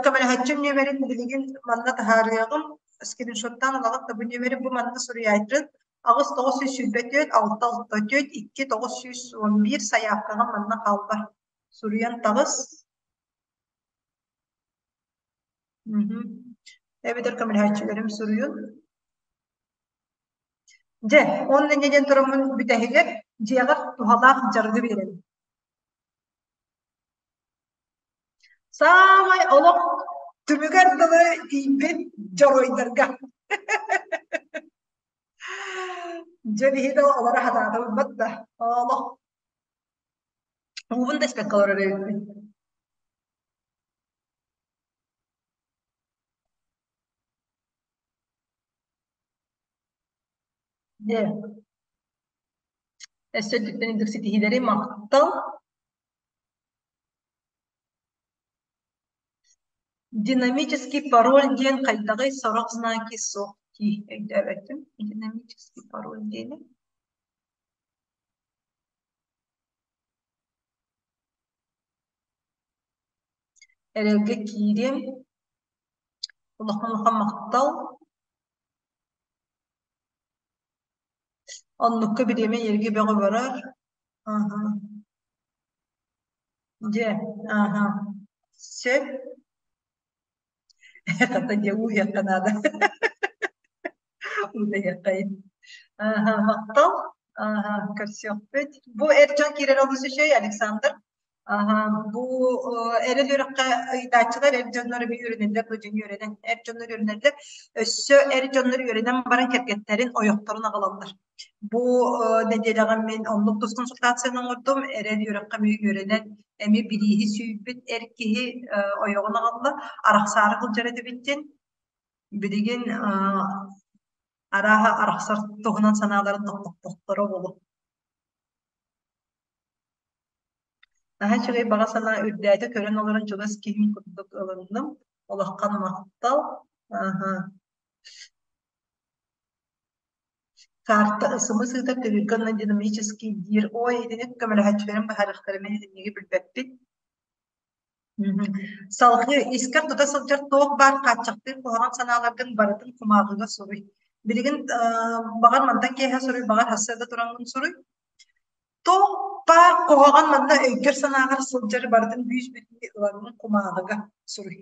Көмөлөһөөччүм нүөмэрин билигин манна таһаарыаҕым. Скриншоттаан ылаҕыт да бу нүөмэри бу манна суруйааччын 8 924 6 6 4 2 911 сайаапкаҕа манна хаалбар. Суруйан таҕыс. Эбэтэр көмөлөһөөччүлэрим суруйун. Дьэ, уонна инньэ диэн тураммын бүтэһигэр дьиэҕэр туһалаах дьарыгы биэрэбин. Саамай олох түмүгэр дылы тиийбит дьоруойдарга. Дьэ биһи да олоро сатаатыбыт да олох уубун да испэккэ олорор эбиппин. Дьэ, өссө үрдүктэн үрдүк ситиһиилэри махтал. Динамический пароль диэн хайдаҕый сорох знаки суох дии өйдөөбөтүм. Динамический пароль диэни. Эрэлгэ киириэм. Улахан улахан махтал. Оннукка бириэмэ эргэ бөҕө барар. Аһа. Дьэ, аһа. Сөп. Хата дьэ ууһуохха наада. Ууһуоххайын. Аһа, махтал. Аһа, көрсүөхпүт. Бу эр дьон киирэр олус үчүгэй, Александр. Бу эрэл үөрэххэ ыйытааччылар эр дьоннор эмиэ үөрэнэллэр, бу дьон үөрэнэн, эр дьоннор үөрэнэллэр. Өссө эр дьоннор үөрэнэн баран кэргэттэрин, ойохторун аҕалаллар. Бу нэдиэлэҕэ мин оннук тус консультацияны оҥордум. Эрэл үөрэххэ эмиэ үөрэнэн, эмиэ бирииһи сүүйбүт эр киһи ойоҕун аҕалла. Арахсаары сылдьар этибит диэн. Билигин арааһа арахсар туһунан санааларын тохтоппотторо буолуо. Наһаа үчүгэй баҕа санаа үрдээтэ көрөн олорон чугас киһим курдук ылынным. Улахан махтал. Аһа. Карта ысымы сыытар төгүргэн уонна динамический диир. Ой, итини көмөлөһөөччүлэрим быһаарыахтара, мин итинниги билбэппин. Салгыы искэр тута сылдьар туох баар хааччахтыыр куһаҕан санааларгын барытын кумааҕыга суруй. Билигин баҕар мантан киэһэ суруй, баҕар сарсыарда тураҥҥын суруй. Туох баар куһаҕан манна өйгөр-санааҕар сылдьары барытын бүүс-бүтүннүү ылаҥҥын кумааҕыга суруй.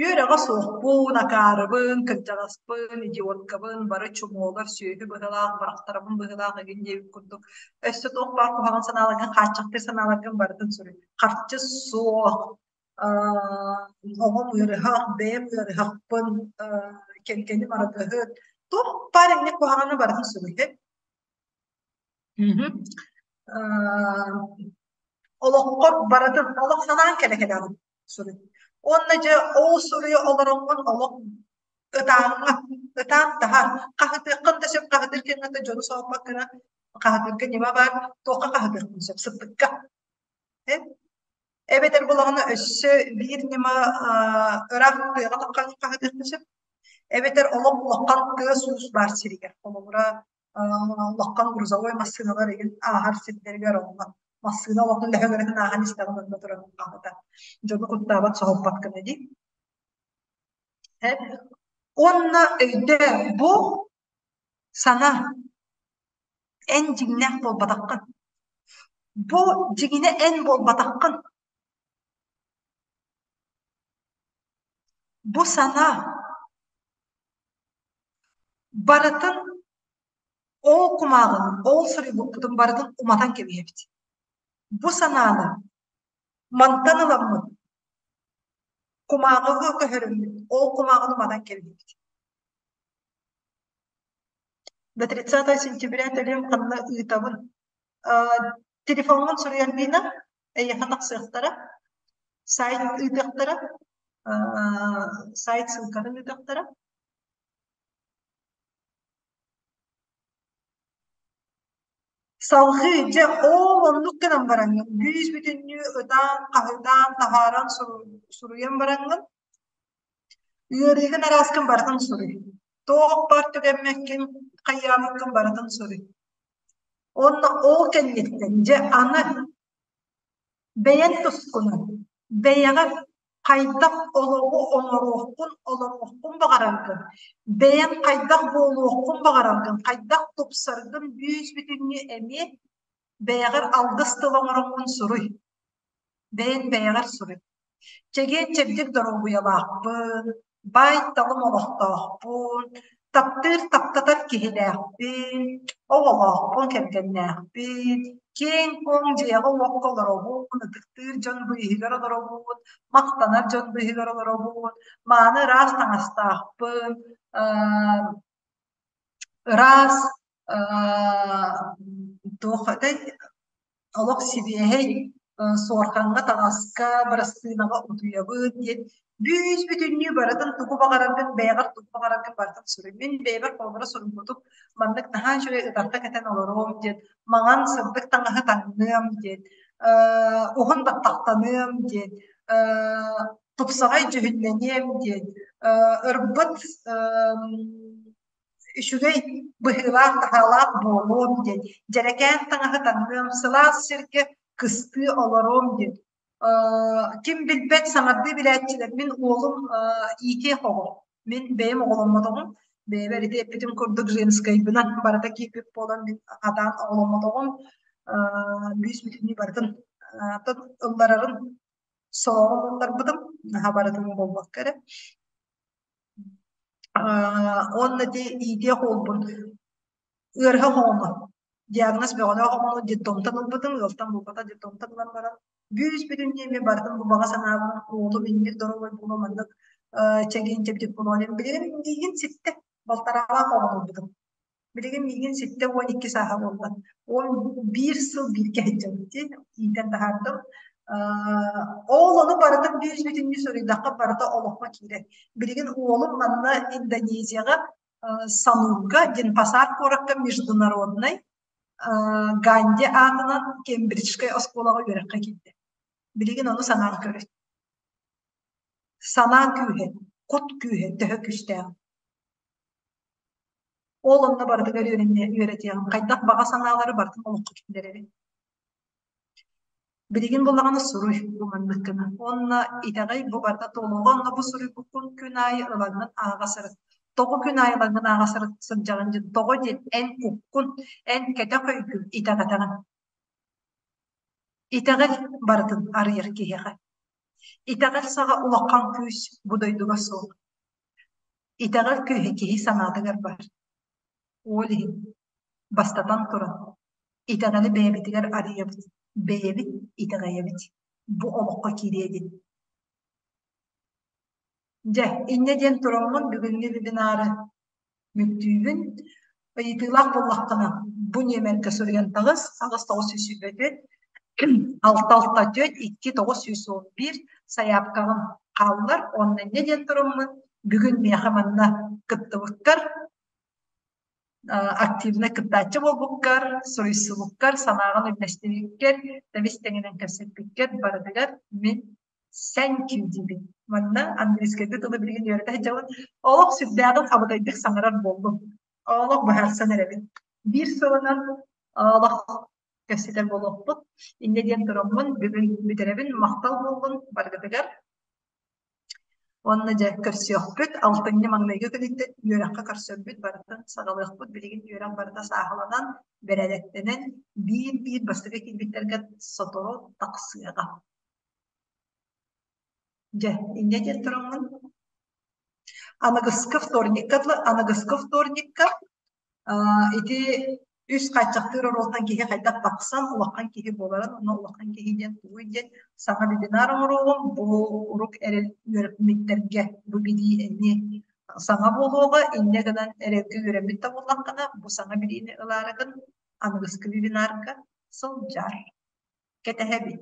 Үөрэҕэ суохпун, акаарыбын, кырдьаҕаспын, идиоткабын, бары чумуолар, сүөһү быһыылаах, барахтарабын быһыылаах игин диэбит курдук өссө туох баар куһаҕан санааларгын, хааччахтыыр санааларгын барытын суруй. Харчы суох, оҕом ыарыһах, бэйэм ыарыһахпын, кэргэним арыгыһыт, туох баар инник куһаҕаны барытын суруй. Олоххор барытын олох санаан кэлэ-кэлэҕин суруй. Уонна дьэ ол суруйа олороҥҥун олох ытааҥҥа, ытаан таһаар. Хаһытыаххын да сөп, хаһытыыр кэмҥэ да дьону соһуппаккына хаһытыырга ньыма баар, туохха хаһытыаххын сөп, сыттыкка. Эбэтэр булаҕына өссө биир ньыма ыраах тыаҕа таххаҥҥын хаһытыаххын сөп. Эбэтэр олох улахан тыас-уус баар сиригэр. Холобура, улахан грузовой массыыналар игин ааһар сирдэригэр онно массыына олохтон лөһө ааһан истэҕин онно туран хаһыта дьону куттаабат соһуппат гына дии. Уонна өйдөө бу сана эн дьиҥнээх буолбатаххын. Бу дьиҥинэ эн буолбатаххын. Бу санаа Барытын ол кумааҕыны, ол суруйбуппутун барытын уматан кэбиһэбит. Бу санааны мантан ыламмыт кумааҕыга көһөрөммүт, ол кумааҕыны уматан кэбиһэбит. До 30 сентября төлүөм ханна ыытабын. Телефоҥҥун суруйан Лина, эйиэхэ тахсыахтара, сайт ыытыахтара, сайт ссылкатын ыытыахтара. Салҕыы дьэ ол оннук гынан бараҥҥын бүүс-бүтүннүү ытаан, хаһыытаан, таһааран суруйан бараҥҥын ыарыыгын арааскын барытын суруй. Туох баар түгэммэккин, хайаабыккын барытын суруй. Уонна ол кэнниттэн дьэ аны бэйэн тускунан, бэйэҕэр хайдах олоҕу оҥоруоххун, олоруоххун баҕараргын, бэйэҥ хайдах буолуоххун баҕараргын, хайдах тупсаргын бүүс-бүтүннүү эмиэ бэйэҕэр алгыс тыл оҥороҥҥун суруй. Бэйэҥ бэйэҕэр суруй. Чэгиэн-чэбдик доруобуйалаахпын, баай-талым олохтоохпун, таптыыр таптатар киһилээхпин, оҕолоохпун, кэргэннээхпин, киэҥ-куоҥ дьиэҕэ-уокка олоробун, ытыктыыр дьон быыһыгар олоробун, махтанар дьон быыһыгар олоробун, мааны ыраас таҥастаахпын, ыраас туох этэй олох сибиэһэй суорҕаҥҥа, таҥаска, бырастыынаҕа утуйабыт диэн бүүс-бүтүннүү барытын тугу баҕараргын, бэйэҕэр тугу баҕараргын барытын суруй. Мин бэйэбэр холобура суруйбутум маннык наһаа үчүгэй ытарха кэтэн олоруом диэн, маҥан сырдык таҥаһы таҥныам диэн, уһун баттахтаныам диэн, тупсаҕай дьүһүннэниэм диэн, ырбыт үчүгэй быһыылаах-таһаалаах буолуом диэн, дьэрэкээн таҥаһы таҥныам, сылаас сиргэ кыстыы олоруом диэн. Ким билбэт саҥардыы билээччилэр мин уолум иитиэх оҕо. Мин бэйэм оҕоломмотоҕум. Бэйэбэр ити эппитим курдук женскайбынан барыта киирбит буолан мин хатаан оҕоломмотоҕум. Бүүс бүтүннүү барытын ылларарын сооҕун ылларбытым. Наһаа барытын буолбакка эрэ. Уонна ити иитиэх уолбун ыарыһах оҕону. Диагноз бөҕөлөөх оҕону детдомтан ылбытым, ыалтан булбата детдомтан ылан баран бүүс-бүтүннүү эмиэ барытын бу баҕа санаабын уолум инник доруобай буолуо маннык чэгиэн-чэбдик буолуо диэн билигин миигин ситтэ балтараалаах оҕону ылбытым. Билигин миигин ситтэ 12 сааһа буолла. 11 сыл бииргэ сылдьабыт дии, иитэн таһаардым. Ол ону барытын бүүс-бүтүннүү суруйдахха барыта олоххо киирэр. Билигин уолум манна Индонезияҕа Санурга Денпасар куоракка международнай Ганди аатынан Кембриджскай оскуолаҕа үөрэххэ киирдэ. Билигин ону санаан көрүт. Санаа күүһэ, кут күүһэ төһө күүстээх. Ол онно барытыгар үөрэтиэҕим. Хайдах баҕа санаалары барытын олоххо киллэрэбин. Билигин буоллаҕына суруй бу маннык гына. Уонна итэҕэй бу барыта туолуоҕа онно бу суруйбуккун күн аайы ылаҥҥын ааҕа сырыт. Тоҕо күн аайы ылаҥҥын ааҕа сырыт сылдьаҕын диэн тоҕо диэн эн куккун, эн кэтэх өйгүн итэҕэтэҕин. Итэҕэл барытын арыйар киһиэхэ. Итэҕэл саҕа улахан күүс бу дойдуга суох. Итэҕэл күүһэ киһи санаатыгар бар. Ол иһин, бастатан туран, итэҕэли бэйэбитигэр арыйабыт, бэйэбит итэҕэйэбит, бу олоххо киириэ диэн. Дьэ, инньэ диэн тураммын бүгүҥҥү вебинары мүктүүбүн. Ыйытыылаах буоллаххына, бу нүөмэргэ суруйан таҕыс, 8924 664 2911 сайаапкаҕын хааллар уонна инньэ диэн тураммын бүгүн миэхэ манна кыттыбыккар активнай кыттааччы буолбуккар, суруйсубуккар, санааҕын үллэстибиккэр, тэбис тэҥинэн кэпсэппиккэр барытыгар мин thank you диибин. Манна английскайдыы тылы билигин үөрэтэ сылдьабын. Олох сүрдээҕин абытайдык саҥарар буоллум. Олох быһаарсан эрэбин. Биир сылынан олох кэпсэтэр буолуохпут. Инньэ диэн тураммын бүгүн бүтэрэбин. Махтал буоллун барыгытыгар. Уонна дьэ көрсүөхпүт, алтынньы маҥнайгы күнүттэн үөрэххэ көрсөрбүт барытын саҕалыахпыт. Билигин үөрэх барыта сааһыланан, бэрээдэктэнэн, биир-биир бастакы киирбиттэргэ сотору тахсыаҕа. Дьэ, инньэ диэн тураммын Аныгыскы вторникка аныгыскы вторникка ити үс хааччахтыыр оруолтан киһи хайдах тахсан улахан киһи буоларын уонна улахан киһи диэн тугуй диэн саҥа вебинар оҥоруоҕум. Бу урук эрэл үөрэммиттэргэ бу билии эмиэ саҥа буолуоҕа. Инньэ гынан эрэлгэ үөрэммит да буоллаххына, бу саҥа билиини ылаарыгын аныгыскы вебинарга сылдьар. Кэтэһэбин.